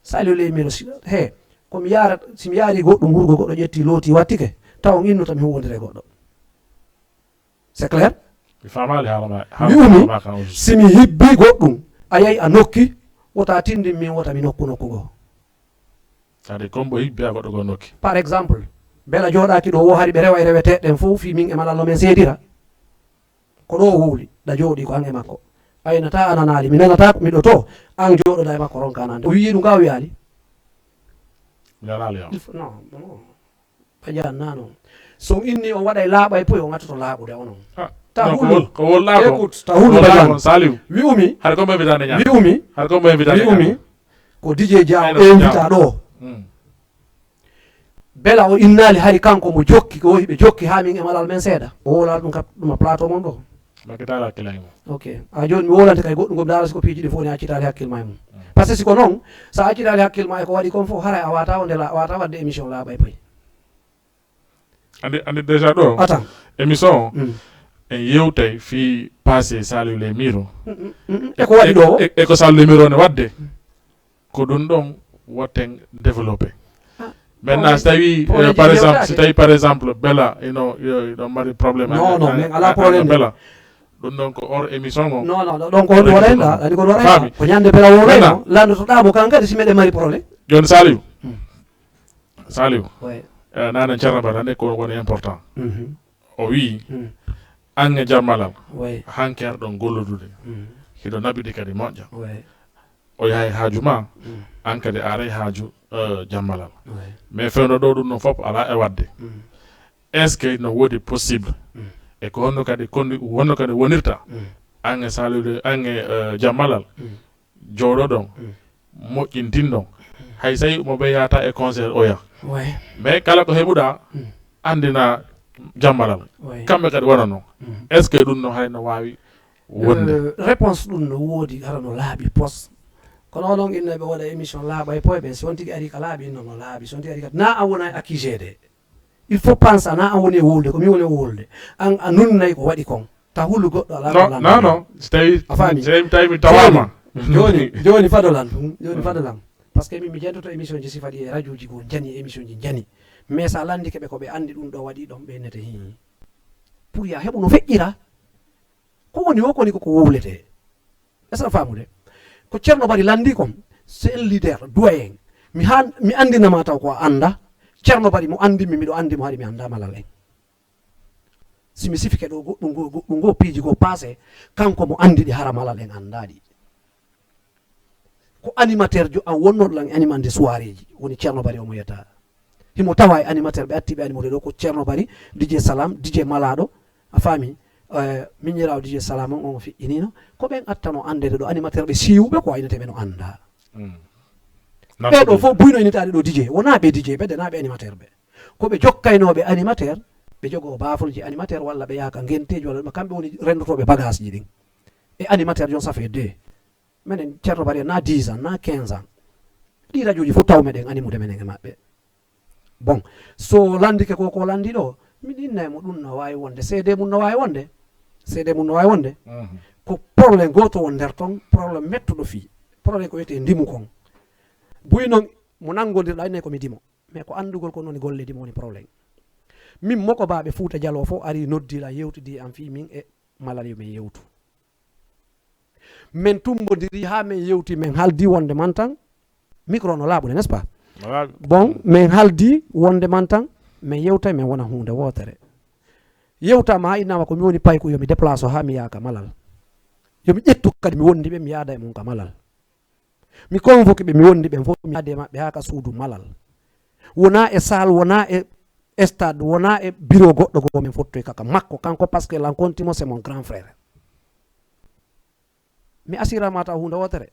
Saliou Ley Miro si, he, ko mi yaara, si mi yaari goɗɗum hurgo goɗɗo ƴetti looti wattike, taw on innuta mi huwondira e goɗɗo. C'est clair? Mi faamaali haala ma, mi umi, si mi hibbi goɗɗum, a yahi a nokki, wota tindin min wota mi nokku nokku goo. Kadi comme o hibbi a goɗɗo goo nokki. Par exemple, bela jooɗaaki ɗo wo hari ɓe rewa e reweteeɗe ɗen fof fii min e Malal no men seedira. Ko ɗo o wowli, ɗa jooɗi ko an e makko. Aynata a nanaali, mi nanata ko miɗo to, an jooɗoɗa e makko ronka nande. O wiyi ɗum ka o wiyaali? Mi nanaali ya. Il faut, non, non. Badiane na non. So inni on waɗay laaɓay poy on attoto laaɓude onon. Ah, ta non, ko hulu. Wol-, ko wolɗa ko. Écoute, ta hulu wolɗa Badiane. Ko Saliou. Wi'umi. Har ko mo invitande ñaami. Wi'umi. Har ko mo invitande ñaami. Wi'umi. Ko D J Diaw invita ɗo. Hmm. Bela o innaali hari kanko mo jokki, ko hiɓe jokki haa min e Malal men seeɗa. O wolal ɗum ka, ɗum a plateau mon ɗo. Bakkitaali hakkille e mum. Ok. A jooni mi wolante kay goɗɗum ko mi daara si ko piiji ɗi fof ni accitaali hakkille ma e mum. Mm. Parce que si ko noon, so a accitaali hakkille ma e ko waɗi kon fof, haray a wata wonde la, a wata waɗde émission laaɓa e payi. Andi, andi déjà ɗo. Attends. Émission o, mm, en yewtay fii passé Saliou Ley Miro. Mm, mm, mm, mm. E ko waɗi ɗo o? E, e, e ko Saliou Ley Miro ne waɗde. Mm. Ko ɗum ɗon wotten développé. Ah, maintenant, si tawi, eh, par exemple, si tawi, par exemple, Bella, ino, ino, ino mari problème. Non, non, min ala problème. Bella. Ɗum ɗon ko hors émission o. Non, non, ɗon ko on waɗayno, andi ko on waɗayno. Faami. Ko ñande Bella o wayno, landotoɗa mo kan kadi si meɗen mari problème. Joni Saliou. Hmm. Saliou. Oui. Eh, nane Ceerno Bara, nane ko woni important. Mhm. O wii, hmm, an e Jammalal, oui, hanki ar ɗon gollodude. Hmm. Hiɗo naɓiɗi kadi moƴƴa. Oui. O yahay haaju ma, mm, an kadi a aray haaju, eh, Jammalal. Oui. Mais fewndo ɗo ɗum ɗon fof alaa e waɗde. Mm. Est-ce que no woodi possible? Mm. E ko honno kadi, kondi-, honno kadi wonirta? Mm. An e Saliou, an e, eh, Jammalal, mm, jooɗoɗon, mm, moƴƴintinɗon. Mm. Hay so mo ɓe yahata e concert oya. Oui. Mais kala ko heɓuɗa, mm, anndina Jammalal. Oui. Kamɓe kadi wona noon. Mm. Est-ce que ɗum no hay no waawi wonde? Euh, réponse ɗum no woodi, hara no laaɓi pos. Kono onon inna ɓe waɗa émission laaɓa e poy ɓen, si on tigi ari ka laaɓi, inno no laaɓi. Si on tigi ari ka, na an wona accusé de. Il faut penser, na an woni e wowlde, ko min woni e wowlde. An a nunnay ko waɗi kon. Ta hulu goɗɗo alaa ko lanndata. Non, non, non. Si tawi, a faami? Si tawi mi tawaama. Jooni, jooni, jooni fado lan, hmm, jooni fado lan. Parce que min mi jantoto émission ji sifa ɗi e radio ji goo, jani émission ji jani. Mais sa lanndike ɓe ko ɓe anndi ɗum ɗo waɗi ɗon, ɓe innete hii. Pour ya heɓu no feƴƴira. Ko woni o koni koko wowletee. Est-ce que a faamude? Ko Ceerno Bari lanndi kon, c'est un leader, doyen. Mi han-, mi anndinama taw ko a annda. Ceerno Bari mo anndimi, miɗo anndi mo hari mi annda Malal en. Si mi sifike ɗo goɗɗum goo, goɗɗum goo, piiji goo passé, kanko mo anndi ɗi hara Malal en annda ɗi. Ko animateur jo an wonnoɗo lan animande soirée ji, woni Ceerno Bari omo yetta. Himo tawa e animateur ɓe atti ɓe animude ɗo ko Ceerno Bari, D J Salam, D J Malaaɗo, a faami? Eh, miñiraawo D J Salam on, on feƴƴinino. Ko ɓen attano anndede ɗo animateur ɓe siiwuɓe ko aynete ɓe no annda. Mm. Ɓe ɗo fof buyno initaade ɗo D J. Wonaa ɓe D J ɓe de, naa ɓe animateur ɓe. Ko ɓe jokkaynooɓe animateur, ɓe jogoo baafolji animateur walla ɓe yaha ka ngenteeji walla ɗum, kamɓe woni renndotooɓe bagage ji ɗin. E animateur jon ça fait deux. Menen Ceerno Bari na dix ans, na quinze ans. Ɗi radio ji fof taw meɗen animude menen e maɓɓe. Bon, so lanndike ko, ko lanndi ɗo, min innay mo ɗum no waawi wonde. C D mum no waawi wonde. C D mum no waawi wonde. Mhm. Ko problème gooto won nder ton, problème mettuɗo fii. Problème ko wiyetee ndimu kon. Buy non mo nanngondirɗa, innay ko mi dimo. Mais ko anndugol kon woni golle ɗi woni problème. Min moko baaɓe Fuuta Jaloo fof ari noddi lan, yewtidi am, fii min e Malal yo min yewtu. Min tumbondiri haa min yewti, min haldi wonde man tan. Micro no laaɓude, n'est-ce pas? Bon, min haldi wonde man tan, min yewtay, min wona huunde wootere. Yewtaama haa innama ko mi woni payku, yo mi déplace haa mi yaaka Malal. Yo mi ƴettu kadi mi wondi ɓe, mi yaada e mum ka Malal. Mi convoqué ɓe, mi wondi ɓen fof, mi yaadi e maɓɓe haa ka suudu Malal. Wonaa e salle, wonaa e stade, wonaa e bureau goɗɗo goo, min fottoyi ka, ka makko kanko, parce que lan konti mo, c'est mon grand frère. Mi asirama taw huunde wootere.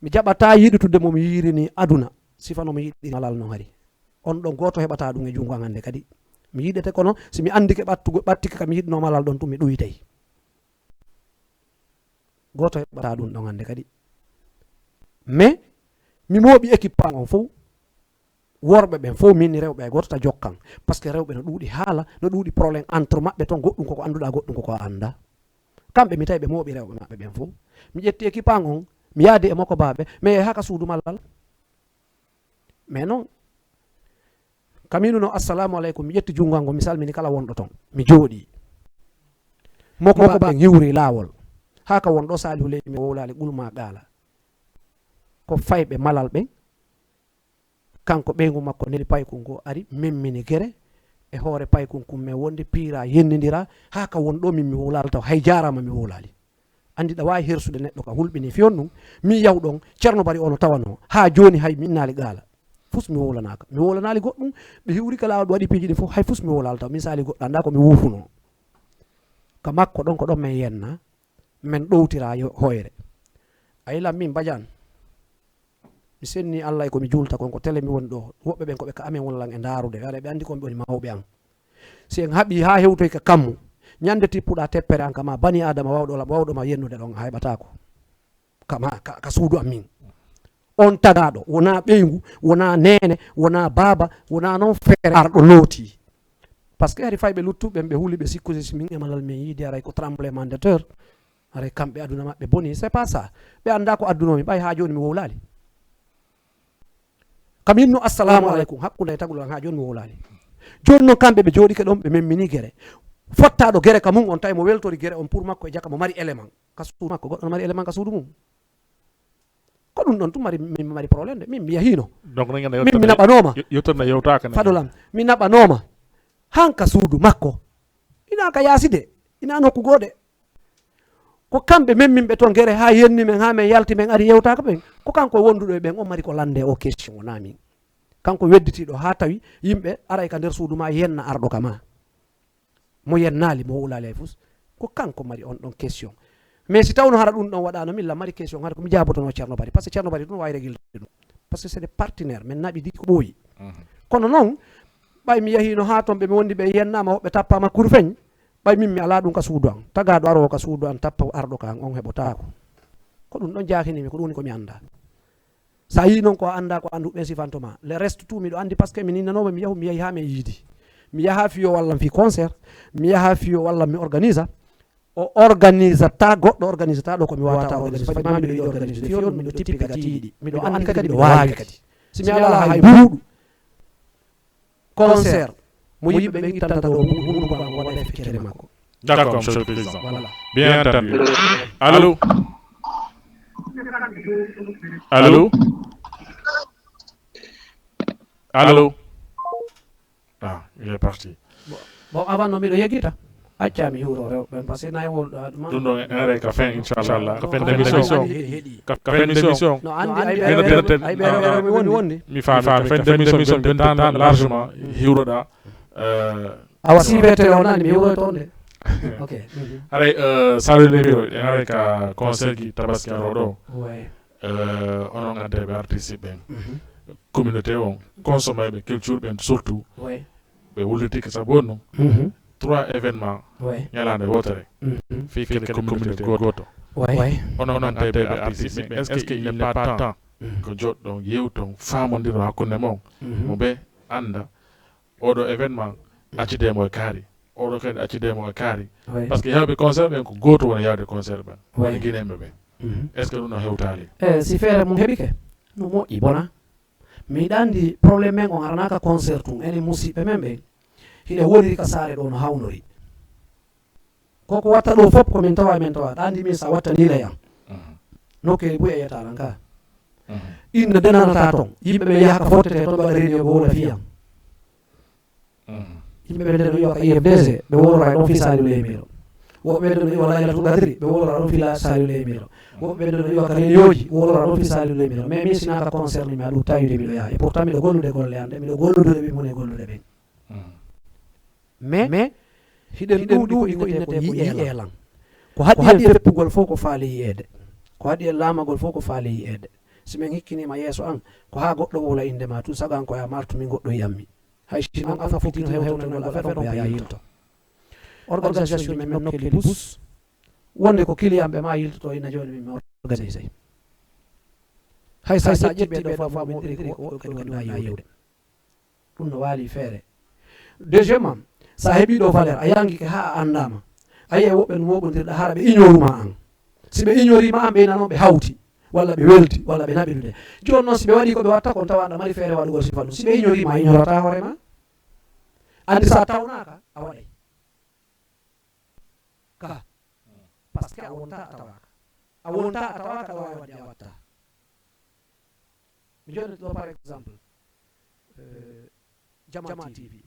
Mi jaɓataa yiɗutude mo mi yiirini aduna, sifa no mi yiɗi Malal non hari. On ɗon gooto heɓataa ɗum e junngo an hannde kadi. Mi yiɗete kono, si mi anndike ɓattugo, ɓattike ka mi yiɗno Malal ɗon tun, mi ɗuytay. Gooto heɓataa ɗum ɗon hannde kadi. Mais mi mooɓi équipe an on fof. Worɓe ɓen fof, min rewɓe, hay gooto ta jokkan. Parce que rewɓe no ɗuuɗi haala, no ɗuuɗi problème entre maɓɓe ton, goɗɗum koko annduɗaa, goɗɗum koko a anndaa. Kamɓe mi tawi ɓe mooɓi rewɓe maɓɓe ɓen fof. Mi ƴetti équipe an on, mi yaadi e moko baaɓe, mi yahi haa ka suudu Malal. Mais non. Ka mi nuno, "Assalamu aleykum," mi ƴetti junngo an ngo, mi salmini kala wonɗo ton. Mi jooɗii. Moko baaɓe ɓen hiwri laawol. Haa ka wonɗo Salihu Leydi mi wowlaali qul ma qaala. Ko fayɓe Malal ɓen. Kanko ɓeyngu makko neli paykun goo, ari memmini gere e hoore paykun kun, men wonde piira, yennindira, haa ka won ɗo min mi wowlaali taw, hay jaaraama mi wowlaali. Anndi ɗa waawi hersude neɗɗo ka hulɓini fiyon ɗum, min yahu ɗon, Ceerno Bari ono tawanoo, haa jooni hay mi innaali qaala. Fus mi wowlanaaka. Mi wowlanaali goɗɗum, ɓe hiwri ka laawol, ɓe waɗi piiji ɗin fof, hay fus mi wowlaali taw, min saali goɗɗo anndaa ko mi wuufunoo. Ka makko ɗon, ko ɗon men yenna, men ɗowtira yo-, hoyre. A yilan min Badiane, mi senni Allah e ko mi juulta kon, ko tele mi woni ɗo. Woɓɓe ɓen ko ɓe ka amen woni lan e ndaarude. Haɗa ɓe anndi kon ɓe woni mawɓe an. Si en haɓii haa hewtoy ka kammu, ñande tippuɗaa teppere an kama bani Aadama wawɗo la-, wawɗo ma yennude ɗon, a heɓataako. Kama, ka, ka suudu am min. On tagaaɗo, wonaa ɓeyngu, wonaa neene, wonaa baaba, wonaa non feere arɗo lootii. Parce que hari fayɓe luttuɓe ɓen ɓe huli ɓe sikkude si min e Malal min yiidi haray ko tremblement de terre. Haray kamɓe aduna maɓɓe boni, c'est pas ça. Ɓe anndaa ko aduna mi ɓay haa jooni mi wowlaali. Kam hinno assalamu aleykum, hakkunde e tagol an haa jooni mi wowlaali. Jooni non kamɓe ɓe jooɗike ɗon ɓe memmini gere. Fottaaɗo gere ka mum on tawi mo weltori gere on pour makko e jaka mo mari élément. Ka suudu makko goɗɗo no mari élément ka suudu mum. Ko ɗum ɗon tun mari, mi mari problème de. Min mi yahiino. Donc, no ngannduɗaa min mi yewtere naɓanooma. Yo-, yewtere nde yewtaaka nde. Fadolam, mi naɓanooma. Han ka suudu makko. Ina ka yaasi de. Ina nokku goo de. Ko kamɓe memminɓe toon gere haa yenni men, haa men yalti men ari yewtaaka ɓen. Ko kanko wonduɗo e ɓen, on mari ko lande o question, wonaa min. Kanko wedditiiɗo haa tawi yimɓe aray ka nder suudu ma yenna arɗo ka ma. Mo yennaali, mo wowlaali hay fus. Ko kanko mari on ɗon question. Mais si tawno hara ɗum ɗon waɗaano, min la mari question, hara ko mi jaabotono Ceerno Bari. Parce que Ceerno Bari ɗum waawi régilde ɗum. Parce que c'est des partenaires, men naɓidi ko ɓooyi. Mhm. Kono noon, ɓay mi yahiino haa toon, ɓe mi wondi ɓe yennaama, woɓɓe tappaama kurfeñ, ɓay min mi alaa ɗum ka suudu an. Tagaaɗo aroowo ka suudu an, tappa arɗo ka an, on heɓotaako. Ko ɗum ɗon jaakini mi, ko ɗum woni ko mi anndaa. So a yii noon ko a anndaa, ko anndu ɓen sifanto ma. Le reste tout, miɗo anndi parce que mi ninnanooma, mi yahu, mi yahi haa mi yiidi. Mi yaha fiyo walla mi fi concert, mi yaha fiyo walla mi organisa. O organisa ta, goɗɗo organisa ta ɗo ko mi wawata organisa. Fadi ma miɗo yiɗi organisa. Fiyo miɗo tippi ka tiiɗi. Miɗo anndi kadi miɗo waawi kadi. Si mi alaa hay buuɗu concert mo yimɓe ɓen ittanta ɗo hunduko am, waɗa e feccere makko. D'accord, monsieur le président. Voilà. Bien entendu. Allô? Allô? Allô? Ah, il est parti. Bon, bon, avant no miɗo yeggita, acca mi hiwro rewɓe ɓen, parce que nayi wol, ah, ɗum ɗum ɗon en aray ka fin, inchallah. Ka fin d'émission. Ka fin d'émission. No anndi ay ɓe, ay ɓe, ay ɓe, ay ɓe mi wondi. Mi faami, ka fin d'émission, ɓe tan largement hiwroɗa. Euh, awa, si wiyete o nani, mi hiwroy toon de. Ok. Mhm. Haray, euh, Saliou Leydi, en aray ka concert ji Tabaski arooɗo o. Ouais. Euh, onon addeeɓe artiste ɓen. Mhm. Communauté on, consommayɓe culture ɓen surtout. Ouais. Ɓe wullitike sabu on. Mhm. Trois événements. Ouais. Ñalaande wootere. Mhm. Fii kadi communauté gooto. Ouais. Onon addeeɓe artiste ɓen, est-ce que il n'est pas temps ko joɗɗon, yewton, faamondiron hakkunde mon? Mhm. Mo ɓe annda oɗo événement, accidemo e kaari. Oɗo kadi accidemo e kaari. Oui. Parce que yawɓe concert ɓen ko gooto woni yawde concert ɓen. Oui. Woni Guinéen ɓe ɓen. Mhm. Est-ce que ɗum no hewtaali? Eh, si feere mum heɓike, no moƴƴi, bona. Mi yiɗa anndi problème men on haranaka concert tun, enen musiɓɓe men ɓen. Hiɗe woniri ka saare ɗo no hawnori. Koko watta ɗo fof ko min tawa, min tawa. Ɗa andi min sa watta ni ley an. Nokkeeli buy a yiyata lan ka. Inna denanata ton. Yimɓe ɓe yaha ka fottete ton ɓe waɗa réunion ɓe wowla fiyan. Yimɓe ɓe nden no iwa ka I F D C, ɓe wowlora ɗon fi Saliou Ley Miro. Woɓɓe ɓe nden no iwa Laylatul Qadri, ɓe wowlora ɗon fi la Saliou Ley Miro. Woɓɓe ɓe nden no iwa ka réunion ji, wowlora ɗon fi Saliou Ley Miro. Mais min sinata concerne mi aɗum tawide miɗo yaha. Et pourtant miɗo gollude golle an ɗe, miɗo gollude ɓe mone gollude ɓen. Mais, mais hiɗen ɗuuɗi ko innetee ko yi'ee lan. Ko haɗi en feppugol fof ko faale yi'eede. Ko haɗi en laamagol fof ko faale yi'eede. Si min hikkinii ma yeeso an, ko haa goɗɗo wowla innde ma tun, sago an ko yaa martu min goɗɗo yi'an mi. Hay si non an a fokkitino hewnanagol affaire on ko yaa yilto. Organisation men nokkeli bus, wonde ko client ɓe ma yiltoto ina jooni min mi organisé. Hay sa ƴetti ɓe ɗo fof a moɗiri ko woɓɓe kadi wonda yiwde. Ɗum no waali feere. Deuxièmement, sa heɓi ɗo valeur, a yangike ha a andama. A yi'ay woɓɓe no moɓondirɗa hara ɓe ignoruma an. Si ɓe ignorima an, ɓe nano ɓe hawti, walla ɓe weldi, walla ɓe naɓi ɗude. Jooni noon si ɓe waɗi ko ɓe watta kon tawa aɗa mari feere waɗugol sifa ɗum. Si ɓe ignorima, a ignorata hoore ma. Andi sa tawnaka, a waɗay. Ka. Parce que a wonta a tawaka. A wonta a tawaka, aɗa wawi waɗde a watta. Mi joni ɗo par exemple, euh, Jama T V.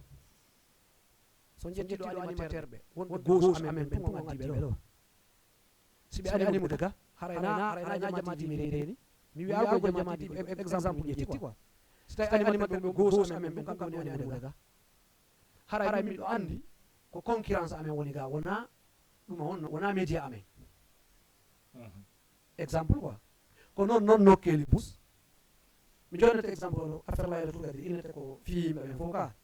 So jetti ɗo animateur ɓe, wonɓe gauche amen ɓen tun addi ɓe ɗo. Si ɓe animude ga, haray na, haray na Jama T V mi reeni. Mi wiya ko Jama T V, e-, exemple ƴetti quoi. Si tawi animateur ɓe gauche amen ɓen tun kamɓe woni animude ga. Haray min miɗo andi ko concurrence amen woni ga, wona ɗum on, wona média amen. Exemple quoi. Ko noon, noon nokkeli bus. Mi jonnete exemple o, affaire Laylatul Qadri, innete ko fii yimɓe ɓen fof ka.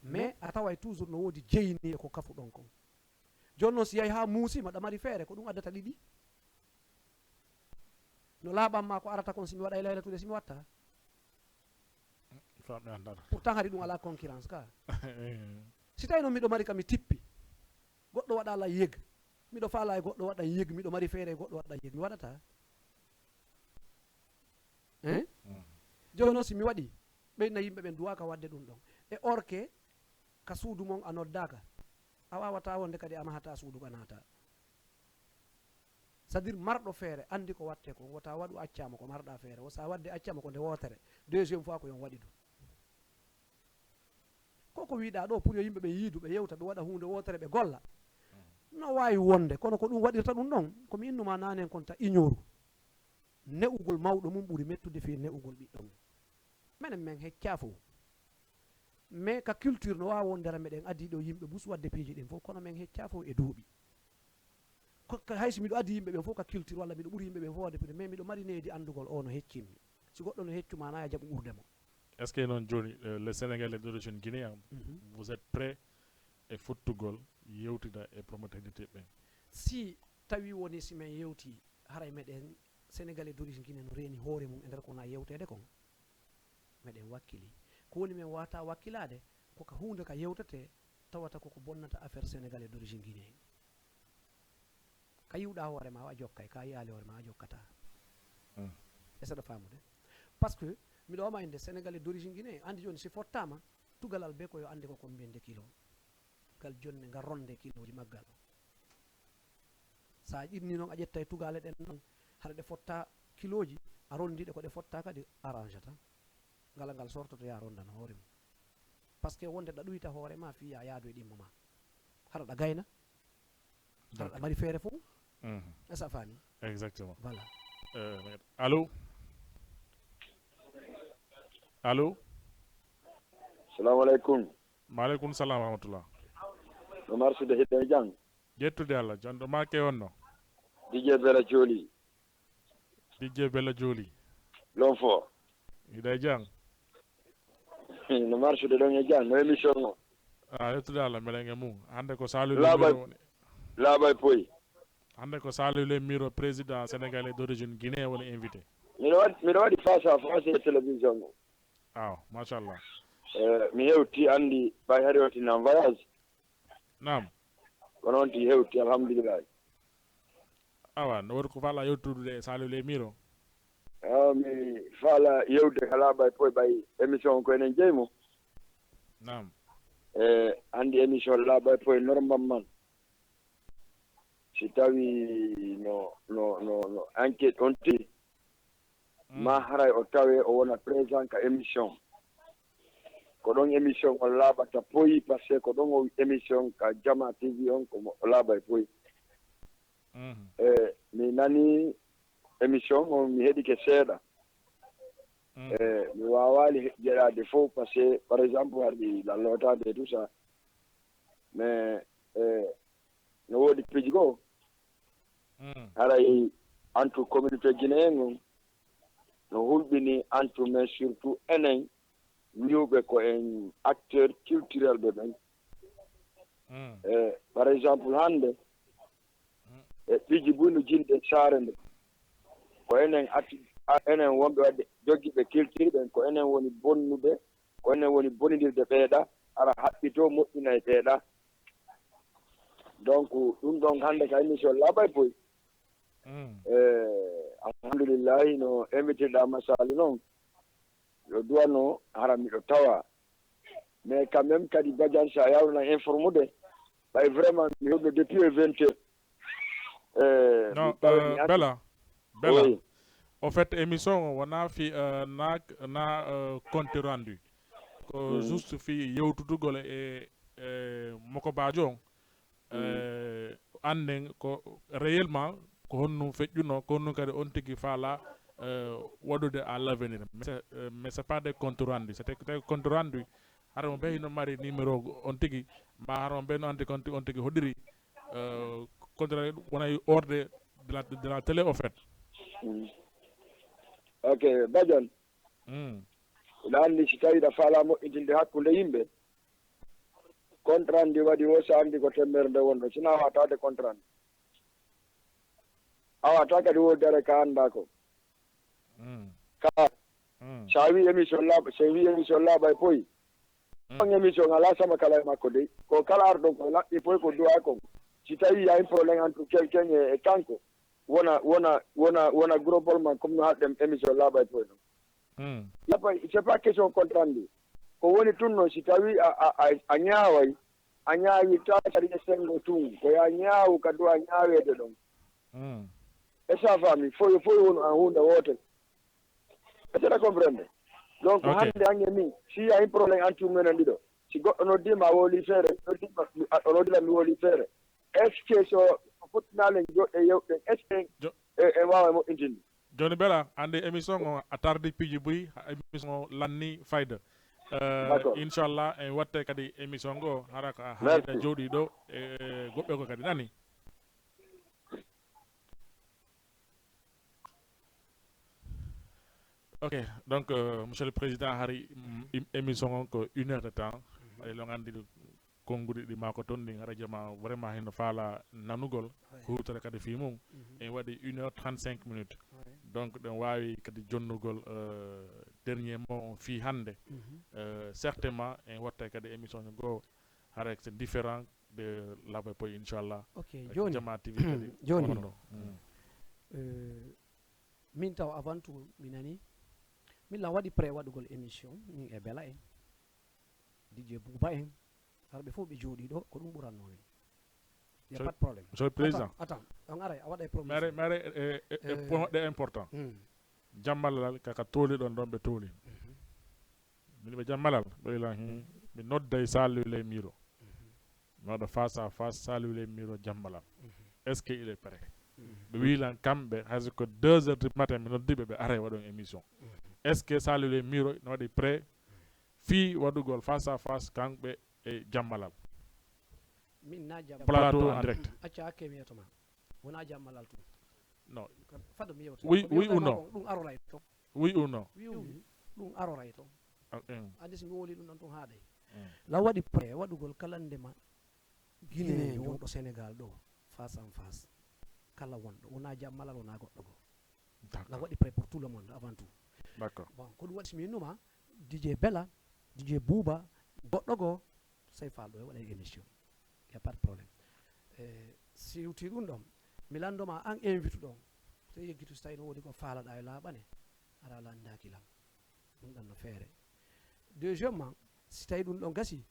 Mais a taway toujours no woodi jeyniiɓe ko kafuɗon kon. Jooni noon si yahi haa muusi, maɗa mari feere, ko ɗum addata ɗiɗi. No laaɓan ma ko arata kon si mi waɗa e Laylatul e si mi watta. Pourtant hari ɗum alaa concurrence ka. Si tawi noon miɗo mari ka mi tippi. Goɗɗo waɗa la yeg. Miɗo faala e goɗɗo waɗa yeg, miɗo mari feere e goɗɗo waɗa yeg. Mi waɗata. Hein? Jooni noon si mi waɗi, ɓeyna yimɓe ɓen duwaka waɗde ɗum ɗon. E orke, ka suudu mon a noddaka. A wawata wonde kadi a mahata suudu ka naata. C'est-à-dire marɗo feere andi ko watte ko, wota waɗu accama ko marɗa feere, wo sa wadde accama ko nde wootere, deuxième fois ko yon waɗi ɗum. Ko ko wiɗa ɗo pour yo yimɓe ɓe yiidu, ɓe yewta, ɓe waɗa huunde wootere, ɓe golla. No wawi wonde, kono ko ɗum waɗirta ɗum ɗon, ko mi innuma nanen kon ta ignoru. Ne'ugol mawɗo mum ɓuri mettude fii ne'ugol ɓiɗɗo mum. Menen men hecca fow. Mais ka culture no waawa wondere meɗen adii ɗo yimɓe bus wadde piiji ɗin fow, kono men hecca fow e duuɓi. Ko, ko hay si miɗo adii yimɓe ɓen fow ka culture walla miɗo ɓuri yimɓe ɓen fow wadde piiji, mais miɗo mari needi anndugol o no heccimmi. Si goɗɗo no heccu ma, na a jaɓu ɓurde mo. Est-ce que noon jooni, euh, les Sénégalais d'origine guinéen, mhm, vous êtes prêts e fottugol yewtida e promoteur ɓen? Si tawi woni si men yewti, haray meɗen Sénégalais d'origine guinéen no reeni hoore mum e nder ko na yewteede kon. Meɗen wakkili. Ko woni men wata wakkilaade, ko ka huunde ka yewtete, tawata koko bonnata affaire Sénégalais d'origine guinéen. Ka yiwɗa hoore ma, a jokkay, ka yiyaali hoore ma, a jokkata. Mm. Est-ce que aɗa faamude? Parce que miɗo wama inde Sénégalais d'origine guinéen, andi jooni si fottama, tugalal be ko yo ande ko combien de kilo. Ngal jonne, ngal ronde kilooji maggal. Sa ƴirni noon, a ƴetta e tugaale ɗen noon, hara ɗe fotta kilooji, a rondi ɗe ko ɗe fotta kadi, arrangata. Ngala ngal sortoto, ya rondano hoore mum. Parce que wonde ɗa ɗuyta hoore ma, fii ya yaadu e ɗimmo ma. Hara ɗa gayna, hara ɗa mari feere fof. Mhm. Est-ce que a faami? Exactement. Voilà. Euh, allô? Allô? Salamu aleykum. Maaleykum salam wa rahmatullah. No marsude hiɗen jang? Ƴettude Allah, jonɗo ma ke wonno? D J Bella Jooli. D J Bella Jooli. Lon fo? Hiɗa e jang? No marsude ɗon e jang, no émission o? Ah, ƴettude Allah, meɗen e mum. Hannde ko Saliou Ley Miro woni. Laaɓay poy. Hannde ko Saliou Ley Miro, président sénégalais d'origine guinéen woni invité. Miɗo waɗi, miɗo waɗi face à face e télévision o. Aw, machallah. Eh, mi hewti, anndi ɓay hari o tinnan voyage. Naam. Kono on ti hewti, alhamdulillahi. Awa, no woni ko faala yewtude e Saliou Ley Miro? Awa, mi faala yewde kala ɓay poy ɓay émission ko enen jeyi mo. Naam. E, anndi émission laaɓa e poye normalement, si tawi no, no, no, no enquête on tigi, ma haray o tawe o wona présent ka émission. Ko ɗon émission on laaɓata poyi, parce que ko ɗon o émission ka Jama T V on ko mo laaɓa e poyi. E, mi nani émission on, mi heɗike seeɗa. E, mi waawaali he-, jeɗaade fof, parce que, par exemple, hari la lotade et tout ça. Mais, e, no woodi piiji goo. Haray antu communauté guinéen on no hulɓini antu, mais surtout enen wi'uɓe ko en acteur culturel ɓe ɓen. E, par exemple, hannde, e, piiji buy no jinde saare nde. Ko enen atti, a-, enen wonɓe waɗde jogiiɓe culture ɓen, ko enen woni bonnude, ko enen woni bonindirde ɓeeɗa, ara haɓɓitoo moƴƴina e ɓeeɗa. Donc, ɗum ɗon hannde ka émission laaɓa e poyi. E, alhamdulillahi, no invité ɗa Masali noon, yo duwano hara miɗo tawa. Mais quand même, kadi Badiane, sa yawna informude, ɓay vraiment mi hoɗno depuis e vingt heures. E, non, mi ɓawni euh, an- Bella, Bella. Oui. Au fait, émission o wona fi, euh, na, na, euh, compte rendu. Ko juste fi yewtutugol e, e moko bajo on. Eh, annden ko réellement ko honno feƴƴuno, ko honno kadi on tigi faala, eh, waɗude à l'avenir. Mais c'est, eh, mais c'est pas des comptes rendus. C'était, c'était compte rendu. Hara mo ɓe hino mari numéro on tigi, ma hara mo ɓe no anndi on tigi hoɗiri, eh, compte rendu wona hors de, de la, de la télé, au fait. Mm. Ok, Badiane. Mm. Ina anndi si tawi ɗa faala moƴƴitinde hakkunde yimɓe, contrat ndi waɗi wo, so anndi ko temmere nde wonno, sina wataade contrat ndi. A wata kadi wo dere ka annda ko. Mm. Ka, mm, sa wi émission laaɓa, so wi émission laaɓa e poyi. Mm. On émission ala sama kala e makko dey. Ko kala arɗon ko laɓɓi poyi ko duwa kon. Si tawi ya un problème entre quelqu'un e, e kanko, wona, wona, wona, wona gros bol man, comme no haɗɗen émission laaɓa e poyi ɗon. Mm. Y a pas, c'est pas question contrat ndi. Ko woni tun noon, si tawi a, a, a, a ñaaway, a ñaawi ta sariya senngo tun, ko ya ñaawu ka duwa ñaaweede ɗon. Mm. E sa faami, foyo, foyo wonu an huunde woote. Est-ce que a comprendre? Donc, ok, hannde hange min, si ya un problème entre menen ɗiɗo, si goɗɗo noddi ma, a woli feere, noddi ma, mi, a, o noddi lam, mi woli feere. Est-ce que so, so fottinaa len joɗɗe yewɗen, est-ce que jo- e, e waawa moƴƴintinde? Jooni Bella, anndi émission o a tardi piiji buy, ha émission o lanni fayda. Euh, d'accord. Inchallah, en watte kadi émission ngo, hara ko a haalida. Merci. Jooɗi ɗo, e goɗɗo ko kadi nani. Ok, donc, euh, Monsieur le Président, hari, mm, im-, émission on ko une heure de temps. Mhm. Eɗen anndi konnguɗi ɗi maa ko toon ɗin, hara jama vraiment hino faala nanugol, oui, huutora kadi fii mum. Mhm. En waɗi une heure trente-cinq minutes. Oui. Donc, ɗen waawi kadi jonnugol, euh, dernier mot on fii hannde. Mhm. Euh, certainement, en watta kadi émission goo, hara c'est différent de laaɓa e poyi, inchallah. Ok, eh, jooni, Jama T V kadi jooni, wonno. Mm. Eh, min taw avant tout mi nani, min lan waɗi prêt waɗugol émission, min e Bella en, D J Bouba en, hara ɓe fof ɓe jooɗii ɗo, ko ɗum ɓuratnoo min. Y a pas de problème. Monsieur le Président. Attends, attends, on aray, a waɗay promesse. Mais, mais, eh, eh, eh, eh, point de important. Hmm. Jammalal, kaka tooli ɗon, ɗon ɓe tooli. Mhm. Min ɓe jammalal, ɓe ila, hmm, mi nodday Saliou Ley Miro. Mhm. Mi waɗa face à face Saliou Ley Miro jammalal. Mhm. Est-ce que il est prêt? Mhm. Ɓe wi lan kamɓe, hay so ko deux heures du matin, mi noddi ɓe, ɓe aray waɗon émission. Mhm. Est-ce que Saliou Ley Miro no waɗi prêt fii waɗugol face à face kanɓe e jammalal? Min na jammalal. Plateau en direct. Acca hakke mi yetoma. Wona jammalal tun. Non. Fado mi yewta. Oui, oui ou non? Ɗum aroray to. Oui ou non? Wi'umi, ɗum aroray toon. Ah, mm. Andi si mi woli ɗum ɗon tun haaɗay. Mm. Lan waɗi prêt waɗugol kala ndema Guinéen wonɗo Sénégal ɗo, face en face. Kala wonɗo, wona jammalal, wona goɗɗo goo. D'accord. Lan waɗi prêt pour tout le monde avant tout. D'accord. Bon, ko ɗum waɗi si mi innuma, D J Bella, D J Bouba, goɗɗo goo, sey faal ɗo e waɗa émission. Y a pas de problème. Eh, si hewti ɗum ɗon, mi lanndoma an invite ɗon. Sey yeggitu si tawi no woodi ko faalaɗa e laaɓane, ara lanndaki lan. Ɗum ɗon no feere. Deuxièmement, si tawi ɗum ɗon gasi,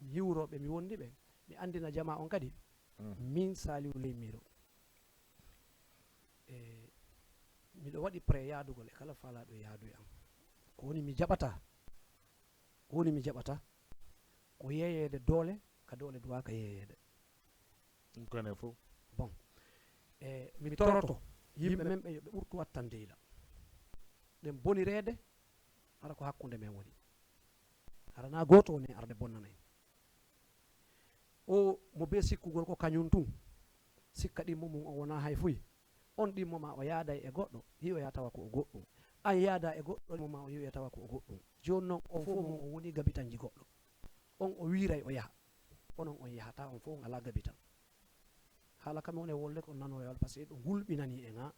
mi hiwroo ɓe mi wondi ɓe, mi anndina jamaa on kadi. Min Saliou Ley Miro, e miɗo waɗi prêt yaadugol e kala faalaaɗo yaadude am. Ko woni mi jaɓata, ko woni mi jaɓata, ko yeeyeede doole, ka doole duwaaka yeeyeede. Ɗum ko enen fof. Bon, e mi toroto yimɓe men ɓe yo ɓe ɓurtu wattande yila. Ɗen bonireede, hara ko hakkunde men woni. Hara na gooto woni arde bonnana en. O mo be sikkugol ko kañum tun, sikka ɗimmo mum o wonaa hay fuy. On ɗimmo ma o yaaday e goɗɗo, hiyoya tawa ko o goɗɗum. An yaada e goɗɗo ɗimmo ma o hiyoya tawa ko o goɗɗum. Jooni non on fof mum o woni gabitanji goɗɗo. On o wiiray o yaha. Onon on yahata, on fof on alaa gabitan. Haala kam on e wolde ko nano e wal, parce que ɗo hulɓinani en ha.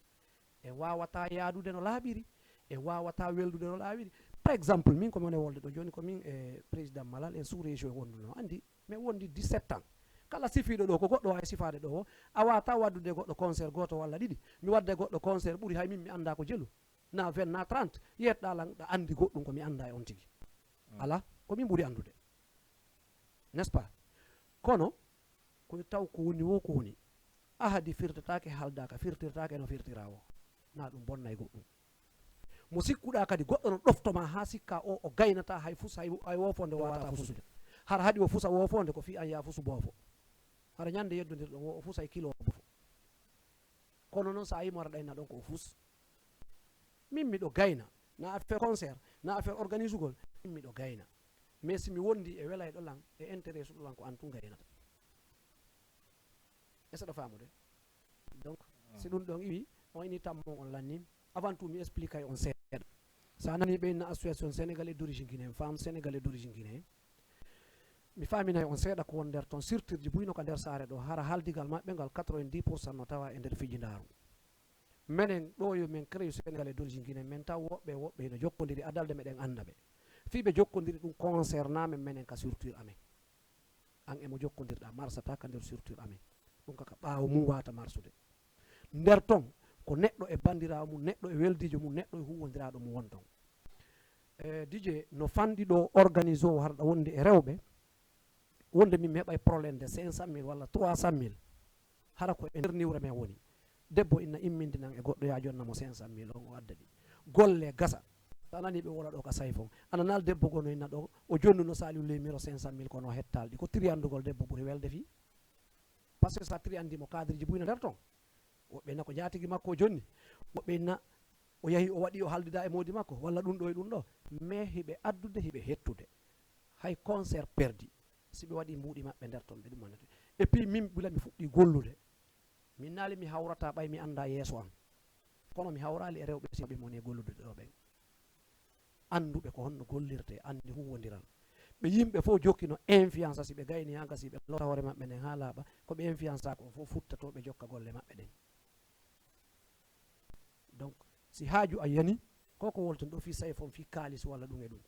En wawata yaadude no laaɓiri, en wawata weldude no laaɓiri. Par exemple, min ko mi woni e wolde ɗo jooni, ko min e président Malal en sous région wonduno, andi mi wondi dix-sept ans. Kala sifiiɗo ɗo ko goɗɗo wawi sifaade ɗo o, a wata waddude goɗɗo concert goto walla ɗiɗi, mi wadda goɗɗo concert ɓuri hay min mi anda ko jelu, na vingt na trente, yetɗa lan ɗa andi goɗɗum ko mi anda e on tigi. Ala, ko min ɓuri andude. N'est-ce pas? Kono ko taw ko woni wo ko woni. Ahadi firtataake, haldaka firtirtaake no firtira wo. Na ɗum bonna e goɗɗum. Mo sikkuɗa kadi goɗɗo no ɗoftoma ha sikka o o gaynata hay fus, hay, hay wofonde wata fusude. Hara haɗi o fusa wofonde ko fi an ya fusu bofo. Hara ñande yeddodirɗon wo o fusa e kilo bofo. Kono noon sa yimo ara ɗayna ɗon ko o fus. Min miɗo gayna, na affaire concert, na affaire organisugol, min miɗo gayna. Mais si mi wondi e welayɗo lan e intérêt suɗo lan, ko an tun gaynata. Est-ce que ɗo famude? Donc si ɗum ɗon iwi, on ini tammo on lanni. Avant tout mi explique ay on seeɗa. Sa nani ɓe inna association sénégalais d'origine guinéen, femme sénégalais d'origine guinéen, mi faminay on seeɗa ko won nder ton surtirji buyno ka nder saare ɗo, hara haldigal maɓɓe ngal quatre-vingt-dix pour cent no tawa e nder fiji ndaru. Menen ɗo yo men créé sénégalais d'origine guinéen, men taw woɓɓe woɓɓe hino jokkodiri adalde meɗen anda ɓe. Fii ɓe jokkodiri ɗum concerne amen menen ka surtir amen. An e mo jokkodirɗa marsata ka nder surtir amen. Ɗum kaka ɓaawo mum wata marsude. Nder ton ko neɗɗo e bandirawo mum, neɗɗo e weldijo mum, neɗɗo e huwwondiraɗo mum won ton. E dije no fanɗi ɗo organise o harɗa wonde e rewɓe, wonde min mi heɓay problème de cinq cent mille walla trois cent mille. Hara ko e nder niwre men woni. Debbo inna immindinan e goɗɗo ya jonna mo cinq cent mille on o adda ɗi. Golle gasa. Sa nani ɓe wola ɗo ka sayfon. Ana nal debbo gono inna ɗo o jonnuno Saliou Ley Miro cinq cent mille kono o hettal ɗi. Ko tiri andugol debbo ɓuri welde fi. Parce que sa tiri andimo cadre ji buyno nder ton. Woɓɓe inna ko jaatigi makko o jonni. Woɓɓe inna o yahi o waɗi o haldida e modi makko walla ɗum ɗo e ɗum ɗo. Mais hiɓe addude hiɓe hettude. Hay concert perdi. Si ɓe waɗi mbuuɗi maɓɓe nder ton ɓe ɗum wonata. Et puis min ɓila mi fuɗɗi gollude. Min naali mi hawrata ɓay mi anda yeeso an. Kono mi hawrali e rewɓe si ɓe moni e gollude ɗo ɓen. Anduɓe ko honno gollirte, andi huwwondiral. Ɓe yimɓe fof jokkino influence si ɓe gayni ha gasi ɓe lotta hoore maɓɓe nden ha laaɓa, ko ɓe influence ko fof futtato ɓe jokka golle maɓɓe ɗen. Donc si haaju an yani, koko wolton ɗo fi sayfon fi kaalis walla ɗum e ɗum.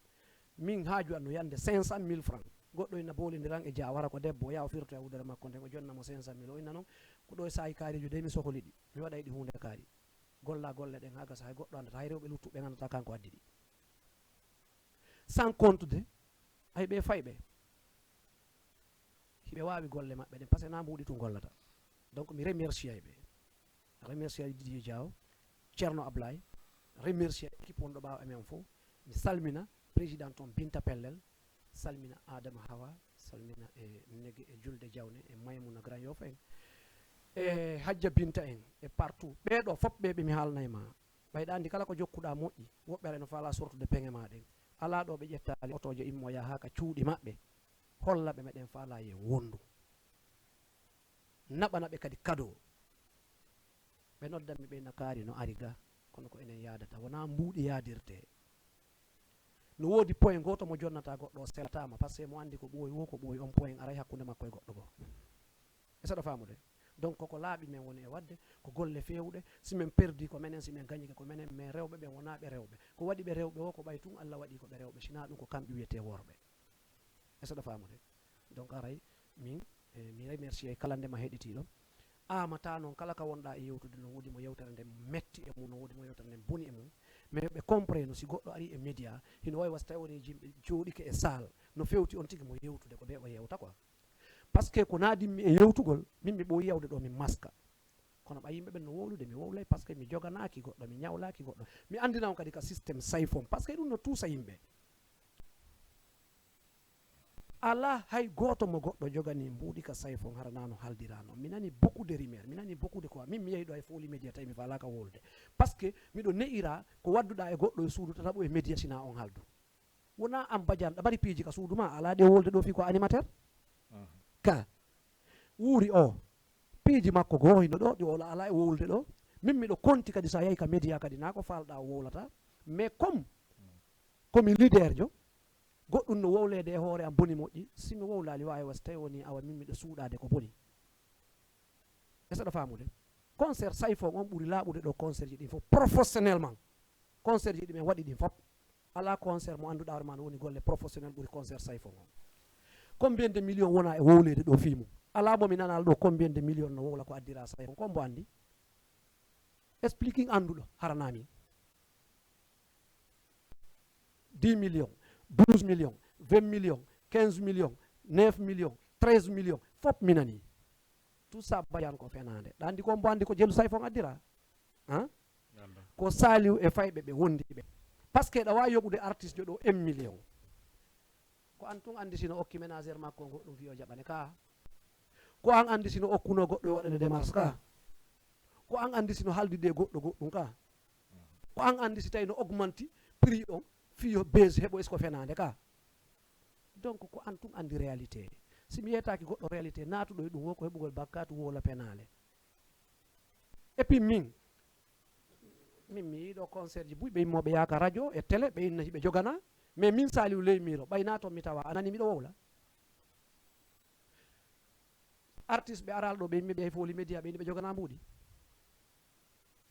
Min haaju an no yande cinq cent mille francs. Goɗɗo ina bolindiran e jawara ko debbo o yaha o firto e wudere makko nden o jonna mo cinq cent mille o inna noon ko ɗo e saayi kaarijo de mi sohli ɗi mi waɗay ɗi hunde kaari. Golla golle ɗen ha gasa hay goɗɗo andata hay rewɓe luttuɓe gandata kanko addi ɗi. Sans compte de ay ɓe fayɓe hiɓe wawi golle maɓɓe ɗen parce que na mbuuɗi tun gollata. Donc mi remercier ay ɓe, remercier ay Didier Diaw, Thierno Ablaye, remercier équipe wonɗo ɓaawo amen fof. Mi salmina président ton Binta Pellel, salmina Adama Hawa, salmina e Nege e Julde Jawne e Maymuna Grand Yoff en e Hajja Binta en e partout ɓeɗo fop ɓe ɓe mi haalnay ma. Ɓayɗa andi kala ko jokkuɗa moƴƴi, woɓɓe ara no faala sortude peŋe ma ɗen. Ala ɗo ɓe ƴettali otoje immo yaha ka cuuɗi maɓɓe holla ɓe meɗen faala yen wondu. Naɓana ɓe kadi kado. Ɓe noddanmi ɓe na kaari no ari ga kono ko enen yaadata wona mbuuɗi yaadirte. No woodi point gooto mo jonnata goɗɗo o selatama parce que mo andi ko ɓooyi wo ko ɓooyi on point aray hakkunde makko e goɗɗo goo. E saɗa famude? Donc koko laaɓi men woni e wadde ko golle feewuɗe. Si men perdi ko menen, si men gañike ko menen. Mais rewɓe ɓen wona ɓe rewɓe. Ko waɗi ɓe rewɓe wo ko ɓay tun Allah waɗi ko ɓe rewɓe, sina ɗum ko kamɓe wiyete worɓe. E saɗa famude? Donc aray min e mi remercier kala ndema heɗitiɗo. Amata noon kala ka wonɗa e yewtude no woodi mo yewtere nden metti e mum, no woodi mo yewtere nden boni e mum. Mais ɓe compreno si goɗɗo ari e média, hino wawi wasi tawi woni yimɓe jooɗike e salle, no fewti on tigi mo yewtude ko ɓe o yewta quoi. Parce que ko naadimmi e yewtugol, min mi ɓooyi yawde ɗo min maska. Kono ɓay yimɓe ɓen no wowlude, mi wowlay parce que mi joganaaki goɗɗo, mi ñawlaaki goɗɗo. Mi anndina on kadi ka système Sayfon, parce que ɗum no tuusa yimɓe. Alaa hay gooto mo goɗɗo jogani mbuuɗi ka Sayfon hara na no haldira non. Mi nani beaucoup de rumeurs, mi nani beaucoup de quoi. Min mi yehi ɗo e Foli Media tawi mi faalaaka wowlude. Parce que miɗo ne'ira ko wadduɗaa e goɗɗo e suudu tataɓo e média sina on haldu. Wona an Badiane, ɗa mari piiji ka suudu ma, alaa ɗe wowlude ɗo fii ko animateur? Ka wuuri o, piiji makko goo hino ɗo, ɗi o alaa e wowlude ɗo. Min miɗo konti kadi so a yahi ka média kadi, na ko faalɗaa o wowlata. Mais comme ko mi leader jo, goɗɗum no wowleede e hoore am boni moƴƴi, si mi wowlaali waawi wasi tawi woni awa min miɗo suuɗaade ko boni. Est-ce que ɗa faamude? Concert Sayfon on ɓuri laaɓude ɗo concert ji ɗin fof professionnellement. Concert ji ɗi min waɗi ɗin fof. Alaa concert mo annduɗaa hoore ma no woni golle professionnel ɓuri concert Sayfon on. Combien de millions wona e wowleede ɗo fii mum? Alaa mo mi nanal ɗo combien de millions no wowla ko addira Sayfon. Ko mbo anndi? Expliquing annduɗo hara na min. Dix millions, douze millions, vingt millions, quinze millions, neuf millions, treize millions, fof mi nani. Tout ça Badiane ko fenaande. Ɗa anndi ko mbo anndi ko jelu Sayfon addira? Hein? Ko Saliou e fayɓe ɓe wondi ɓe. Parce que ɗa waawi yoɓude artiste jo ɗo un million. Ko an tun anndi sino okki ménagère makko on goɗɗum fii o jaɓane ka. Ko an anndi sino okkuno goɗɗo e waɗane démarche ka. Ko an anndi sino haldide e goɗɗo goɗɗum ka. Ko an anndi si tawi no augmenti prix on fii yo buzz heɓo, est-ce que fenaande ka? Donc ko an tun anndi réalité. Si mi yeetaaki goɗɗo réalité naatuɗo e ɗum wo ko heɓugol bakkatu wo la penaale. Et puis min, min mi yiɗo concert ji buy ɓe immoɓe yaaka radio e télé ɓe inna hiɓe jogana. Mais min Saliou Ley Miro ɓay na toon mi tawa a nani miɗo wowla. Artiste ɓe aral ɗo ɓe yimɓe ɓe Foli Media ɓe yimɓe jogana mbuuɗi.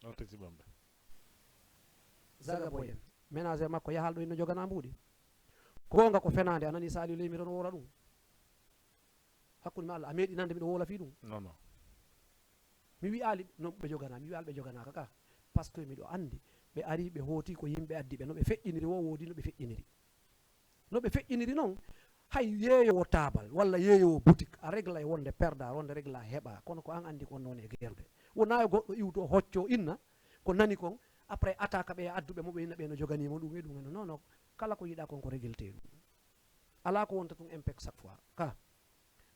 Artiste ɓamɓe. Zaga Boy en ménagère makko yahal ɗo inno jogana mbuuɗi. Ko goonga ko fenaande a nani Saliou Ley Miro no wowla ɗum. Hakkunde ma Allah a meeɗi nande miɗo wowla fii ɗum? Non, non. Mi wi'aali non ɓe jogana, mi wi'aali ɓe joganaaka ka. Parce que miɗo anndi ɓe ari ɓe hooti ko yimɓe addi ɓe no ɓe feƴƴiniri wo woodi no ɓe feƴƴiniri. No ɓe feƴƴiniri non, hay yeeyowo taabal walla yeeyowo boutique a régla e wonde perda wonde régla heɓa kono ko an anndi ko wonno woni e geerude. Wona e goɗɗo iwto hocco inna ko nani kon. Après attaque ɓe adduɓe mo ɓe inna ɓe no joganimo ɗum e ɗum eno non non. Kala ko yiɗa kon ko réglé ɗum. Alaa ko wonta tun impact chaque fois ka.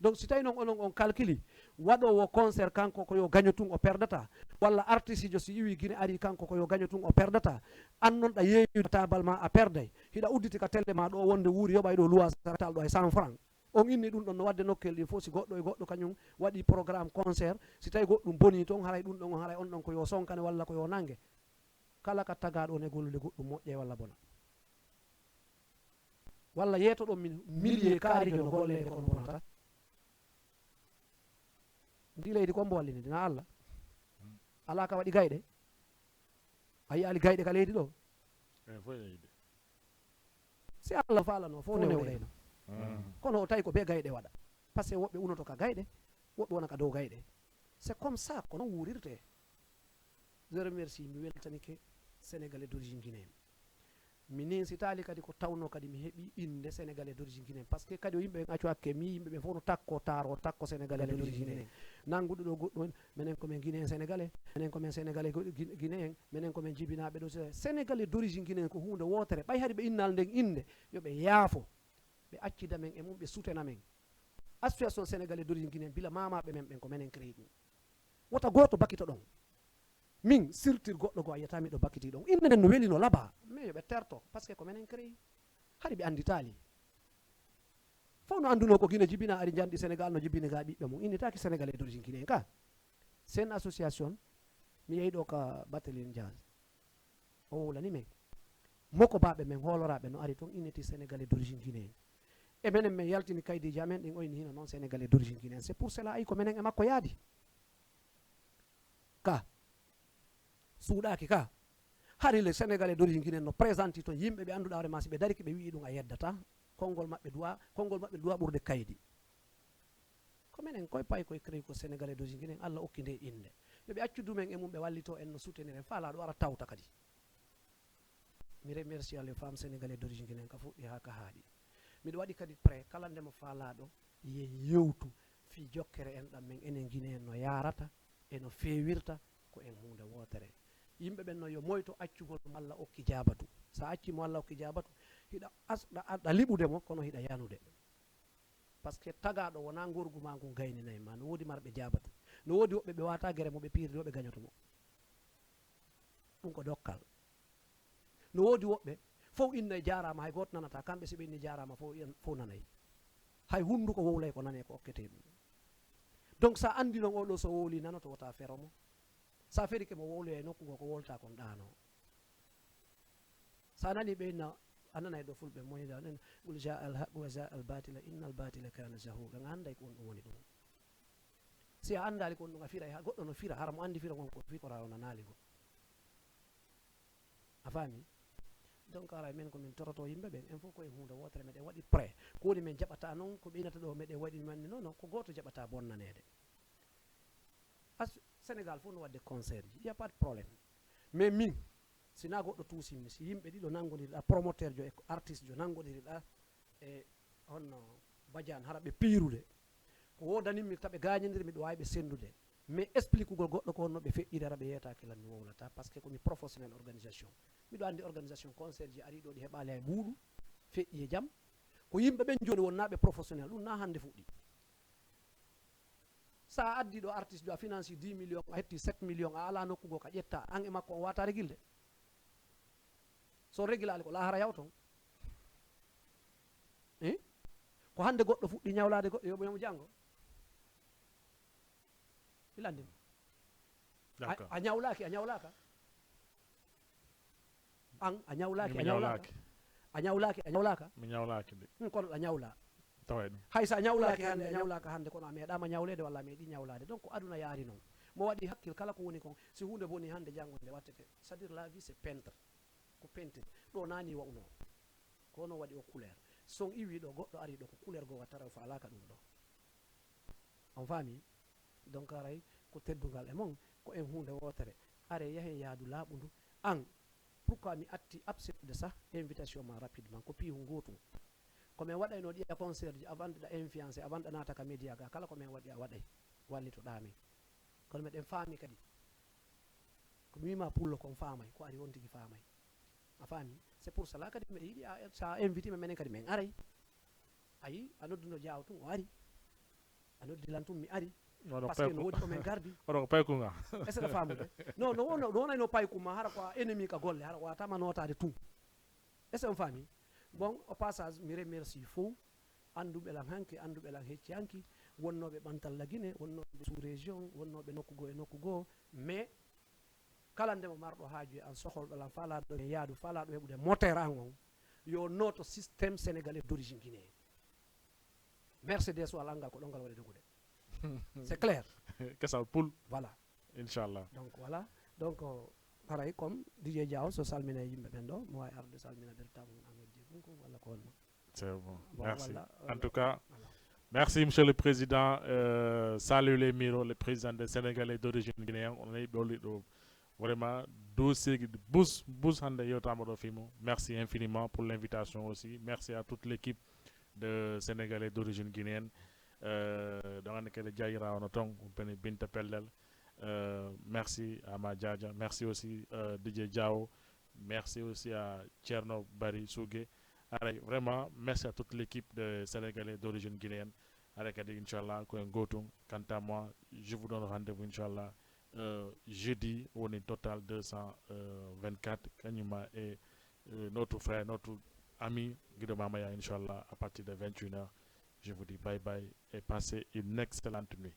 Donc si tawi non onon on calculi waɗowo concert kanko ko yo gaño tun o perdata, walla artiste jo si iwi Guinée ari kanko ko yo gaño tun o perdata. An non ɗa yeeyude taabal ma a perday, hiɗa udditi ka télé ma ɗo wonde wuuri yoɓay ɗo luwa saratal ɗo e cent francs. On inni ɗum ɗon no wadde nokkel ɗin fof si goɗɗo e goɗɗo kañum waɗi programme concert, si tawi goɗɗum boni toon haray ɗum ɗon haray on ɗon ko yo sonkane walla ko yo nange. Kala ka tagaɗo on e gollude goɗɗum moƴƴay walla bona. Walla yeetoɗon min milieu kaari jono golleede kono bonata. Ndi leydi ko mbo wallini ndi na Allah? Alaa ka waɗi gayɗe? A yi'aali gayɗe ka leydi ɗo? Si Allah faalano fof newɗayno. Kono o tawi ko be gayɗe waɗa. Parce que woɓɓe unoto ka gayɗe, woɓɓe wona ka dow gayɗe. C'est comme ça kono wuurirte. Je remercie, mi weltanike Sénégalais d'origine guinéenne. Mi ninsitaali kadi ko tawno kadi mi heɓi innde Sénégalais d'origine guinéenne. Parce que kadi o yimɓe ɓen accu hakke mi yimɓe ɓen fof no takko taaro takko Sénégalais d'origine guinéenne. Nannguɗo ɗo goɗɗum en, menen ko men Guinéen Sénégalais, menen ko men Sénégalais guinéen, menen ko men jibinaaɓe ɗo. Sénégalais d'origine guinéenne ko huunde wootere. Ɓay hari ɓe innal nden innde, yo ɓe yaafo. Ɓe accida men e mum, ɓe sutena men. Association Sénégalais d'origine guinéenne, bila maamaaɓe men ɓen ko menen créé ɗum. Wota gooto bakito ɗon. Min sirtir goɗɗo goo a yiyata miɗo bakiti ɗon. Innde nden no weli no laba. Mais yo ɓe terto parce que ko menen créé. Hari ɓe annditaali. Fof no anndunoo ko Guinée jibina ari njanɗi Sénégal no jibini ga ɓiɓɓe mum. Innitaaki Sénégalais d'origine guinéen ka. C'est une association. Mi yehi ɗo ka Barthélémy Dias. O wowlani men. Moko baaɓe men hooloraaɓe no ari toon inniti Sénégalais d'origine guinéen. E menen men yaltini kaydiiji amen ɗin oyni hino noon Sénégalais d'origine guinéen. C'est pour cela ayi ko menen e makko yaadi. Ka suuɗaaki ka. Hari le Sénégalais d'origine guinéen no présenti toon yimɓe ɓe annduɗaa hoore ma si ɓe dariki ɓe wi'i ɗum a yeddata. Konngol maɓɓe duwa, konngol maɓɓe duwa ɓurde kaydi. Ko menen koye pay koye créé ko Sénégalais d'origine guinéen Allah okki nde innde. Yo ɓe accu dumen e mum ɓe wallito en no soutenir en faalaaɗo ara tawta kadi. Mi remercie les femmes sénégalaises d'origine guinéenne, ka fuɗɗi haa ka haaɗi. Miɗo waɗi kadi prêt kala ndemo faalaaɗo yen yewtu fii jokkere enɗam men enen Guinéen no yaarata e no feewirta, ko en huunde wootere. Yimɓe ɓen noon yo moyto accugol mo Alla okki jaabatu. So a accii mo Alla okki jaabatu, hiɗa as-, ɗa, ɗa liɓude mo, kono hiɗa yanude. Par ce que tagaaɗo wonaa ngorgu maa ngun gayninay ma. No woodi marɓe jaabatu. No woodi woɓɓe ɓe waata gere mo ɓe piirde o ɓe gañoto mo. Ɗum ko dokkal. No woodi woɓɓe fof inna e jaaraama, hay gooto nanataa. Kamɓe si ɓe inni jaaraama fof, iyan-, fof nanay. Hay hunnduko wowlay ko nanee ko okketee ɗum. Donc so a anndi noon oo ɗoo so wowlii nanoto, wota fero mo. So a ferike mo wowloya e nokku goo ko wowlata kon ɗaanoo. So a nanii ɓe inna, a nanay ɗo fulɓe moyda nen, "Qul jaa al haq wa jaa al batila, inna al batila kana zahuqa." Nga annday ko on ɗum woni ɗum. Si a anndaali ko on ɗum a firay, ha goɗɗo no fira, hara mo anndi fira ngon ko fii ko rawa nanaali ngon. A faami? Donc, aray men ko min toroto yimɓe ɓen, en fof ko en huunde wootere, meɗen waɗi prêt. Ko woni men jaɓata noon, ko ɓeynata ɗo meɗen waɗi manni, non, non, ko gooto jaɓata bonnaneede. As-, Sénégal fof no waɗde concert ji, il y a pas de problème. Mais min, si na goɗɗo tuusimmi, si yimɓe ɗiɗo nanngondiri ɗa, promoteur jo e artiste jo nanngondiri ɗa, e honno Badiane, hara ɓe piirude. Ko wodanimmi taɓe gaañondiri, miɗo waawi ɓe senndude. Mais expliquegol goɗɗo ko honno ɓe feƴƴiri, hara ɓe yeetaaki lan, mi wowlata, parce que ko mi professionnel organisation. Miɗo anndi organisation concert ji ari ɗo, ɗi heɓaali hay buuɗu, feƴƴi e jam. Ko yimɓe ɓen jooni wonnaaɓe professionnel, ɗum na hannde fuɗɗi. Sa addi ɗo artiste jo, a finance dix millions, a hetti sept millions, a ala nokku goo ka ƴetta, an e makko on wata régilde. So regilaali ko lahara yaw ton. Eh? Ko hannde goɗɗo fuɗɗi ñawlaade goɗɗo, yo ɓe mo janngo. Ilandin. A, D'accord. A ñawlaaki, a ñawlaaka? An, a ñawlaaki, Mi a ñawlaaka? ñawlaaki. A ñawlaaki, a ñawlaaka? Mi ñawlaaki de. Hmm, kono a ñawla. Taway ɗum. Hay so a ñawlaaki hannde, a ñawlaaka hannde, kono a meeɗaama ñawleede walla a meeɗi ñawlaade. Donc, ko aduna yaari noon. Mo waɗi hakkil kala ko woni kon, si huunde boni hannde, janngo nde wattete. C'est-à-dire, la vie, c'est peintre. Ko peinture. Ɗo naani wa'unoo. Ko no waɗi o couleur. So on iwi ɗo, goɗɗo ari ɗo, ko couleur goo watta, o faalaaka ɗum ɗo. On faami? Donc, aray ko teddungal e mon, ko en huunde wootere. Are yahen yaadu laaɓundu. An, pourquoi mi atti acceptude sah invitation ma rapidement? Ko piihu ngootu. Ko men waɗayno ɗiya concert ji avant ɗa influencé, avant ɗa naata ka média ga, kala ko men waɗi a waɗay, wallitoɗaa men. Kono meɗen faami kadi. Ko mi wiima pullo kon faamay, ko ari on tigi faamay. A faami? C'est pour cela kadi meɗen yiɗi a, sa invité men, menen kadi men aray. Ayi, a nodduno Jaaw tun, o ari. A noddi lan tun, mi ari. Oɗo Parce que payku-, no woodi ko men gardi. Oɗo ko payku nga. Est-ce que a faamude? Non, no wona, no wonayno payku ma, hara ko a ennemi ka golle, hara ko a tama nootaade tun. Est-ce que on faami? Bon, au passage, mi remercie fof annduɓe lan hanki, annduɓe lan hecci hanki, wonnooɓe ɓantal la Guinée, wonnooɓe sous-région, wonnooɓe nokku goo e nokku goo, mais kala ndemo marɗo haaju e an, soholɗo lan, faalaaɗo e yaadu, faalaaɗo heɓude moteur an on, yo nooto système sénégalais d'origine guinéen. Mercedes walla anngal ko ɗon ngal waɗi dogude. C'est clair. Kesal pul. Voilà. Inchallah. Donc, voilà. Donc, haray comme D J Diaw so salmina e yimɓe ɓen ɗo, mo wawi arde salmina ɓerta mum Ahmed Dieng Kunku walla ko honno. C'est bon. Bon, Merci. Voilà, En tout cas, voilà. Merci, Monsieur le Président. Euh, salut les Miro, le président des Sénégalais d'origine guinéenne. On est dans le, vraiment, dossier qui bus, bus hande yewtama ɗo fimo. Merci infiniment pour l'invitation aussi. Merci à toute l'équipe de Sénégalais d'origine guinéenne. Euh, donc, on est que les Jaira, on attend, on peut Binta Pellel. Euh, merci à Ma Jaja. Merci aussi, euh, D J Diao. Merci aussi à Tcherno Bari Souge. Aray, vraiment, merci à toute l'équipe de Sénégalais d'origine guinéenne. Aray kadi, Inch'Allah, ko en gotum. Quant à moi, je vous donne rendez-vous, Inch'Allah, euh, jeudi, on est total deux cent vingt-quatre. Kanyuma et, euh, notre frère, notre ami, Guido Mamaya, Inch'Allah, à partir de vingt et une heures. Je vous dis bye bye et passez une excellente nuit.